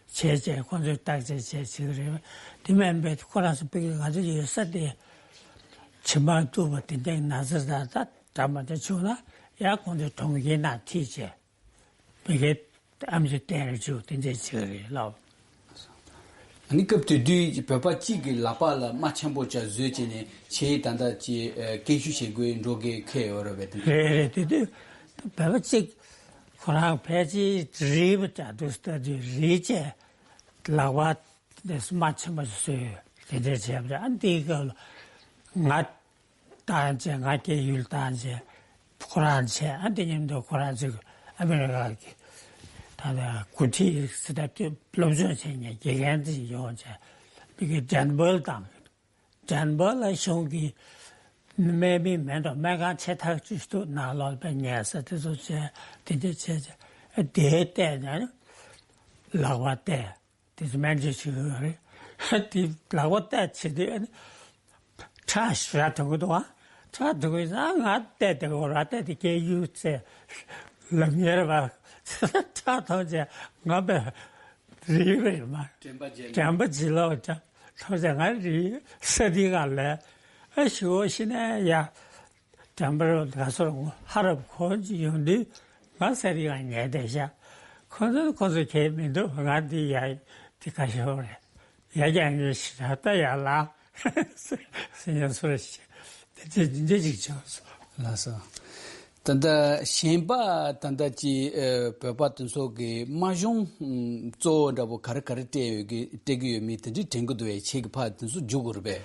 བྱས་བྱས་ཁོ་ཚོས་བརྟག་དཔྱད་བྱས་བྱེད་ཀྱི་རེད། དེ་མིན་པའི་ཁོ་རང་ཚོ་བི་གའི་ང་ཚོ་ཡོད་ས་དེ་བྱེ་མ་གཏུབ་པ་དེ་འདྲའི་ན་ཚ་ད་ད་འདྲ་མ་འདྲ་བྱུང་ན་ཡ་ཁོ་ཚོས་གྲོང་ཁྱེར་ནང་ཁྲིད་བྱས། བི་གའི་ཨམ་ཆི་བསྟན་རེ་བཅུག་དེ་འདྲས་བྱེད་རེད་ལབ། ཨ་ནི་སྐབས་དེ་དུས་བོད་པ་གཅིག་གི་ལག་པ་ལ་རྨ་ཆེན་པོ་ཅིག་བཟོས་བྱས་ནས་ཁྱེད་ད་ལྟ་ཅིག་ཨ་སྐད་ཞུ་བྱེད་དགོས་འགྲོ་དགོས་ཁེལ་ཡོད་རེད་པས། དེ་རེད་རེད། དེ་དུས་བོད་པ་གཅིག་ཁོ་རང་ཕལ་ཆེར་རིལ་བུ་འདྲ་འདུག་ལྟ་དུས་རིལ་བྱས་ལག་པ་དེ་རྨ་ཆེན་པོ་ཞིག་བཟོས་དེ་འདྲས་བྱས་པ་རེད། ཨ་ནི་དེའི་སྐབས་ལ་ང་བཏང་བྱས། ང་སྐད་ཡུལ་བཏང་བྱས། ཁོ་རང་བྱས། ཨ་དེ་མཉམ་དུ་ཁོ་རང་ཚོའི་ཨ་མི་རི་ཀ་གི་ད་ལྟ་འགོ་ཁྲིད་སི་ཏ་སློབ་སྦྱོང་བྱེད་མཁན་དགེ་རྒན་ཅིག་ཡོང་བྱས། མི་གི་ཌན་བར་དང་ཌན་བར་ལ་གཞུང་གི་སྨན་མི་མེད་འགྲོ། སྨན་ཁང་ཆེ་ཐག་ཆོད་འདུག་ནང་ལོགས་པའི་ཉལ་ས་དེ་ཚོ་བྱས། དེ་འདྲ་བྱས་བྱས་དེའི་སྟེང་ནས་ལག་པ་གཏད། དེ་ཚོ་སྨན་བཅོས་བྱེད་ཀྱི་ཡོད་རེད། དེ་ལག་པ་གཏད་བྱེད་དུས་ཨ་ནི་ཁྲག་ཞེ་དྲག་འཐུང་གི་འདུག་ཨ། ཁྲག་འཐུང་གི་ཡོད་ཙང་ང་གཏད་དེ་གོ་ར་གཏད་དེ་སྐད་ཡུག་ཚེ་ལབ་ཉེར་བ་ཁྲག་འཐུང་བྱས་ང་བས་རིལ་བུ་རེད་མ། དྲན་པ་བརྗེད་ལ། དྲན་པ་བརྗེད་ལ་འཐུང་བྱས་ང་རིལ་ས་དེ་ག་ལས་ཨ་ཞུ་བ་ཤི་ནས་ཡ། དྲན་པར་ང་ཚོར་ཧ་རབ་གོ་ཅི་ཡོང་དུས་ ང་ཟེར་ཡང་ཉན་བསྡད་ཤག་ཁོ་ཚོ་ཁོ་ཚོ་གལ་མི་འདུག་ང་འདི་ཡ་འདི་ག་ཤོག་རེད། ཡ་ཀྱང་ངས་ཞེ་དྲག་ལྟ་ཡ་ལ་སེམས་ཡ་སོ་རེ་ཞེ་དེ་འདྲ་འདྲ་ཅིག་བྱུང་སོང་། ལགས་སོ། ད་ལྟ་གཞན་པ་ད་ལྟ་ཅི་ཨ་བོད་པ་དེ་ཚོ་གི་དམའ་གཞུང་ཨམ་གཙོ་བོ་འདྲ་པོ་ག་རེ་ག་རེ་སྤྲད་ཡོད་གི་སྤྲད་གི་ཡོད་མེད་དེ་འདྲ་དྲན་གི་འདུག་བས། ཁྱེད་ཀྱི་ཕར་དེ་ཚོ་འཇུག་དགོས་རེད་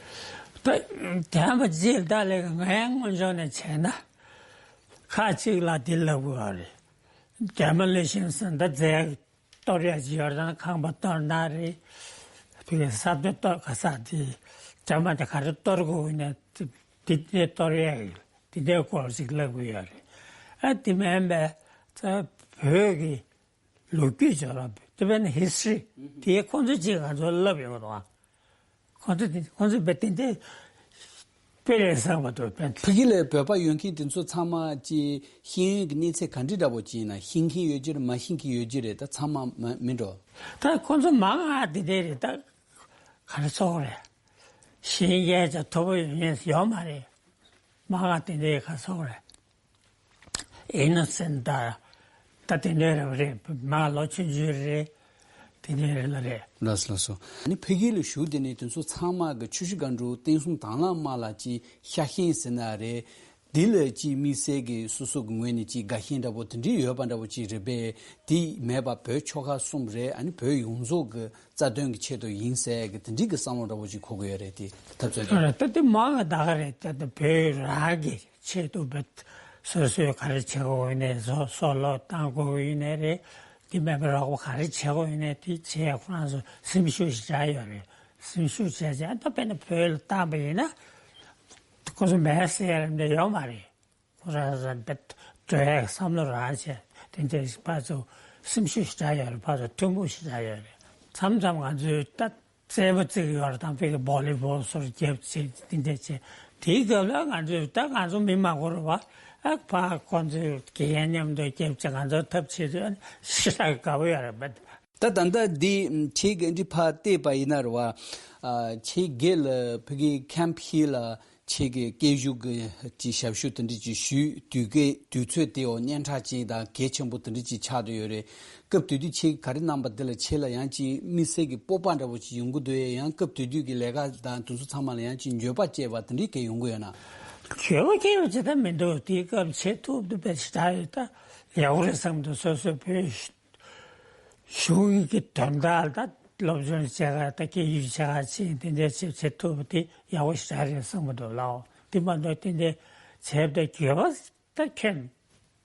པས། ད་དྲན་པ་ཅིག་ལྟ་ལས་ང་ཡང་སྔོན་བྱུང་ནས་བྱས་ན་ཁ་ཅིག་ལ་དེ་ལབ་དགོས་པ་རེད། དྲན་པ་ལས་ཤིང་སུ་འདི་རྫས་གཏོར་ཡ་ཅིག་ཡོད་ན་ཁང་པ་གཏོར་ན་རེད། དེ་གི་ས་རྡོ་གཏོར་ག་ས་དེ་དྲན་པ་དེ་ག་རེ་གཏོར་དགོས་ཡིན་ན་དེ་དེ་གཏོར་ཡ་ཡིན། དེ་འདྲའི་སྐོར་ཞིག་ལབ་དགོས་ཡོད་རེད། ཨ་དེ་མིན་པའི་ད་བོད་ཀྱི་ལོ་རྒྱུས་ཅིག་ལ་Tibetan history དེ་ཁོང་ཚོས་ཅིག་ང་ཚོར་ལབ་ཡོང་གི་འདུག་ཨ་ཁོང་ཚོས་དེ་ཁོང་ཚོས་བས་དེ་འདྲའི་དཔེ་ལས་བཟང་བ་འདུག་བས། ཕ་གི་ལ་བོད་པ་ཡོད་མཁན་དེ་ཚོ་ཚང་མ་ཅིག་ཤེས་ཡོན་གྱི་གནས་ཚད་ག་འདྲ་འདྲ་པོ་ཅིག་ཡིན་ན་ཤེས་མཁན་ཡོད་ཀྱི་རེད། མ་ཤེས་མཁན་ཡོད་ཀྱི་རེད། ད་ཚང་མ་མ་མིན་འགྲོ། ད་ཁོང་ཚོ་མང་ང་དེ་འདྲའི་རེད། ད་ག་རེ་ཚོགས་རེད། ཤེས་ཡོན་ཅིག་མཐོ་པོ་ཡོད་མཁན་ཡོད་མ་རེད། མང་ང་དེ་འདྲའི་ག་ཚོགས་རེད། Innocent ད་ད་དེ་འདྲའི་རེད་རེད། མ་ལོ་ཆུང་ཆུང་རེད། དེ་འདྲའི་རེད་ལ་རེད། ལགས་སོ་ལགས་སོ། ཨ་ནི་ཕ་གི་ལ་བཞུགས་དེ་ནས་དེ་ཚོ་ཚང་མ་གི་ཆུ་བཞི་སྒང་དྲུག་བསྟན་སྲུང་དྭང་བླངས་དམག་ལ་ཅིག་ཤ་ཞེན་ཟེར་ན་རེད། འདི་ལ་ཅིག་དམིགས་བསལ་གྱི་སོ་སོ་གི་ངོས་ནས་ཅིག་དགའ་ཞེན་འདྲ་པོ་དེ་འདྲའི་ཡོད་པ་འདྲ་པོ་ཅིག་རེད་པས། དེ་མེད་པ་བོད་ཆོལ་ཁ་གསུམ་རེད། ཨ་ནི་བོད་ཡོངས་རྫོགས་ཀྱི་རྩ་དོན་གྱི་ཆེད་དུ་ཡིན་ཟེར་གྱི་དེ་འདྲའི་གི་བསམ་བློ་འདྲ་པོ་ཅིག་འཁོར་གྱི་ཡོད་རེད། དེ་འཐབ་རྩོད་དེ། ད་དེ་མང་ང་ད་ག་རེད། ད་ད་བོད་རང་གི་ཆེད་དུ་བོད་སོ་སོས་ག་རེ་བྱེད་དགོས་ཡིན་ནའི་བཟོ་བཟོ་ལོ་བཏང་དགོས་ཡིན་ནའི་རེད། དེ་མེད་པར་རོགས་པ་ག་རེ་བྱེད་དགོས་ཡིན་ནའི་དེ་བྱེད་ཡ་ཁོ་རང་ཚོ་སེམས་ཤུགས་ཤིག་རག་ཡོད་རེད། སེམས་ཤུགས་བྱས་བྱས་ད་དཔེར་ན་བོད་ལ་བཏང་པ་ཡིན་ན་ཁོ་ཚོ་མེད་ཟེར་ཡ་རེ་འདྲ་ཡོད་མ་རེད། ཁོ་རང་རང་བེད་འགྲོ་ཡག་བསམ་བློ་རང་བྱས། དེ་འདྲའི་ཕར་ཚུར་སེམས་ཤུགས་ཞིག་རག་ཡོད་རེད། ཕར་ཚུར་མཐུན་པོ་ཞིག་རག་ཡོད་རེད། མཚམས་མཚམས་ང་ཚོས་ད་རྩེད་མོ་རྩེ་གི་ཡོད་རེད། དང་པོའི་བོ་ལི་བོལ་སོགས་རྒྱབ་བྱས་དེ་འདྲ་བྱས། དེའི་སྐབས་ལ་ང་ཚོས་ད་ང་ཚོ་མི་མང་པོ་རེད་བ། ཨ་ཕར་ཁོང་ཚོས་དགེ་རྒན་མཉམ་དུ་རྒྱབ་བྱས་ང་ཚོ་ཐབས་བྱེད་དུས་ཞེ་དྲག་དགའ་པོ་ཡོད་རེད་པ། ད་ད་ལྟ་འདི་ཁྱེད་ཀྱིས་འདི་ཕར་བལྟས་པ་ཡིན་ན་རེད་བ། ཨ་ཁྱེད་སྒེར་ལ་ཕ་གི་Camp Hill ལ་ཁྱེད་ཀྱི་སྐད་ཞུགས་ཀྱི་ཅིག་ཞབས་ཞུ་དེ་འདྲ་ཅིག་ཞུས་དུས་སྐད་དུས་ཚོད་དེའོ་སྙན་གྲགས་ཅིག་དང་གལ་ཆེན་པོ་དེ་འདྲ་ཅིག་ཆགས་བསྡད་ཡོད་རེད། སྐབས་དེ་དུས་ཁྱེད་ཀྱིས་ག་རེ་གནང་པ་དེ་ལ་ཁྱེད་ལ་ཡང་ཅིག་དམིགས་བསལ་གྱི་སྤོབས་པ་འདྲ་པོ་ཅིག་ཡོང་གི་འདུག་ཡ། ཡང་སྐབས་དེ་དུས་ཀྱི་ལས་ཀ་དང་དེ་ཚོ་ཚང་མ་ལ་ཡང་ཅིག་འགྱོད་པ་སྐྱེས་པ་དེ་འདྲའི་སྐད་ཡོང་གི་ཡོད་ན། འགྱོད་པ་སྐྱེ་ཡོད་ཅེས་ད་མི་འདུག་དེའི་སྐབས་བྱེད་ཐུབ་འདུག་པས་ཞེ་དྲག་ཡོད། ད་ཡག་པོ་རེད་བསམ་འདུག་སོ་སོའི་བོད་གཞུང་གི་དོན་དག་ད་སློབ་སྦྱོང་བྱེད་ག་ད་སྐད་ཡིག་བྱེད་ག་ཕྱིན་དེ་འདྲའི་བྱེད་བྱེད་ཐུབ་པ་དེ་ཡག་པོ་ཞེ་དྲག་རེད་བསམ་གི་འདུག་ལགས། དེ་མ་གཏོགས་དེ་འདྲའི་བྱས་པ་དེ་འགྱོད་པ་ད་ཁྱོན་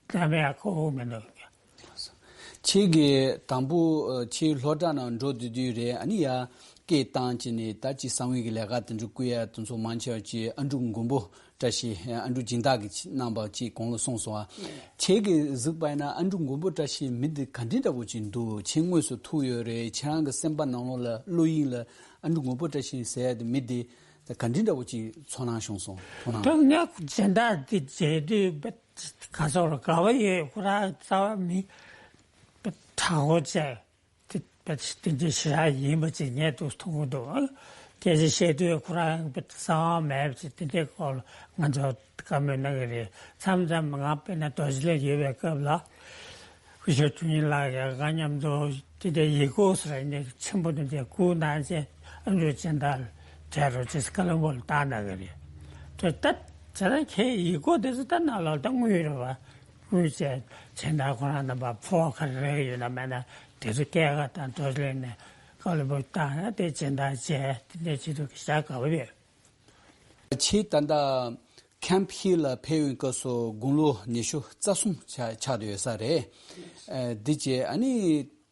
བསམ་ཡག་ཁོ་བོ་མི་འདུག་ཁྱེད་ཀྱིས་དང་པོ་ཨ་ཁྱེད་སློབ་གྲྭ་ནང་འགྲོ་དུས་དུས་རེད། ཨ་ནི་ཡ་སྐད་བཏང་བྱས་ནས་ད་ཅིག་གསང་བའི་གི་ལས་ཀ་དེ་འདྲ་བསྐུལ་ཡ་དེ་ཚོ་མང་ཆེ་བ་ཅིག་ཨ་འབྲུག་མགོན་པོ་བཀྲ་ཤིས་ཨ་འབྲུག་སྦྱིན་བདག་གིས་གནང་པ་ཅིག་གོང་ལ་གསུངས་སོང་ཨ། ཁྱེད་ཀྱིས་གཟིགས་པ་ཡིན་ན་ཨ་འབྲུག་མགོན་པོ་བཀྲ་ཤིས་མི་འདི་ག་འདྲའི་འདྲ་པོ་ཅིག་འདུག་ཁྱེད་དངོས་སུ་ཐུག་ཡོད་རེད། ཁྱེད་རང་གི་སེམས་པ་ནང་ལོགས་ལ་བློ་ཡིད་ལ་ཨ་འབྲུག་མགོན་པོ་བཀྲ་ཤིས་ཟེར་ཡ་དེ་མི་འདི་ག་འདྲའི་འདྲ་པོ་ཅིག་ཚོར་སྣང་བྱུང་སོང་། ཚོར་སྣང་། ད་ངས་སྦྱིན་བདག་འདི་མཇལ་དུས་ག་ཚོད་དགའ་བ་ཡོད་ཁོ་རང་རྩ་བ་མི་དྲག་པོ་བྱས། དེ་དེ་འདྲའི་ཞེ་དྲག་ཡིན་པ་ཅིག་ངས་འདུག་མཐོང་གི་འདུག་སྐད་ཆ་བཤད་དུས་ཁོ་རང་གསང་བ་མེད་པ་ཅིག་དེ་འདྲའི་སྐོར་ལ་ང་ཚོ་བཀའ་མོལ་གནང་གི་རེད། མཚམས་མཚམས་ང་དཔེར་ན་རྡོ་རྗེ་གླིང་ཡོད་པའི་སྐབས་ལ་སྐུ་ཞབས་དྲུང་ཡིག་ལགས་ཀྱིས་ང་མཉམ་དུ་དེ་འདྲའི་ཡིག་སྐོགས་ཟེར་ཡིན་ནའི་ཆེན་པོ་དེ་འདྲའི་བསྐུར་གནང་བྱས་ཨ་འབྲུག་སྦྱིན་བདག་ལ་སྤྲད་རོགས་བྱས་ཀ་ལོན་སྦུག་ལ་བཏང་གནང་གི་རེད། དེ་ད་དེ་རང་ཁྱེད་ཡིག་སྐོགས་དེ་ཚོ་ད་ནང་ལོགས་ད་དངུལ་རེད་བ། དངུལ་བཅས་སྦྱིན་བདག་ཁོ་རང་རྣམ་པ་ཕོ་བ་ག་རེ་རེ་ཡོད་ན་མེད་ན་དེ་ཚོ་སྐྱེལ་ག་དང་རྡོ་རྗེ་གླིང་ནས་ཀ་ལོན་སྦུག་བཏང་ན་དེ་སྦྱིན་བདག་བྱས་དེ་འདྲའི་བྱེད་དུས་ཀྱི་ཞག་དགའ་པོ་ཡོད། ཁྱེད་ད་ལྟ་Camp Hill ལ་ཕེབས་ཡོང་སྐབས་སུ་དགུང་ལོ་ཉི་ཤུ་རྩ་གསུམ་ཆགས་ཆགས་བསྡད་ཡོད་ས་རེད། ཨ་འདི་བྱས་ཨ་ནི་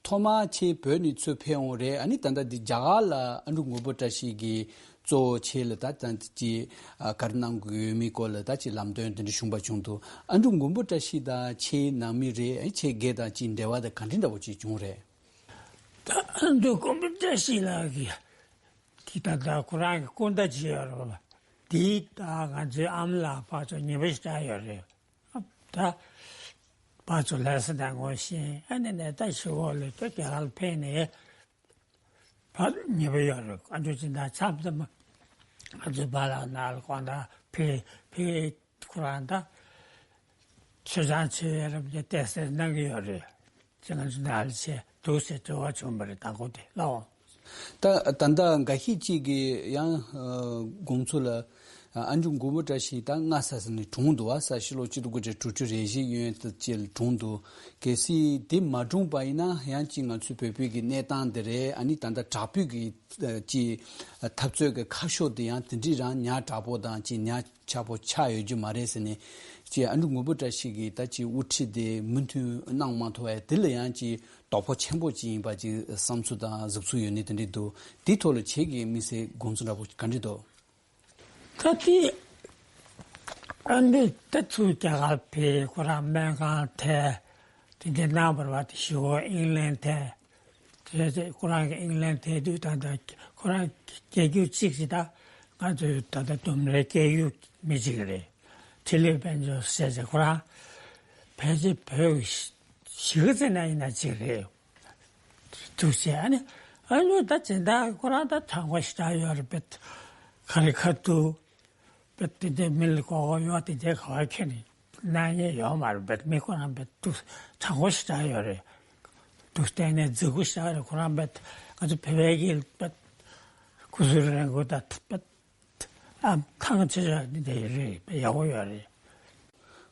ཐོག་མར་ཁྱེད་བོད་ནས་ཚུར་ཕེབས་འོང་རེད། ཨ་ནི་ད་ལྟ་འདི་རྒྱ་གར་ལ་ཨ་འབྲུག་མགོན་པོ་བཀྲ་ཤིས་ཀྱིས་གཙོ་བོ་ཁྱེད་ལ་ད་ད་ཅི་ཨ་ག་རེ་གནང་དགོས་ཡོད་མེད་སྐོར་ལ་ད་ཅི་ལམ་སྟོན་དེ་འདྲ་བྱུང་པ་བྱུང་འདུག་ཨ་འབྲུག་མགོན་པོ་བཀྲ་ཤིས་དང་ཁྱེད་ནང་མི་རེད། ཨ་ཁྱེད་སྒེར་དང་ཅི་འབྲེལ་བ་དང་ག་འདྲ་འདྲ་པོ་ཅིག་བྱུང་རེད། ད་ཨ་འབྲུག་མགོན་པོ་བཀྲ་ཤིས་ལགས་ཀྱིས་ཀྱིས་ད་ལྟ་ཁོ་རང་གི་སྐུ་ཟླ་ཅིག་ཡོད་རེད་བ། དེའི་ད་ང་ཚོའི་ཨ་མ་ལགས་ཕར་ཚུར་ཉེ་པོ་ཞེ་དྲག་ཡོད་རེད། ད་ཕར་ཚུར་ལྷ་ས་དང་ངོ་ཤེས། ཨ་ནི་ནས་ད་ཞི་གོ་ལ་ད་རྒྱ་གར་ལ་ཕེབས་ནས་ཕར་ཉེ་པོ་ཡོད་རེད། ཨ་འབྲུག་སྦྱིན་བདག་མཚམས་མཚམས་ང་ཚོའི་པཱ་ལགས་ནང་ལ་དགོང་དག་ཕེབས་ཕེབས་ཁོ་རང་ད་ ཆོས་ཚང་ཆོས་ཡ་རབས་ཀྱི་བལྟས་གསལ་གནང་གི་ཡོད་རེད། ཅེས་ང་ཚོ་ནང་ལ་བྱས་འདུག་ཟེར་དྲི་བ་བྱུང་བ་རེད། དང་པོ་དེ་ལའོ། ད་ད་ལྟ་འགའ་ཤས་ཅིག་གིས་ཡང་ཨ་དགོངས་ཚུལ་ལ། ཨ་མཆོག་མགོན་པོ་བཀྲ་ཤིས་ད་སྔ་ས་ས་ནས་གྲོངས་འདུག་བ། ས་ཕྱི་ལོ་གཅིག་སྟོང་དགུ་བརྒྱ་དྲུག་ཅུ་རེ་བཞི་ཡོན་དུ་ཅིག་གྲོངས་འདུག་གལ་སྲིད་དེ་མ་གྲོངས་པ་ཡིན་ན་ཡང་ཅིག་ང་ཚོའི་བོད་པའི་གི་གནས་སྟངས་དེ་རེད། ཨ་ནི་ད་ལྟ་དྲག་པོའི་གི་ཅིག་འཐབ་རྩོད་ཀྱི་ཁ་ཕྱོགས་དེ་ཡང་དེ་འདྲའི་རང་ཉག་དྲག་པོ་དང་ཅིག་ཉག་ཆག་པོ་ཆགས་ཡོད་རྒྱུ་མ་རེད་ཟེར་ནས། ཅིག་ཨ་མཆོག་མགོན་པོ་བཀྲ་ཤིས་ཀྱིས་ད་ཅིག་དབུ་ཁྲིད་དེ་མུ་མཐུད་གནང་མ་ཐུབ་པ་དེ་ལ་ཡང་ཅིག་དོགས་པ་ཆེན་པོ་ཅིག་ཡིན་པ་ཅིག་བསམ་ཚུལ་དང་གཟིགས་ཚུལ་ཡོད་ནི་དེ་འདྲ་འདུག་དེའི་ཐོག་ལ་ཁྱེད་ཀྱི་དམིགས་བསལ་དགོངས་ཚུལ་འདྲ་པོ་ག་འདྲ་འདུག་ད་དེ་ཨ་ནི་ད་ཚུར་རྒྱ་གར་ཕེབས། ཁོ་རང་སྨན་ཁང་ཐད་དེ་འདྲ་གནང་བ་རེད་པ། དེ་གཞུག་གུ་ཨིང་ལན་ཐད་དེ་དེ་ཁོ་རང་གི་ཨིང་ལན་ཐད་དུས་ད་ལྟ་ཁོ་རང་རྒྱལ་རྒྱུགས་གཅིག་ཅིག་ད་ང་ཚོའི་ད་ལྟ་ལྡུམ་རའི་རྒྱལ་རྒྱུགས་མི་གཅིག་རེད། འཕྲིན་ལས་དཔལ་འབྱོར་ཟེར་ཅིག་ཁོ་རང་ཕལ་ཆེར་བོད་གཞིས་ཀ་རྩེ་ན་ཡིན་ན་གཅིག་རེད། འདུག་ཟེར། ཨ་ནི་ཨ་ནི་ད་སྦྱིན་བདག་ཁོ་རང་ད་དྲང་པོ་ཞེ་དྲག་ཡོད་རེད་པས། ག་རེ་ག་འདུག་པས། དེ་འདྲའི་མི་ལ་མགོ་སྐོར་ཡོང་དེ་འདྲའི་ག་བ་ཁྱོན་ནས་གནང་ཡས་ཡོད་མ་རེད་པས། མི་ཁོ་རང་པས་འདུག་དྲང་པོ་ཞེ་དྲག་ཡོད་རེད། འདུག་གཏན་ནས་རྫིག་པོ་ཞེ་དྲག་རེད། ཁོ་རང་པས་ང་ཚོ་བོད་པའི་གི་པས་སྐུ་གཟུགས་རིང་པོ་དང་པས་ཨ་ཐང་ཆད་ཡོད་འདི་འདྲ་ཡོད་རེད། ཡག་པོ་ཡོད་རེད།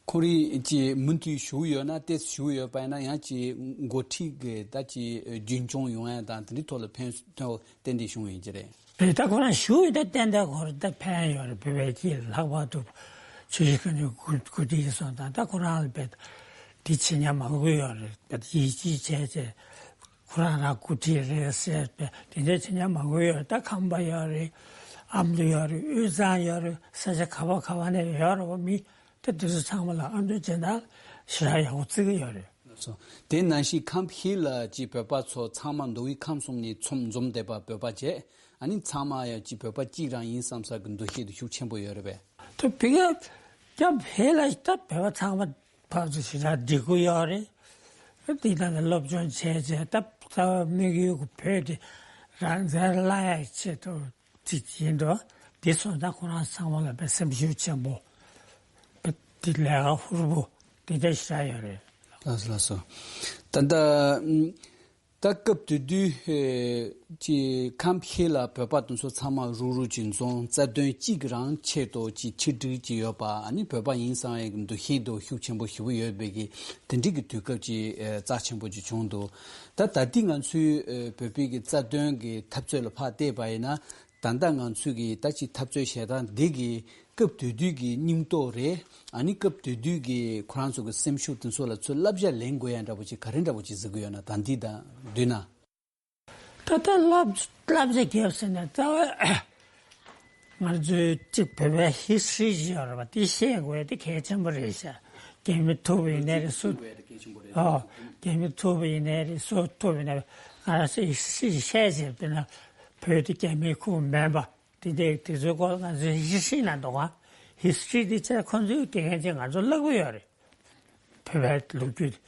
ཁོ་རང་ཅིག་མུ་མཐུད་བཞུགས་ཡོད་ན། ཏོག་ཙམ་བཞུགས་ཡོད་པ་ཡིན་ན་ཡང་ཅིག་འགོ་ཁྲིད་ཀྱི་ད་ཅིག་རྒྱུན་སྐྱོང་ཡོང་ཡ་དང་དེ་འདྲའི་ཐོག་ལ་ཕན་ཐོགས་ཏན་ཏན་བྱུང་ཡོད་ཀྱི་རེད། རེད། ད་ཁོ་རང་བཞུགས་ཡོད་ད་ཏན་ཏན་ཁོ་རང་ད་ཕན་ཡོད་རེད། བོད་པའི་སྤྱི་ལྷག་པར་དུ་ཆུ་བཞི་སྒང་དྲུག་གོ་གོ་སྒྲིག་སོང་ཙང་ད་ཁོ་རང་ལ་བས་འདི་བྱེད་མཁན་མང་པོ་ཡོད་རེད། བས་ཡིད་ཆེས་བྱས་བྱས་ཁོ་རང་རང་འགོ་ཁྲིད་རེད་ཟེར་བས་དེ་འདྲའི་བྱེད་མཁན་མང་པོ་ཡོད་རེད། ད་ཁམས་པ་ཡོད་རེད། ཨ་མདོ་ཡོད་རེད། དབུས་གཙང་ཡོད་རེད། ས་ཆ་ག་པ་ག་པ་ནས་ཡོད་རེད་བ། མི་ད་དེ་ཚོ་ཚང་མ་ལ་ཨ་མདོ་སྦྱིན་བདག་ཞེ་དྲག་ཡག་པོ་བརྩི་གི་ཡོད་རེད། སོ། དེ་ནང་བཞིན་ཁམས་ཧི་ལ་ཅིག་བོད་པ་ཚོ་ཚང་མ་མདོ་དབུས་ཁམས་གསུམ་ནས་ཚོམ་འཛོམས་བསྡད་པ་བོད་པ་བྱས། ཨ་ནི་ཚང་མ་ཡང་ཅིག་བོད་པ་གཅིག་རང་ཡིན་བསམ་ས་གི་འདུ་ཤེས་དེ་ཤུགས་ཆེན་པོ་ཡོད་རེད་པས། ད་བི་ག་ཁམས་ཧི་ལ་ད་བོད་པ་ཚང་མ་ཕར་ཚུར་ཞེ་དྲག་འགྲིག་གི་ཡོད་རེད། དེ་ལྟར་ན་སློབ་སྦྱོང་བྱས་བྱས་ད་རྩ་བ་དམིགས་ཡུལ་གྱི་བོད་དེ་རང་བཙན་བླང་ཡག་ཆེད་དུ་ཅིག་ཡིན་འགྲོ། འདི་སོང་ཙང་ཁོ་རང་ཚང་མ་ལ་དཔེ་སེམས་ཤུགས་ཆེན་པོ། དཔེ་འདི་ལས་ཀ་ཧུར་པོ་འདི་འདྲ་ཞིག་རག་ཡོད་རེད། ལགས་སོ་ལགས་སོ། ད་ལྟ་ཨམ། ད་སྐབས་དེ་དུས་ཨེ་ཅིག་ཁམས་ཧི་ལ་བོད་པ་དེ་ཚོ་ཚང་མ་རུག་རུག་ཅིག་འཛོམས། རྩ་དོན་གཅིག་རང་ཆེད་དུ་ཅིག་ཆིག་སྒྲིལ་ཅིག་ཡོད་པ། ཨ་ནི་བོད་པ་ཡིན་བསམ་ཡག་གི་འདུ་ཤེས་དེ་ཤུགས་ཆེན་པོ་ཞེ་པོ་ཡོད་པའི་གི་དེ་འདྲའི་གི་དུས་སྐབས་ཅིག་ཨེ་རྩ་ཆེན་པོ་ཅིག་བྱུང་འདུག་ད་ད་ལྟའི་ང་ཚོའི་ཨེ་བོད་པའི་གི་རྩ་དོན་གི་འཐབ་རྩོད་ལ་ཕར་བལྟས་པ་ཡིན་ན། ད་ལྟ་ང་ཚོས་ཀྱི་ད་ཅིག་འཐབ་རྩོད་བྱེད་སྟངས་འདི་གི་སྐབས་དེ་དུས་ཀྱི་སྙིང་སྟོབས་རེད། ཨ་ནི་སྐབས་དེ་དུས་ཀྱི་ཁོ་རང་ཚོ་གི་སེམས་ཤུགས་དེ་ཚོ་ལ་ཚུར་བསླབ་བྱ་ལེན་དགོས་ཡ་འདྲ་པོ་ཅིག་ག་རེ་འདྲ་པོ་ཅིག་གཟིགས་ཀྱི་ཡོད་ན། ད་འདི་དང་བསྡུར་ན། ད་ལྟ་བསླབ་བསླབ་བྱ་རྒྱབ་ཟེར་ན་རྩ་བ་ང་ཚོའི་གཅིག་བོད་པའི་ཧིས་ཊ་རི་ཞིག་ཡོད་རེད་པ། དེ་ཤེས་དགོས་དེ་གལ་ཆེན་པོ་རེད་ཤག་རྒྱ་མི་ཐུབ་པ་ཡིན་ནའི་རེད། སུ་ཨོ་རྒྱ་མི་ཐུབ་པ་ཡིན་ནའི་རེད། སུ་ཐུབ་པ་ཡིན་ནའི་རེད། ང་རང་ཚོ་ཧིས་ཊ་རི་བཤད་བྱས་དཔེར་ན་བོད་དེ་རྒྱ་མིའི་ཁུངས་མིན་པ་དེ་འདྲའི་དེ་ཚོའི་སྐོར་ང་ཚོའི་ཧིས་ཊ་རི་ན་འདུག་ག་ཧིས་ཊ་རི་དེ་ཚོ་ཁོང་ཚོའི་དགེ་རྒན་ཚོས་ང་ཚོ་བསླབ་ཀྱི་ཡོད་རེད། བོད་པའི་ལོ་རྒྱུས་དེ་བྱས་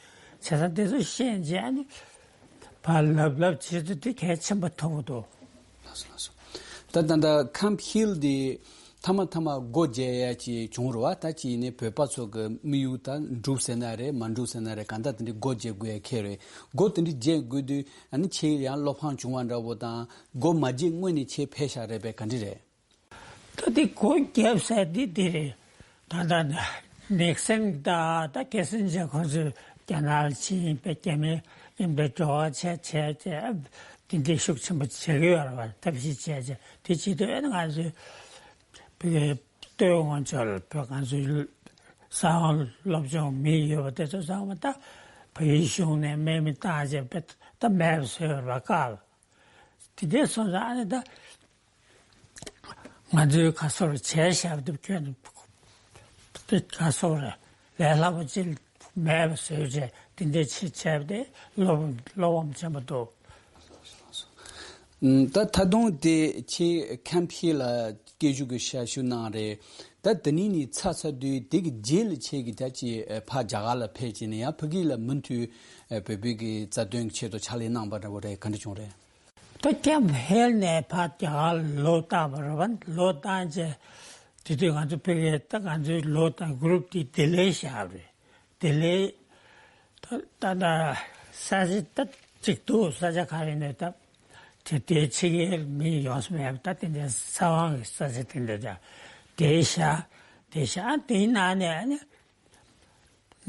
ཙང་དེ་ཚོ་ཤེས་བྱས་ནས་ཕར་ལབ་ལབ་བྱེད་ཚུལ་དེ་གལ་ཆེན་པོ་མཐོང་གི་འདུག་ལགས་སོ་ལགས་སོ། ད་ད་ལྟ་ཁམས་ཧི་ལ་དེ་མཐའ་མ་མཐའ་མ་སྒོ་འབྱེད་ཡ་ཅིག་བྱུང་རེད་བ། ད་ཅིག་ཡིན་ནའི་བོད་པ་ཚོ་གི་དམིགས་ཡུལ་ད་འགྲུབ་ཟེར་ན་རེད། མ་འགྲུབ་ཟེར་ན་རེད། གང་ལྟར་དེ་འདྲའི་སྒོ་འབྱེད་དགོས་ཡ་ཁེལ་རེད། སྒོ་དེ་འདྲའི་འབྱེད་དགོས་དུས་ཨ་ནི་ཁྱེད་ཡང་བློ་ཕམ་བྱུང་བ་འདྲ་པོ་དང་། སྒོ་མ་འབྱེད་སྔོན་ནས་ཁྱེད་ཕེབས་བཞག་རེད་པས། ག་འདྲ་རེད། ད་དེ་སྒོ་བརྒྱབ་ཟེར་དེ་དེ་རེད། ད་ལྟ་ནིག་སན་དང་ད་ཁེ་སིན་ཇར་ཁོང་ཚོས་རྒྱ་ནག་ལ་ཕྱིན་པའི་རྒྱ་མི་མཉམ་དུ་འགྲོ་བ་བྱས་བྱས་བྱས་དེ་འདྲའི་ཤུགས་ཆེན་པོ་བྱེད་ཀྱི་ཡོད་རེད་བ། ཐབས་ཤེས་བྱས་བྱས་དེ་བྱེད་དུས་ཨེ་ང་ཚོས་བོད་ཀྱི་སྟོད་ཝང་ཆོལ་བོད་ང་ཚོའི་གསང་བ་སློབ་སྦྱོང་མི་ཡོད་པ་དེ་ཚོ་ཚང་མ་ད་བོད་ཡིག་གཞུང་ནས་མེད་མི་བཏང་བྱས་ད་མེད་པ་བཟོས་ཡོད་རེད་བ། བཀག་ལ་དེ་འདྲའི་སོང་ཙང་ཨ་ནི་ད། ང་ཚོའི་ག་སོར་བྱས་བཞག་དུས་ཁྱོད་ནི་ག་སོར་ལས་སླ་པོ་ཅིག་མེད་པ་བཟོས་བྱས་དེ་འདྲའི་ཆེད་བྱས་པ་དེ་བློ་བློ་ཕམ་ཆེན་པོ་འདུག་ད་ད་དུང་དེ་ཁྱེད་ཁམས་ཧི་ལ་སྐད་ཞུ་གི་ཞབས་ཞུ་གནང་རེད། ད་དེ་ནས་ནི་ཚར་ཚར་དུས་དེ་གི་རྗེས་ལ་ཁྱེད་ཀྱི་ད་ཅི་ཕ་རྒྱ་གར་ལ་ཕེབས་བྱས་ནས་ཡང་ཕ་གི་ལ་མུ་མཐུད་བོད་པའི་གི་རྩ་དོན་གྱི་ཆེད་དུ་ཕྱག་ལས་གནང་པ་འདྲ་བོ་རེད། ག་འདྲ་བྱུང་རེད། ད་ཁམས་ཧི་ལ་ནས་ཕར་རྒྱ་གར་ལ་ལོག་བཏང་བ་རེད་བ། ལོག་བཏང་རྗེས་དེ་དུས་ང་ཚོ་ཕ་གིར་ད་ང་ཚོའི་ལོག་བཏང་གུ་རུབ་དེ་ལྡི་ལིར་བཞག་པ་རེད། དེ་ལས་ད་ད་ད་ས་ཆ་ད་གཅིག་ཏུ་ས་ཆ་ག་རེ་ནས་ད་དེ་དེའི་ཕྱི་རྒྱལ་མི་ཡོངས་སུ་མེད་པ། ད་དེ་འདྲའི་ས་དབང་གི་ས་ཆ་དེ་འདྲ་ད་དེ་བཞག་དེ་བཞག་དེའི་ནང་ནས་ཨ་ནི་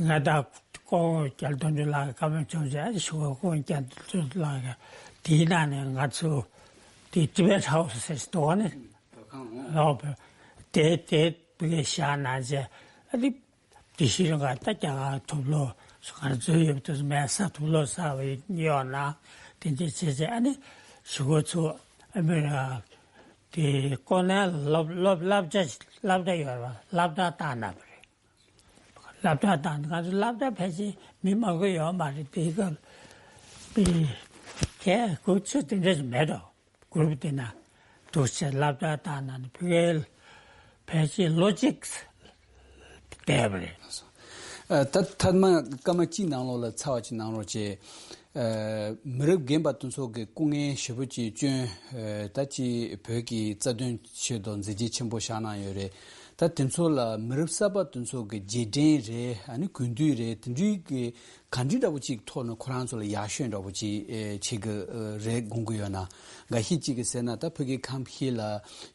ང་ད་སྐུ་ངོ་རྒྱ་ལོ་དོན་གྲུབ་ལགས་ཀྱི་བཀའ་མོལ་བྱུང་རྗེས་ཨ་ནི་ཞུ་བ་སྐུ་ངོ་རྒྱ་ལོ་དོན་གྲུབ་ལགས་ཀྱི་དེའི་ནང་ནས་ང་ཚོ་དེ་ཊི་བེཊ་ཧའུ་སི་ཟེར་ཞིག་འདུག་ཨ་ནི་ལོག་པ་དེ་དེ་བཞག་གནང་རྗེས་ཨ་ནི། དེ་བཞིན་རང་ག་ད་རྒྱ་གར་དུག་ལོག་ང་ཚོའི་ཡོད་དུ་མེད་ས་དུག་ལོག་ས་བའི་ཡོད་ན་དེ་འདྲ་བྱས་རྗེས་ཨ་ནི་ཞུ་གོ་ཚུ་ཨ་མི་རི་ཀ་དེ་ཀོ་ནལ་སློབ་སློབ་སློབ་གྲྭ་སློབ་གྲྭ་ཡོད་རེད་བ། སློབ་གྲྭ་བཏང་གནང་བ་རེད། སློབ་གྲྭ་བཏང་ང་ཚོ་སློབ་གྲྭ་ཕལ་ཆེར་མི་མང་པོ་ཡོད་མ་རེད། དེའི་སྐབས་པའི་གས་དགུ་ཚོད་དེ་འདྲ་ཞིག་མེད་དོ། གུ་རུབ་དེ་ན་འདུག་ཅེས་སློབ་གྲྭ་བཏང་ན་ནི་ཕ་གིའི་ཕལ་ཆེར་ལོ་གཅིག་བསྡད་པ་རེད། ཨ། ད་ཐ་མ་སྐར་མ་གཅིག་ནང་ལོགས་ལ་ཚར་བ་ཅིག་གནང་རོགས་བྱེད། ཨ། མི་རབས་རྒན་པ་དེ་ཚོ་གི་སྐུ་ངལ་ཞེ་པོ་ཅིག་བསྐྱོན། ཨ། ད་ཅི་བོད་ཀྱི་རྩ་དོན་ཆེད་དུ་མཛད་རྗེས་ཆེན་པོ་བཞག་གནང་ཡོད་རེད། ད་དེ་ཚོ་ལ་མི་རབས་གསར་པ་དེ་ཚོ་གི་རྗེས་དྲན་རེད། ཨ་ནི་གུས་འདུད་རེད། དེ་འདྲའི་གི་ག་འདྲི་འདྲ་པོ་ཅིག་ཐོག་ནས་ཁོ་རང་ཚོ་ལ་ཡར་ཤོད་འདྲ་པོ་ཅིག་ཨེ་བྱེད་དགོས་ཨེ་རེད་དགོངས་ཀྱི་ཡོད་ན། འགའ་ཤས་ཅིག་གིས་ཟེར་ན་ད་ཕ་གི་ཁམས་ཤིག་ལ་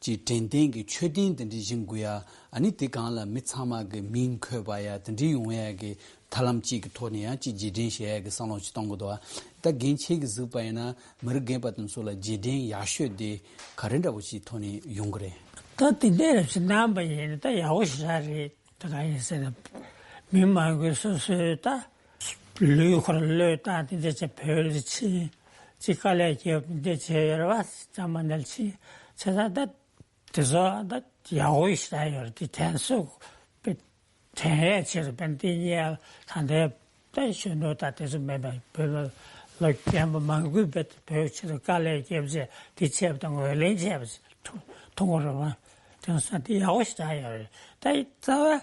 ཅིག་དྲན་རྟེན་གྱི་མཆོད་རྟེན་དེ་འདྲ་བཞེངས་དགོས་ཡ། ཨ་ནི་དེ་སྒང་ལ་མི་ཚང་མ་གི་མིང་འཁོད་པ་ཡ་དེ་འདྲ་ཡོང་ཡ་གི་ཐབས་ལམ་ཅིག་གི་ཐོག་ནས་ཡང་ཅིག་རྗེས་དྲན་བྱེད་ཡ་གི་བསམ་བློ་ཅིག་གཏོང་དགོས་འདུག་ད་རྒན་ཁྱེད་ཀྱིས་གཟིགས་པ་ཡིན་ན་མི་རབས་རྒན་པ་དེ་ཚོ་ལ་རྗེས་དྲན་ཡར་ཤོད་དེ་ག་རེ་འདྲ་པོ་ཅིག་ཐོག་ནས་ཡོང་གི་རེད། ད་དེ་འདྲ་རེད་ཟེར་གནང་པ་ཡིན་ན་ད་ཡག་པོ་ཞེ་དྲག་རེད། ད་ག་ཡིན་ཟེར་ན། མི་མང་པོས་སོ་སོའི་ད་ལུས་ཁོ་རང་བློས་བཏང་དེ་འདྲ་བྱས་བོད་ལ་ཕྱིན་ཅིག་དཀའ་ལས་བརྒྱབ་དེ་འདྲ་བྱས་ཡོད་རེད་བ། ཇར་མ་ནིར་ཕྱིན་བྱས་ཙང་ད་དེ་ཚོ་ད་ཡག་པོ་ཞེ་དྲག་ཡོད་རེད། དེ་དྲན་གསོ་དཔེ་དྲན་ཡས་ཆེད་དུ་དཔེ་འདི་གཉིས་ད་ལྟའི་ད་གཞོན་ནུ་དང་དེ་ཚོ་མེད་པ་བོད་ལ་ལོ་རྒན་པ་མང་པོས་བོད་ཕྱིར་དཀའ་ལས་བརྒྱབ་བྱས་དེ་བྱས་པ་དང་ངོས་ལེན་བྱས་པ་ཐུག་ཐུག་གི་རེད་བ། དེང་སང་དེ་ཡག་པོ་ཞེ་དྲག་ཡོད་རེད། ད་རྩ་བ་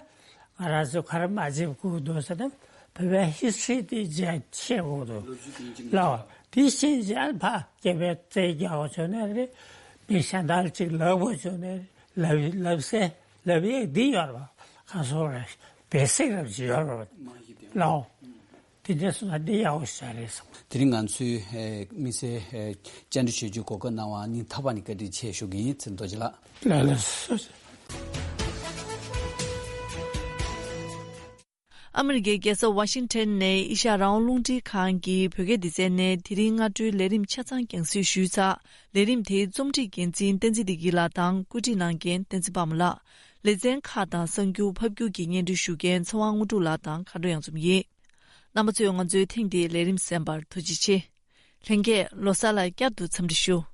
ང་རང་ཚོ་ག་རེ་མ་བྱེད་དགོས་འདུག་ཟེར་ན་བོད་པའི་ཧིས་ཊོ་རི་དེ་རྗེས་ཤེས་དགོས་འདུག་ལགས། དེ་ཤེས་རྗེས་ཨ་ཕ་སྐྱེ་བའི་རྩལ་རྒྱག་པ་བྱུང་ན་རེད། མི་གཞན་དག་ཅིག་ལབ་དགོས་བྱུང་ན་རེད། ལབ་ལབ་སའི་ལབ་ཡས་འདི་ཡོད་རེད་བ། ཁ་སོ་རེད། བེ་སིག་རབ་ཅིག་ཡོད་རེད་བ། ལགས། དེ་འདྲ་སོང་ན་འདི་ཡག་པོ་ཞིག་རེད་བསམ། དེ་རིང་ང་ཚོའི་ཨེ་དམིགས་བསལ་ཨེ་བཅར་འདྲི་ཞུ་རྒྱུའི་གོ་སྐབས་གནང་བར་སྙིང་ཐག་པ་ནས་བཀའ་དྲིན་ཆེ་ཞུ་གི་ཡིན། ཚེ་རིང་རྡོ་རྗེ་ལགས། ལགས་ལགས་སོ། ཨ་མི་རི་ཀའི་རྒྱལ་ས་ཝ་ཤིང་ཊོན་ནས་ཨེ་ཤ་ཡ་རང་དབང་རླུང་འཕྲིན་ཁང་གི་བོད་སྐད་སྡེ་ཚན་ནས་དེ་རིང་སྔ་དྲོའི་ལས་རིམ་ཆ་ཚང་རྒྱང་སྲིང་ཞུས་ཚར། ལས་རིམ་དེའི་རྩོམ་སྒྲིག་འགན་འཛིན་བསྟན་འཛིན་བདེ་སྐྱིད་ལགས་དང་བཀོད་སྒྲིག་གནང་མཁན་བསྟན་འཛིན་དཔའ་མོ་ལགས། ལེ་ཚན་ཁག་དང་གསར་འགྱུར་ཕབ་སྒྱུར་གྱི་སྙན་སྒྲོན་ཞུ་མཁན་ཚེ་དབང་དངོས་གྲུབ་ལགས་དང་མཁའ་འགྲོ་གཡང་འཛོམས་ཡིན། རྣམ་པ་ཚོས་ང་ཚོའི་ཐེངས་འདིའི་ལས་རིམ་གསན་པར་ཐུགས་རྗེ་ཆེ། ལྷན་རྒྱས་ལོ་གསར་ལ་བསྐྱར་དུ་འཚམས་འདྲི་ཞུ།